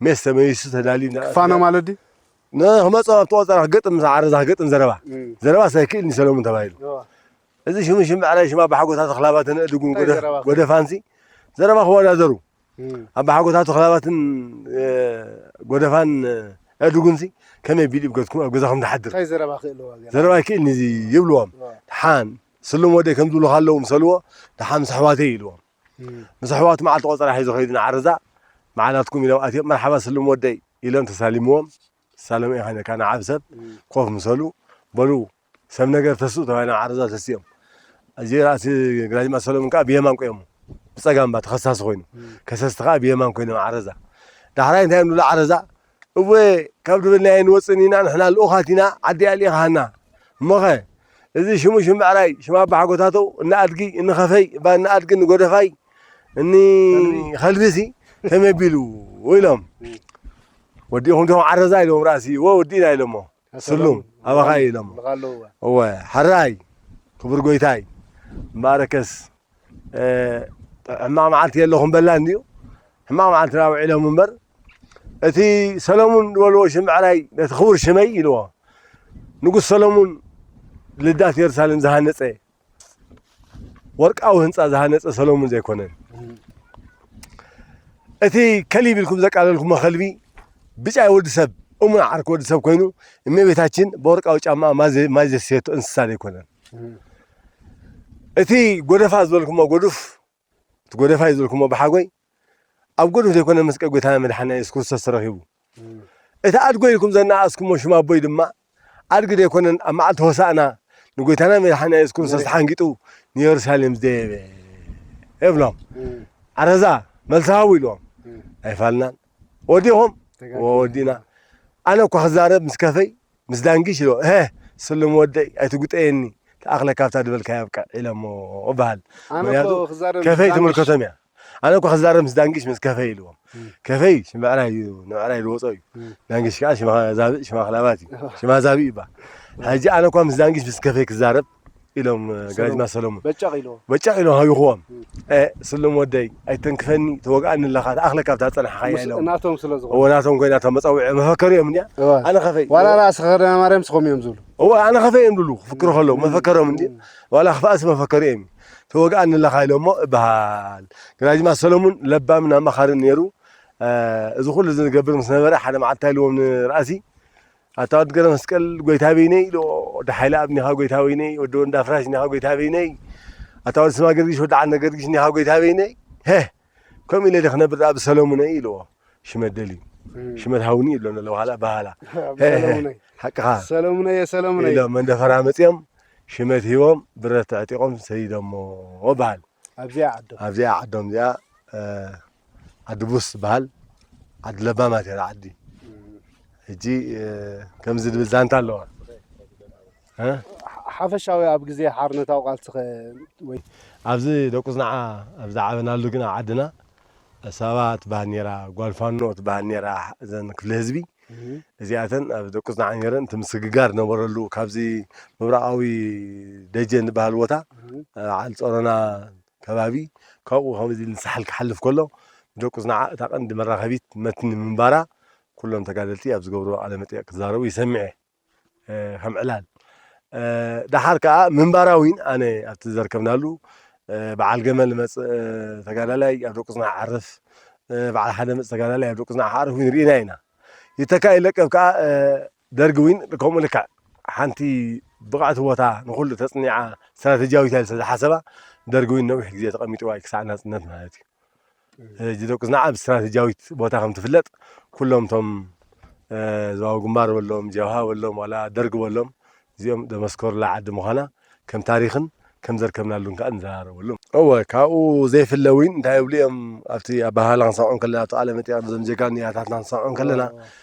ሜስ ተመይሱ ተዳልዩ፣ ክፋኖ ማለት ድዩ? ንኽመጾም ኣብቲ ቆጸራ ክገጥም፣ ምስ ዓረዛ ክገጥም ዘረባ። እም። ዘረባ ሳይክእል ንሰለሙን ተባሂሉ። እዋ። እዚ ሽሙ ሽም ብዕራይ ሽማ ብሓጎታት ክላባትን እድጉን እንታይ ጎደ-፣ ዘረባ? ጎደፋንሲ፣ ዘረባ ክወዳደሩ። እም። ኣባሓጎታቱ ክላባትን፣ እ፣ ጎደፋን፣ እ፣ ኣእዱግንሲ ከመይ ቢሉ ይብገትኩም ኣብ ገዛኹም ትሓድር? እንታይ ዘረባ ክእልዋ ገና? ዘረባ ይክእልኒ እዚ ይብልዎም። እዋ። ደሓን ስሉም ወደይ ከም ዝብሉ ከለዉ ምሰልዎ፣ ደሓን ምስ ኣሕዋተይ ይብልዎም። እም። ምስ ኣሕዋቱ መዓልቲ ቆጸራ ሒዞ ከይዱ ንዓረዛ፣ መዓላትኩም ኢሎም ኣትዮም፣ መርሓባ ስሉም ወደይ ኢሎም ተሳሊምዎም። ሳሎም ኢኻ ነካ ንዓብ ሰብ እም። ኮፍ ምሰሉ፣ በሉ ሰብ ነገር ተስኡ ተባሂልና ዓረዛ ተሲኦም። እዚ ራእሲ ግራጅማ ሰሎምን ከዓ ብየማን ቆየሙ። ብጸጋም ባ ተኸሳሲ ኮይኑ። እም። ከሰስቲ ከዓ ብየማን ኮይኖም ዓረዛ። ዳሕራይ እንታይ እዮም ዝብሉ ዓረዛ? እወ፣ ካብ ድብልናዮ ንወጽእን ኢና፣ ንሕና ልኡኻት ኢና፣ ዓዲ ኣልኢኻና። እሞኸ፣ እዚ ሽሙ ሽም ብዕራይ፣ ሽም ኣባሓጎታቱ፣ እኒ ኣድጊ፣ እኒ ኸፈይ፣ ባ እኒ ኣድጊ፣ እኒ ጎደፋይ፣ እኒ ከልቢ። ከልቢሲ፣ ከመይ ቢሉ? ኢሎም። እም። ወዲእኹም ዲኹም ዓረዛ? ኢሎም ራእሲ፣ እወ፣ ወዲእና ኢሎሞ። ስሉም፣ ኣባኻ እዩ ኢሎሞ። ልቓለዎ። እወ፣ ሕራይ፣ ክቡር ጎይታይ፣ እምበኣርከስ፣ እ፣ ሕማቕ መዓልቲ የለኹም በላ እንድዩ። ሕማቕ መዓልቲ ና ውዒሎም እምበር፣ እቲ ሰሎሙን ዝበልዎ ሽም ብዕራይ፣ ነቲ ክቡር ሽመይ ኢልዎ። ንጉስ ሰሎሙን ልዳት የሩሳሌም ዝሃነጸ፣ ወርቃዊ ህንጻ ዝሃነጸ ሰሎሙን ዘይኮነን። እም። እቲ ከሊብ ኢልኩም ዘቃለልኩሞ ከልቢ፣ ብጫይ ወዲ ሰብ፣ እሙን ዓርኪ ወዲ ሰብ ኮይኑ፣ እመቤታችን ብወርቃዊ ጫማ ማይ ዘ-፣ ማይ ዘስየቶ እንስሳ ዘይኮነን። እም። እቲ ጎደፋ ዝበልኩሞ ጎዱፍ፣ እቲ ጎደፋይ ዝበልኩሞ ብሓጎይ፣ ኣብ ጎዱፍ ዘይኮነ መስቀል ጎይታና መድሓኒና የሱስ ክርስቶስ ተረኺቡ። እም። እቲ ኣድጎ ኢልኩም ዘነኣእስኩሞ ሽም ኣቦይ ድማ፣ ኣድጊ ዘይኮነን ኣብ መዓልቲ ሆሳእና ንጎይታና መድሓኒና የሱስ ክርስቶስ መሬት። ተሓንጊጡ ንየሩሳሌም ዝደየበ። እብሎም። እም። ዓረዛ፣ መልሲ ሃቡ ኢልዎም። እም። ኣይፋልናን። ወዲኹም? ተጋግዮም። ወዲና። ኣነ እኳ ክዛረብ ምስ ከፈይ፣ ምስ ዳንጊሽ ኢልዎ። እህ፣ ስሉም ወደይ፣ ኣይትጉጠየኒ። ተኣኽለ ካብታ ድበልካ የብቅዕ ኢሎሞ እበሃል። ኣነ እኮ ምክንያቱ ክዛረብ ከፈይ ዳንጊሽ ትምልከቶም እያ። ኣነ እኳ ክዛረብ ምስ ዳንጊሽ ምስ ከፈይ ኢልዎም። እም። ከፈይ ሽም ብዕራይ እዩ፣ ንብዕራይ ዝወጾ እዩ። እም። ዳንጊሽ ከዓ ሽማ ዛብእ፣ ሽማ ክላባት እዩ። ሽማ ዛብእ ይባ። ሕጂ ኣነ እኳ ምስ ዳንጊሽ ምስ ከፈይ ክዛረብ ኢሎም፣ እ፣ ሰሎሙን። ግራጅማ ሰሎሙን። በጫቕ ኢልዎ። በጫቕ ኢሎም ሃቢኽዎም። እም። እ፣ ስሉም ወደይ፣ ኣይተንክፈኒ፣ ተወግኣኒ ኣለኻ፣ ተኣኽለ ካብታ ዝጸናሕኻያ ምስ-፣ ኢሎም። ናቶም ስለ ዝኾኑ። እወ፣ ናቶም ኮይና እታ መጸውዒ መፈከሪ እዮም እንድያ። እወ። ኣነ ከፈይ። ዋላ ራእሲ ኸረና ማርያም ስኾም እዮም ዝብሉ። እወ፣ ኣነ ከፈይ እዮም ዝብሉ፣ ክፍክሩ ከለዉ፣ እም። መፈከሮም እንድያ። እም። ዋላ ክፍኣሲ መፈከሪ እዮም። ተወግኣኒ ኣለኻ ኢሎሞ እበሃል። ግራጅማ ሰሎሙን ለባምን ኣማኻርን ነይሩ። እ፣ እዚ ኩሉ እዚ ዝገብር ምስ ነበረ፣ ሓደ መዓልቲ እንታይ ኢልዎም ንራእሲ፣ ኣታ ወዲ ገረ መስቀል ጎይታ በይነይ ኢልዎ፣ ወዲ ሓይለ ኣብ ኒኻ ጎይታ በይነይ፣ ወዲ ወንዳ ፍራሽ ኒኻ ጎይታ በይነይ፣ ኣታ ወዲ ስማ ገርጊሽ፣ ወዲ ዓንደ ገርጊሽ ኒኻ ጎይታ በይነይ። ሄ፣ ከምኡ ኢለ ዶ ክነብር ደኣ ብሰለሙነይ ኢልዎ። ሽመት ደልዩ። እም። ሽመት ሃውኒ ኢሎም ኣለዉ፣ ሃላ በሃላ። ሄ፣ ሄ፣ ብሰለሙነይ። ሓቅኻ። ሰለሙነይ፣ ሰለሙነይ። ኢሎም መንደፈራ መጺኦም፣ ሽመት ሂቦም፣ ብረት ኣዕጢቖም ሰዲዶሞ በሃል። ኣብዚኣ ዓዶም። ኣብዚኣ ዓዶም እዚኣ፣ እ፣ ዓዲ ቡስ ትበሃል። ዓዲ ለባማት እያ ዓዲ። እም። ሕጂ፣ እ፣ ከምዚ ዝብል ዛንታ ኣለዋ። እ? ሓ-፣ ሓፈሻዊ ኣብ ግዜ ሓርነታዊ ቃልሲ ኸ ወይ? ኣብዚ ደቁ ዝነዓ ኣብ ዝዓበናሉ ግን ኣብ ዓድና ሳባ ትበሃል ነይራ፣ ጓል ፋኖ ትበሃል ነይራ፣ እዘን ክፍለ ህዝቢ እህ። እዚኣተን ኣብ ደቁ ዝነዓ ነይረን። እቲ ምስግጋር ነበረሉ ካብዚ ምብራቓዊ ደጀን ዝበሃል ቦታ፣ እህ። በዓል ጾሮና ከባቢ፣ ካብኡ ከምዚ ኢሉ ንሳሕል ክሓልፍ ከሎ፣ ደቁ ዝነዓ እታ ቀንዲ መራኸቢት መትኒ ምንባራ፣ ኩሎም ተጋደልቲ ኣብ ዝገብርዎ ቃለ መጠይቕ ክዛረቡ ይሰምዕ እየ፣ እ፣ ከም ዕላል። እ፣ ደሓር ከኣ ምንባራ እውን ኣነ ኣብቲ ዘርከብናሉ፣ እ፣ በዓል ገመል መጽእ ተጋዳላይ ኣብ ደቁ ዝነዓ ዓርፍ፣ እ፣ በዓል ሓደ መጽእ ተጋዳላይ ኣብ ደቁ ዝነዓ ዓርፍ እውን ርኢና ኢና። ይተካ ይለቀብ ከኣ፣ እ፣ ደርጊ እውን ከምኡ ልክዕ ሓንቲ ብቕዕቲ ቦታ ንኹሉ ተጽኒዓ ስትራተጂያዊት እያ ስለ ዝሓሰባ፣ ደርጊ እውን ነዊሕ ግዜ ተቐሚጥዋ እዩ ክሳዕ ናጽነት ማለት እዩ። እም። ሕጂ ደቁ ዝነዓ ኣብ ስትራተጂያዊት ቦታ ከም ትፍለጥ፣ ኩሎም እቶም፣ እ፣ ዞባዊ ግንባር በሎም፣ ጀብሃ በሎም፣ ዋላ ደርጊ በሎም፣ እዚኦም ዘመስከሩላ ዓዲ ምዃና ከም ታሪኽን ከም ዘርከብናሉን ከኣ ንዘራረበሉ። እወ፣ ካብኡ ዘይፍለ እውን እንታይ ይብሉ እዮም፣ ኣብቲ ኣባህላ ክንሰምዖም ከለና፣ ኣብቲ ቃለ መጠይቕ ነዞም ጀጋኑ ያታትና ክንሰምዖም ከለና፣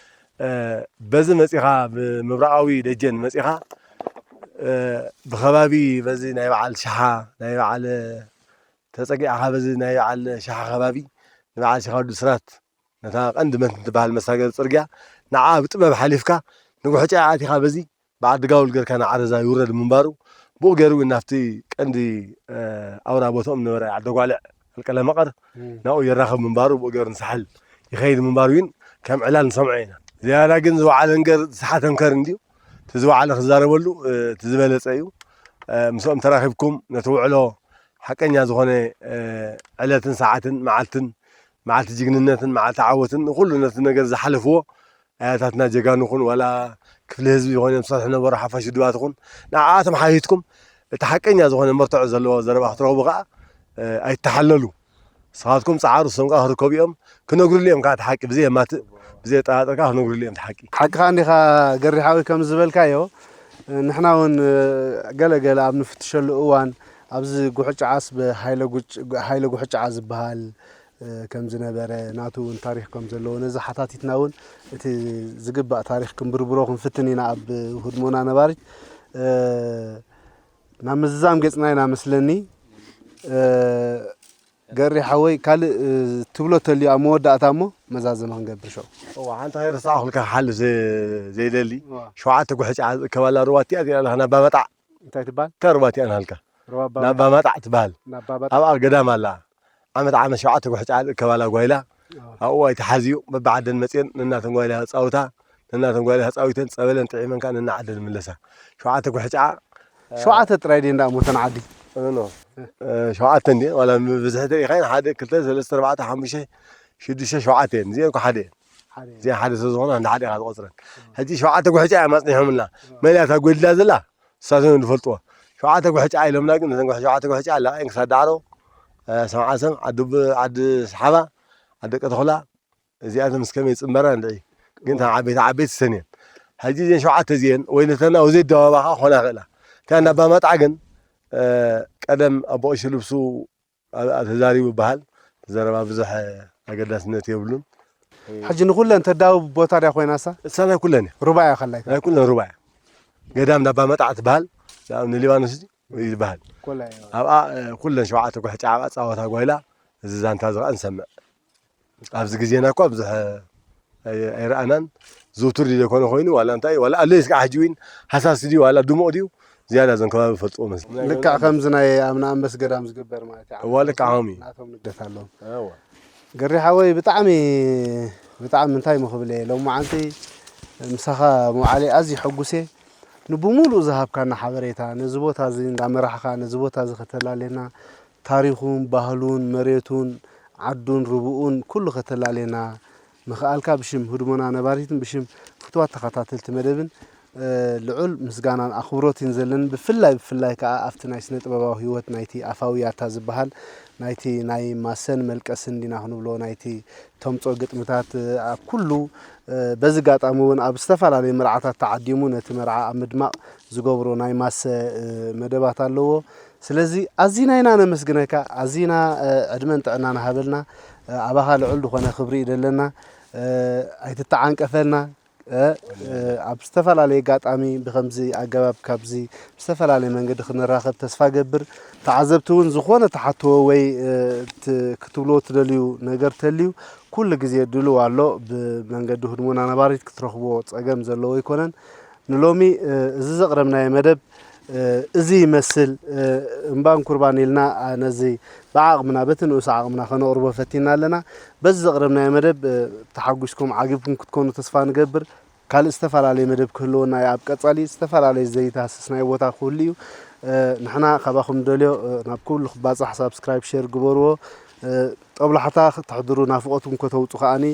እ፣ በዚ መጺኻ፣ ብምብራቓዊ ደጀን መጺኻ፣ እ፣ ብኸባቢ በዚ ናይ በዓል ሸሓ፣ ናይ በዓል ተጸጊዕኻ በዚ ናይ በዓል ሸሓ ከባቢ፣ ንበዓል ሸኻ ወዲ ስራት፣ ነታ ቀንዲ መን ትበሃል መሳገሪ ጽርግያ፣ ንዓ ብጥበብ ሓሊፍካ፣ ንጉሕጫ ኣቲኻ በዚ ብዓዲ ጋውል ገርካ ንዓረዛ ይውረድ ምንባሩ፣ ብኡ ገይሩ እውን ናብቲ ቀንዲ፣ እ፣ ኣውራ ቦትኦም ነበረ ዓዲ ጓልዕ፣ ቀልቀለ መቐር፣ እም። ናብኡ የራኽብ ምንባሩ፣ ብኡ ገይሩ ንሳሕል ይኸይድ ምንባሩ እውን ከም ዕላል ንሰምዖ ኢና። ዝያዳ ግን ዝወዓለ እንገር ዝሓተ እንከር እንድዩ፣ እቲ ዝወዓለ ክዛረበሉ፣ እ፣ እቲ ዝበለጸ እዩ። እ፣ ምስኦም ተራኺብኩም ነቲ ውዕሎ ሓቀኛ ዝኾነ፣ እ፣ ዕለትን ሰዓትን መዓልትን፣ መዓልቲ ጅግንነትን መዓልቲ ዓወትን፣ ንኹሉ ነቲ ነገር ዝሓለፍዎ ኣያታትና ጀጋኑ ኹን፣ ዋላ ክፍሊ ህዝቢ ዝኾነ ዝሰርሑ ነበሩ፣ ሓፋሽ ውድባት ኹን፣ ንዓኣቶም ሓቲትኩም እቲ ሓቀኛ ዝኾነ መርትዖ ዘለዎ ዘረባ ክትረኽቡ ከኣ፣ እ፣ ኣይትተሓለሉ። ንስኻትኩም ጸዓሩ፣ እሶም ከኣ ክርከቡ እዮም፣ ክነግሩሉ እዮም ከኣ እቲ ሓቂ፣ ብዘየማትእ፣ ብዘየጠራጥር ከኣ ክነግሩሉ እዮም እቲ ሓቂ። ሓቅኻ እንዲኻ ገሪ ሓወይ፣ ከም ዝበልካዮ፣ ንሕና እውን ገለ ገለ ኣብ ንፍትሸሉ እዋን፣ ኣብዚ ጉሕጫዓስ ብሃይለ ጉጭ-፣ ሃይለ ጉሕጫዓ ዝበሃል፣ እ፣ ከም ዝነበረ፣ ናቱ እውን ታሪኽ ከም ዘለዎ፣ ነዚ ሓታቲትና እውን እቲ ዝግባእ ታሪኽ ክንብርብሮ ክንፍትን ኢና ኣብ ህድሞና ነባሪት። እ፣ ናብ ምዝዛም ገጽና ኢና መስለኒ። እ፣ ገሪ ሓወይ፣ ካልእ፣ እ፣ ትብሎ ተልዩ ኣብ መወዳእታ እሞ መዛዘሚ ክንገብር ሸው። እዋ፣ ሓንቲ ከይረሳዕኹልካ ክሓልፍ ዘ-፣ ዘይደሊ፣ እዋ። ሸውዓተ ጉሕጫ ዝእከባላ ሩባ እቲኣ እቲኣ ኣለኻ፣ ናብ ባመጣዕ። እንታይ ትበሃል? እታ ሩባ እቲኣ ናሃልካ። ሩባ ናብ ባመጣዕ። ባመጣዕ ትበሃል። ናብ ባመጣዕ። ኣብኣ ገዳም ኣላ። ዓመት ዓመት ሸውዓተ ጉሕጫ ዝእከባላ ጓይላ። እዋ። ኣብኡ ኣይተሓዝዩ፣ በብዓደን መጽየን ነናተን ጓይላ ክጻውታ፣ ነናተን ጓይላ ተጻዊተን ጸበለን ጥዒመን ከኣ ነናዓደን ይምለሳ። ሸውዓተ ጉሕጫ ሸውዓተ ጥራይ ድየን ደኣ ሞተን ዓዲ? ኖ፣ ኖ። እ፣ ሸውዓተ እንድየን፣ ዋላ ብብዝሒ ተሪኢኻየን፣ ሓደ፣ ክልተ፣ ሰለስተ፣ ኣርባዕተ፣ ሓሙሽተ፣ ሽዱሽተ፣ ሸውዓተ እየን። እዚአን እኮ ሓደ እየን። ሓደ እየን። እዚአን ሓደ ስለ ዝኾና፣ እንዳ ሓደ ኢኻ ዝቖጽረን። ሕጂ ሸውዓተ ጉሕጫ እዮም ኣጽኒሖምልና። እ። መን እያ እታ ጎዲላ ዘላ? ንሳቶም እዮም ዝፈልጥዎ። ሸውዓተ ጉሕጫ ኢሎምና፣ ግን ነተን ጉሕ-፣ ሸውዓተ ጉሕጫ ኣለቓ እየን ክሳብ ዳዕሮ፣ እ፣ ሰምዓ ሰም፣ ዓዲ ብ-፣ ዓዲ ሰሓባ፣ ዓዲ ደቀ ተኹላ፣ እዚኣተን ምስ ከመይ ይጽንበራ ንርኢ። ግን እተን ዓበይቲ ዓበይቲ እተን እየን። ሕጂ እዘን ሸውዓተ እዚአን ወይ ነተን ኣብ ዘይደባባ ከኣ ክኾና ይኽእላ። እታ እንዳ ባመጣዕ ግን፣ እ፣ ቀደም ኣቦ ቀሺ ልብሱ ኣብኣ ተዛሪቡ ይበሃል። እቲ ዘረባ ብዙሕ ኣገዳስነት የብሉን። ሕጂ ንኹለን ተዳውብ ቦታ ድያ ኮይናሳ? እሳ ናይ ኩለን እያ። ሩባ እያ ከላይ። ናይ ኩለን ሩባ እያ። ገዳም እንዳ ባመጣዕ ትበሃል። ንኣብ ንሊባኖስ እዩ ይበሃል። ኮላ እያ። ኣብኣ፣ እ፣ ኩለን ሸውዓተ ጉሕጫ ኣብኣ ጻወታ ጓይላ፣ እዚ ዛንታ እዚ ኸኣ ንሰምዕ። ኣብዚ ግዜና እኳ ብዙሕ ኣይ-፣ ኣይረኣናን። ዝውቱር ድዩ ዘይኮነ ኮይኑ፣ ዋላ እንታይ፣ ዋላ ኣሎ እስከ ሕጂ እውን ሃሳስ ድዩ፣ ዋላ ድሙቕ ድዩ፣ ዝያዳ እዞም ከባቢ ይፈልጥዎ መስለኒ። ልክዕ ከምዚ ናይ ኣብ ንኣንበስ ገዳም ዝግበር ማለት እዩ። እዋ፣ ልክዕ ከምኡ እዩ። ናቶም ንግደት ኣለዎም። እዋ። ገሪ ሓወይ፣ ብጣዕሚ፣ ብጣዕሚ እንታይ ምኽብል እየ፣ ሎሚ መዓልቲ ምሳኻ ምውዓለይ ኣዝዩ ሕጉስ እየ። ንብሙሉእ ዝሃብካና ሓበሬታ፣ ነዚ ቦታ እዚ እንዳመራሕኻ፣ ነዚ ቦታ እዚ ከተላልየና፣ ታሪኹን ባህሉን መሬቱን ዓዱን ርቡኡን ኩሉ ከተላልየና ምኽኣልካ ብሽም ህድሞና ነባሪትን ብሽም ፍትዋት ተኸታተልቲ መደብን፣ እ፣ ልዑል ምስጋናን ኣኽብሮትን ዘለኒ። ብፍላይ፣ ብፍላይ ከኣ ኣብቲ ናይ ስነ ጥበባዊ ህይወት ናይቲ ኣፋዊ ያታ ዝበሃል፣ ናይቲ ናይ ማሰን መልቀስን ዲና ክንብሎ፣ ናይቲ ተምጾ ግጥምታት፣ እ፣ ኣብ ኩሉ፣ እ፣ በዚ ኣጋጣሚ እውን ኣብ ዝተፈላለዩ መርዓታት ተዓዲሙ ነቲ መርዓ ኣብ ምድማቕ ዝገብሮ ናይ ማሰ፣ እ፣ መደባት ኣለዎ። ስለዚ ኣዚና ኢና ነመስግነካ፣ ኣዚና፣ እ፣ ዕድመን ጥዕናን ሃበልና። እ፣ ኣባኻ ልዑል ዝኾነ ክብሪ እዩ ዘለና። እ፣ ኣይትተዓንቀፈልና። እ፣ እ፣ ኣብ ዝተፈላለየ ኣጋጣሚ ብኸምዚ ኣገባብ ካብዚ ብዝተፈላለየ መንገዲ ክንራኸብ ተስፋ ገብር። ተዓዘብቲ እውን ዝኾነ ትሓትዎ ወይ፣ እ፣ ት-፣ ክትብልዎ ትደልዩ ነገር ተልዩ ኩሉ ግዜ ድሉው ኣሎ። ብመንገዲ ህድሞና ነባሪት ክትረኽብዎ ጸገም ዘለዎ ኣይኮነን። ንሎሚ፣ እ፣ እዚ ዘቕረብናዮ መደብ፣ እ፣ እዚ ይመስል። እ፣ እምባን ኩርባን ኢልና፣ ኣ፣ ነዚ ብዓቕምና፣ በቲ ንኡስ ዓቕምና ከነቕርቦ ፈቲና ኣለና። በዚ ዘቕረብናዮ መደብ፣ እ፣ ተሓጒስኩም ዓጊብኩም ክትኮኑ ተስፋ ንገብር። ካልእ ዝተፈላለየ መደብ ክህልወና እዩ። ኣብ ቀጻሊ ዝተፈላለየ ዘይተሃስስናዮ ቦታ ክህሉ እዩ። እ፣ ንሕና ካባኹም ንደልዮ፣ እ፣ ናብ ኩሉ ክባጻሕ ሳብስክራይብ፣ ሼር ግበርዎ። እ፣ ጦብላሕታ ክተሕድሩ፣ ናፍቖትኩም ከተውጹ ከኣኒ፣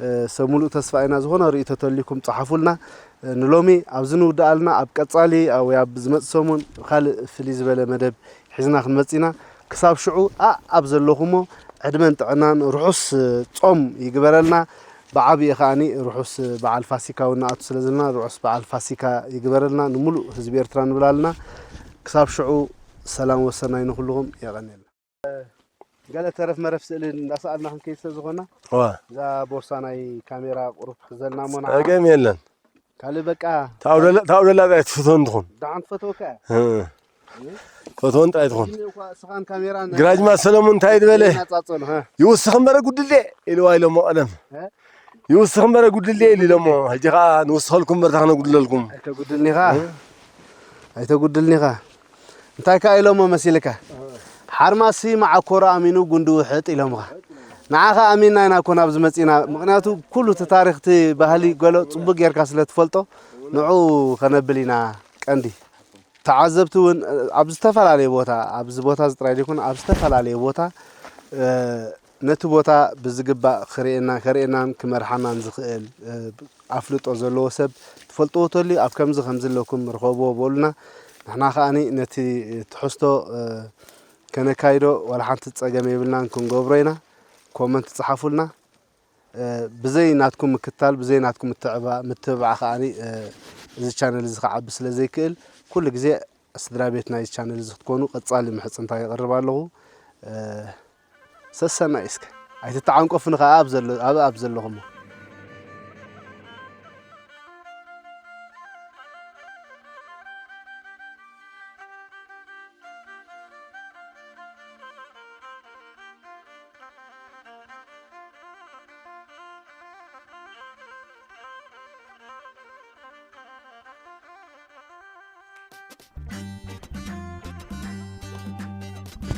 እ፣ ሰብ ሙሉእ ተስፋ ኢና። ዝኾነ ርእይቶ ተልዩኩም ጸሓፉልና። እ፣ ንሎሚ ኣብዚ ንውድእ ኣለና። ኣብ ቀጻሊ፣ ኣ፣ ወይ ኣብ ዝመጽእ ሰሙን ካልእ ፍልይ ዝበለ መደብ ሒዝና ክንመጽእ ኢና። ክሳብ ሽዑ፣ ኣ፣ ኣብ ዘለኹሞ ዕድመን ጥዕናን ርሑስ ጾም ይግበረልና። ብዓብዪ ከኣኒ ርሑስ በዓል ፋሲካ እውን ንኣቱ ስለ ዘለና፣ ርሑስ በዓል ፋሲካ ይግበረልና ንምሉእ ህዝቢ ኤርትራ ንብል ኣለና። ክሳብ ሽዑ ሰላም ወሰናይ ንኹልኹም። የቐንየልና። ገለ ተረፍ መረፍ ስእሊ እንዳሰኣልና ክንከይድ ስለ ዝኾና፣ እዋ እዛ ቦርሳ ናይ ካሜራ ቁሩብ ክትሕዘልና እሞ ንዓ ጸገም የለን። ካልእ በቃ ታውደላ ታውደላ ጣይ ትፍቶ እንትኹን ደሓን ትፈትወካ እያ። እ፣ ፈትወን ጥራይ ትኹን። ግን እኳ ስኻን ካሜራን ግራጅማ ሰለሙን እንታይ ዝበለ ናጻጸሉ፣ ሀ? ይውስኽ እምበረ ጉድሌ ኢልዋ ኢሎሞ ቀደም። እ? ይውስኽ እምበረ ጉድሌ ኢሉ ኢሎሞ። ሕጂ ኸዓ ንውስኸልኩም እምበር ታኽነጉድለልኩም። ኣይተጉድልኒኻ። ኣይተጉድልኒኻ። እንታይ ከ ኢሎሞ መሲልካ? ሓርማሲ መዓኮሩ ኣሚኑ ጉንዲ ውሕጥ ኢሎምኻ። ንዓኻ ኣሚንና ኢና እኮ ናብዚ መጺና። ምኽንያቱ ኩሉ እቲ ታሪኽ፣ እቲ ባህሊ ገሎ ጽቡቅ ጌርካ ስለ ትፈልጦ ንዑ ከነብል ኢና ቀንዲ። ተዓዘብቲ እውን ኣብ ዝተፈላለየ ቦታ፣ ኣብዚ ቦታ እዚ ጥራይ ዘይኮነ ኣብ ዝተፈላለየ ቦታ፣ እ፣ ነቲ ቦታ ብዝግባእ ክርእየና፣ ከርእየናን ክመርሓናን ዝኽእል፣ እ፣ ኣፍልጦ ዘለዎ ሰብ ትፈልጥዎ ተልዩ ኣብ ከምዚ ከምዚ ኣለኩም ርኸብዎ በሉና። ንሕና ከኣኒ ነቲ ትሕዝቶ፣ እ፣ ከነካይዶ ዋላ ሓንቲ ጸገም የብልናን፣ ክንገብሮ ኢና። ኮመንት ጸሓፉልና። እ፣ ብዘይ ናትኩም ምክታል፣ ብዘይ ናትኩም ምትዕባ-፣ ምትብባዕ ከኣኒ፣ እ፣ እዚ ቻነል እዚ ክዓቢ ስለ ዘይክእል፣ ኩሉ ግዜ ስድራ ቤት ናይዚ ቻነል እዚ ክትኮኑ ቀጻሊ ምሕጽንታ የቕርብ ኣለኹ። እ፣ ሰሰናይ እስከ ኣይትተዓንቀፉኒ ከኣ ኣብ ዘሎ-፣ ኣብ፣ ኣብ ዘለኹሞ።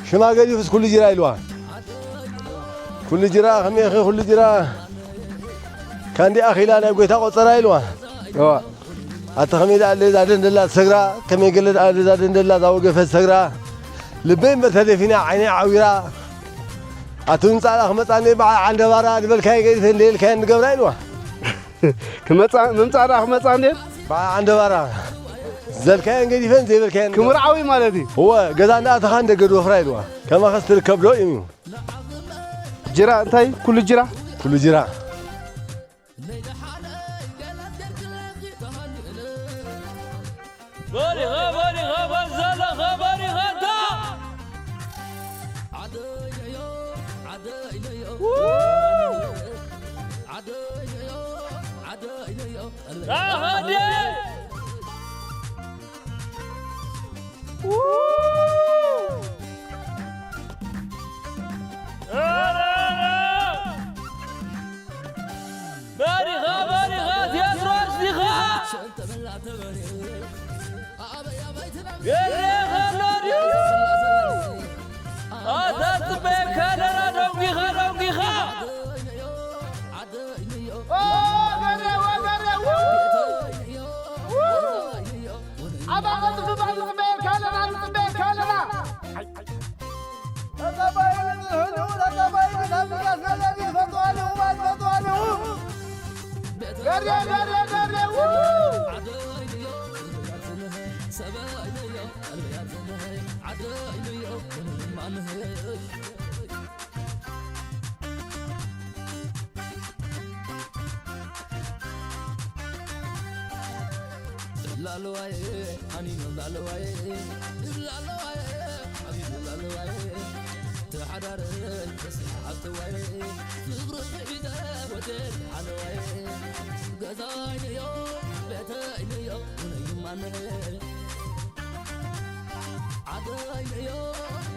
ሽማ ገዲፍስ ኩሉ ጅራ ኢልዋ። ኩሉ ጅራ ከመይ ኢኺ ኩሉ ጅራ ካንዲ ኣኺላ ናይ ጎይታ ቆጸራ ኢልዋ። እዋ ኣቲ ከመይ ደኣ ኣለ እዛ ደንደላ ሰግራ፣ ከመይ ገለ ደኣ ኣለ እዛ ደንደላ እዛ ወገፈት ሰግራ። ልበይ እምበር ተደፊና ዓይነይ ዓዊራ። ኣቲ ምምጻእ ደኣ ክመጻኒ በዓል ዓንደባራ ዝበልካዮ ገዲፈ እንደየልካዮ ንገብራ ኢልዋ። ክመጻ ምምጻእ ደኣ ክመጻ እንዴ? በዓል ዓንደባራ ዘልካየን ገዲፈን ዘይበልካየን ክምርዓዊ ማለት እዩ። እወ ገዛ እንዳኣተኻ እንደገድ ወፍራ ኢልዋ። ከማኸስ ትርከብ ዶ እዩ? ጅራ እንታይ? ኩሉ ጅራ? ኩሉ ጅራ። በሪኻ በሪኻ በዛለኻ በሪኻ ታ ራኸዴ በሪኻ በሪኻ ቴድሮስ ዲኻ ገሬ ኸሎ ድዩ ኣታ ጽበየካ ደራ ደንጒኻ ደንጒኻ ላለዋይ ኣኒኖ ላለዋይ ላለዋይ ኣኒኖ ላለዋይ ተሓዳረይ ተስሓብተዋይ ፍቕሪ ሒዘ ወደል ሓለዋይ ገዛይንዮ ቤተይንዮ ውነይማነ ዓደይንዮ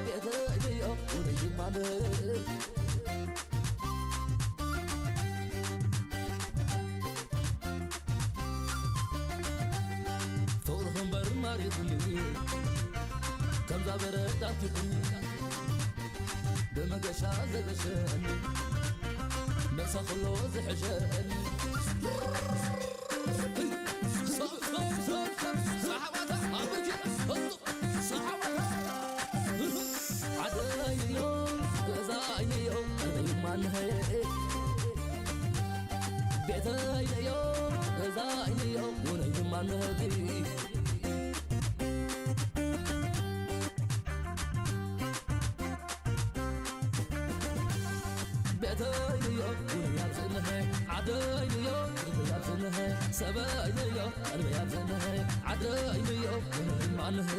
ቤተይንዮ ውነይማነ ፍቕርኺ እምበር ማሪኹኒ ከምዛ በረድ ኣትኹኒ ብመገሻ ዘገሸኒ መሳ ኩሎ ዝሕሸኒ ዓደይዮ ገዛይዮ ማንሀ ቤተይዮ ገዛይዮ ውነይ ማንሀ ቤተይዮ ውነይ ያጽንሀ ዓደይዮ ውነይ ያጽንሀ ሰበይዮ ቀልበ ያጽንሀ ዓደይዮ ውነይ ማንሀ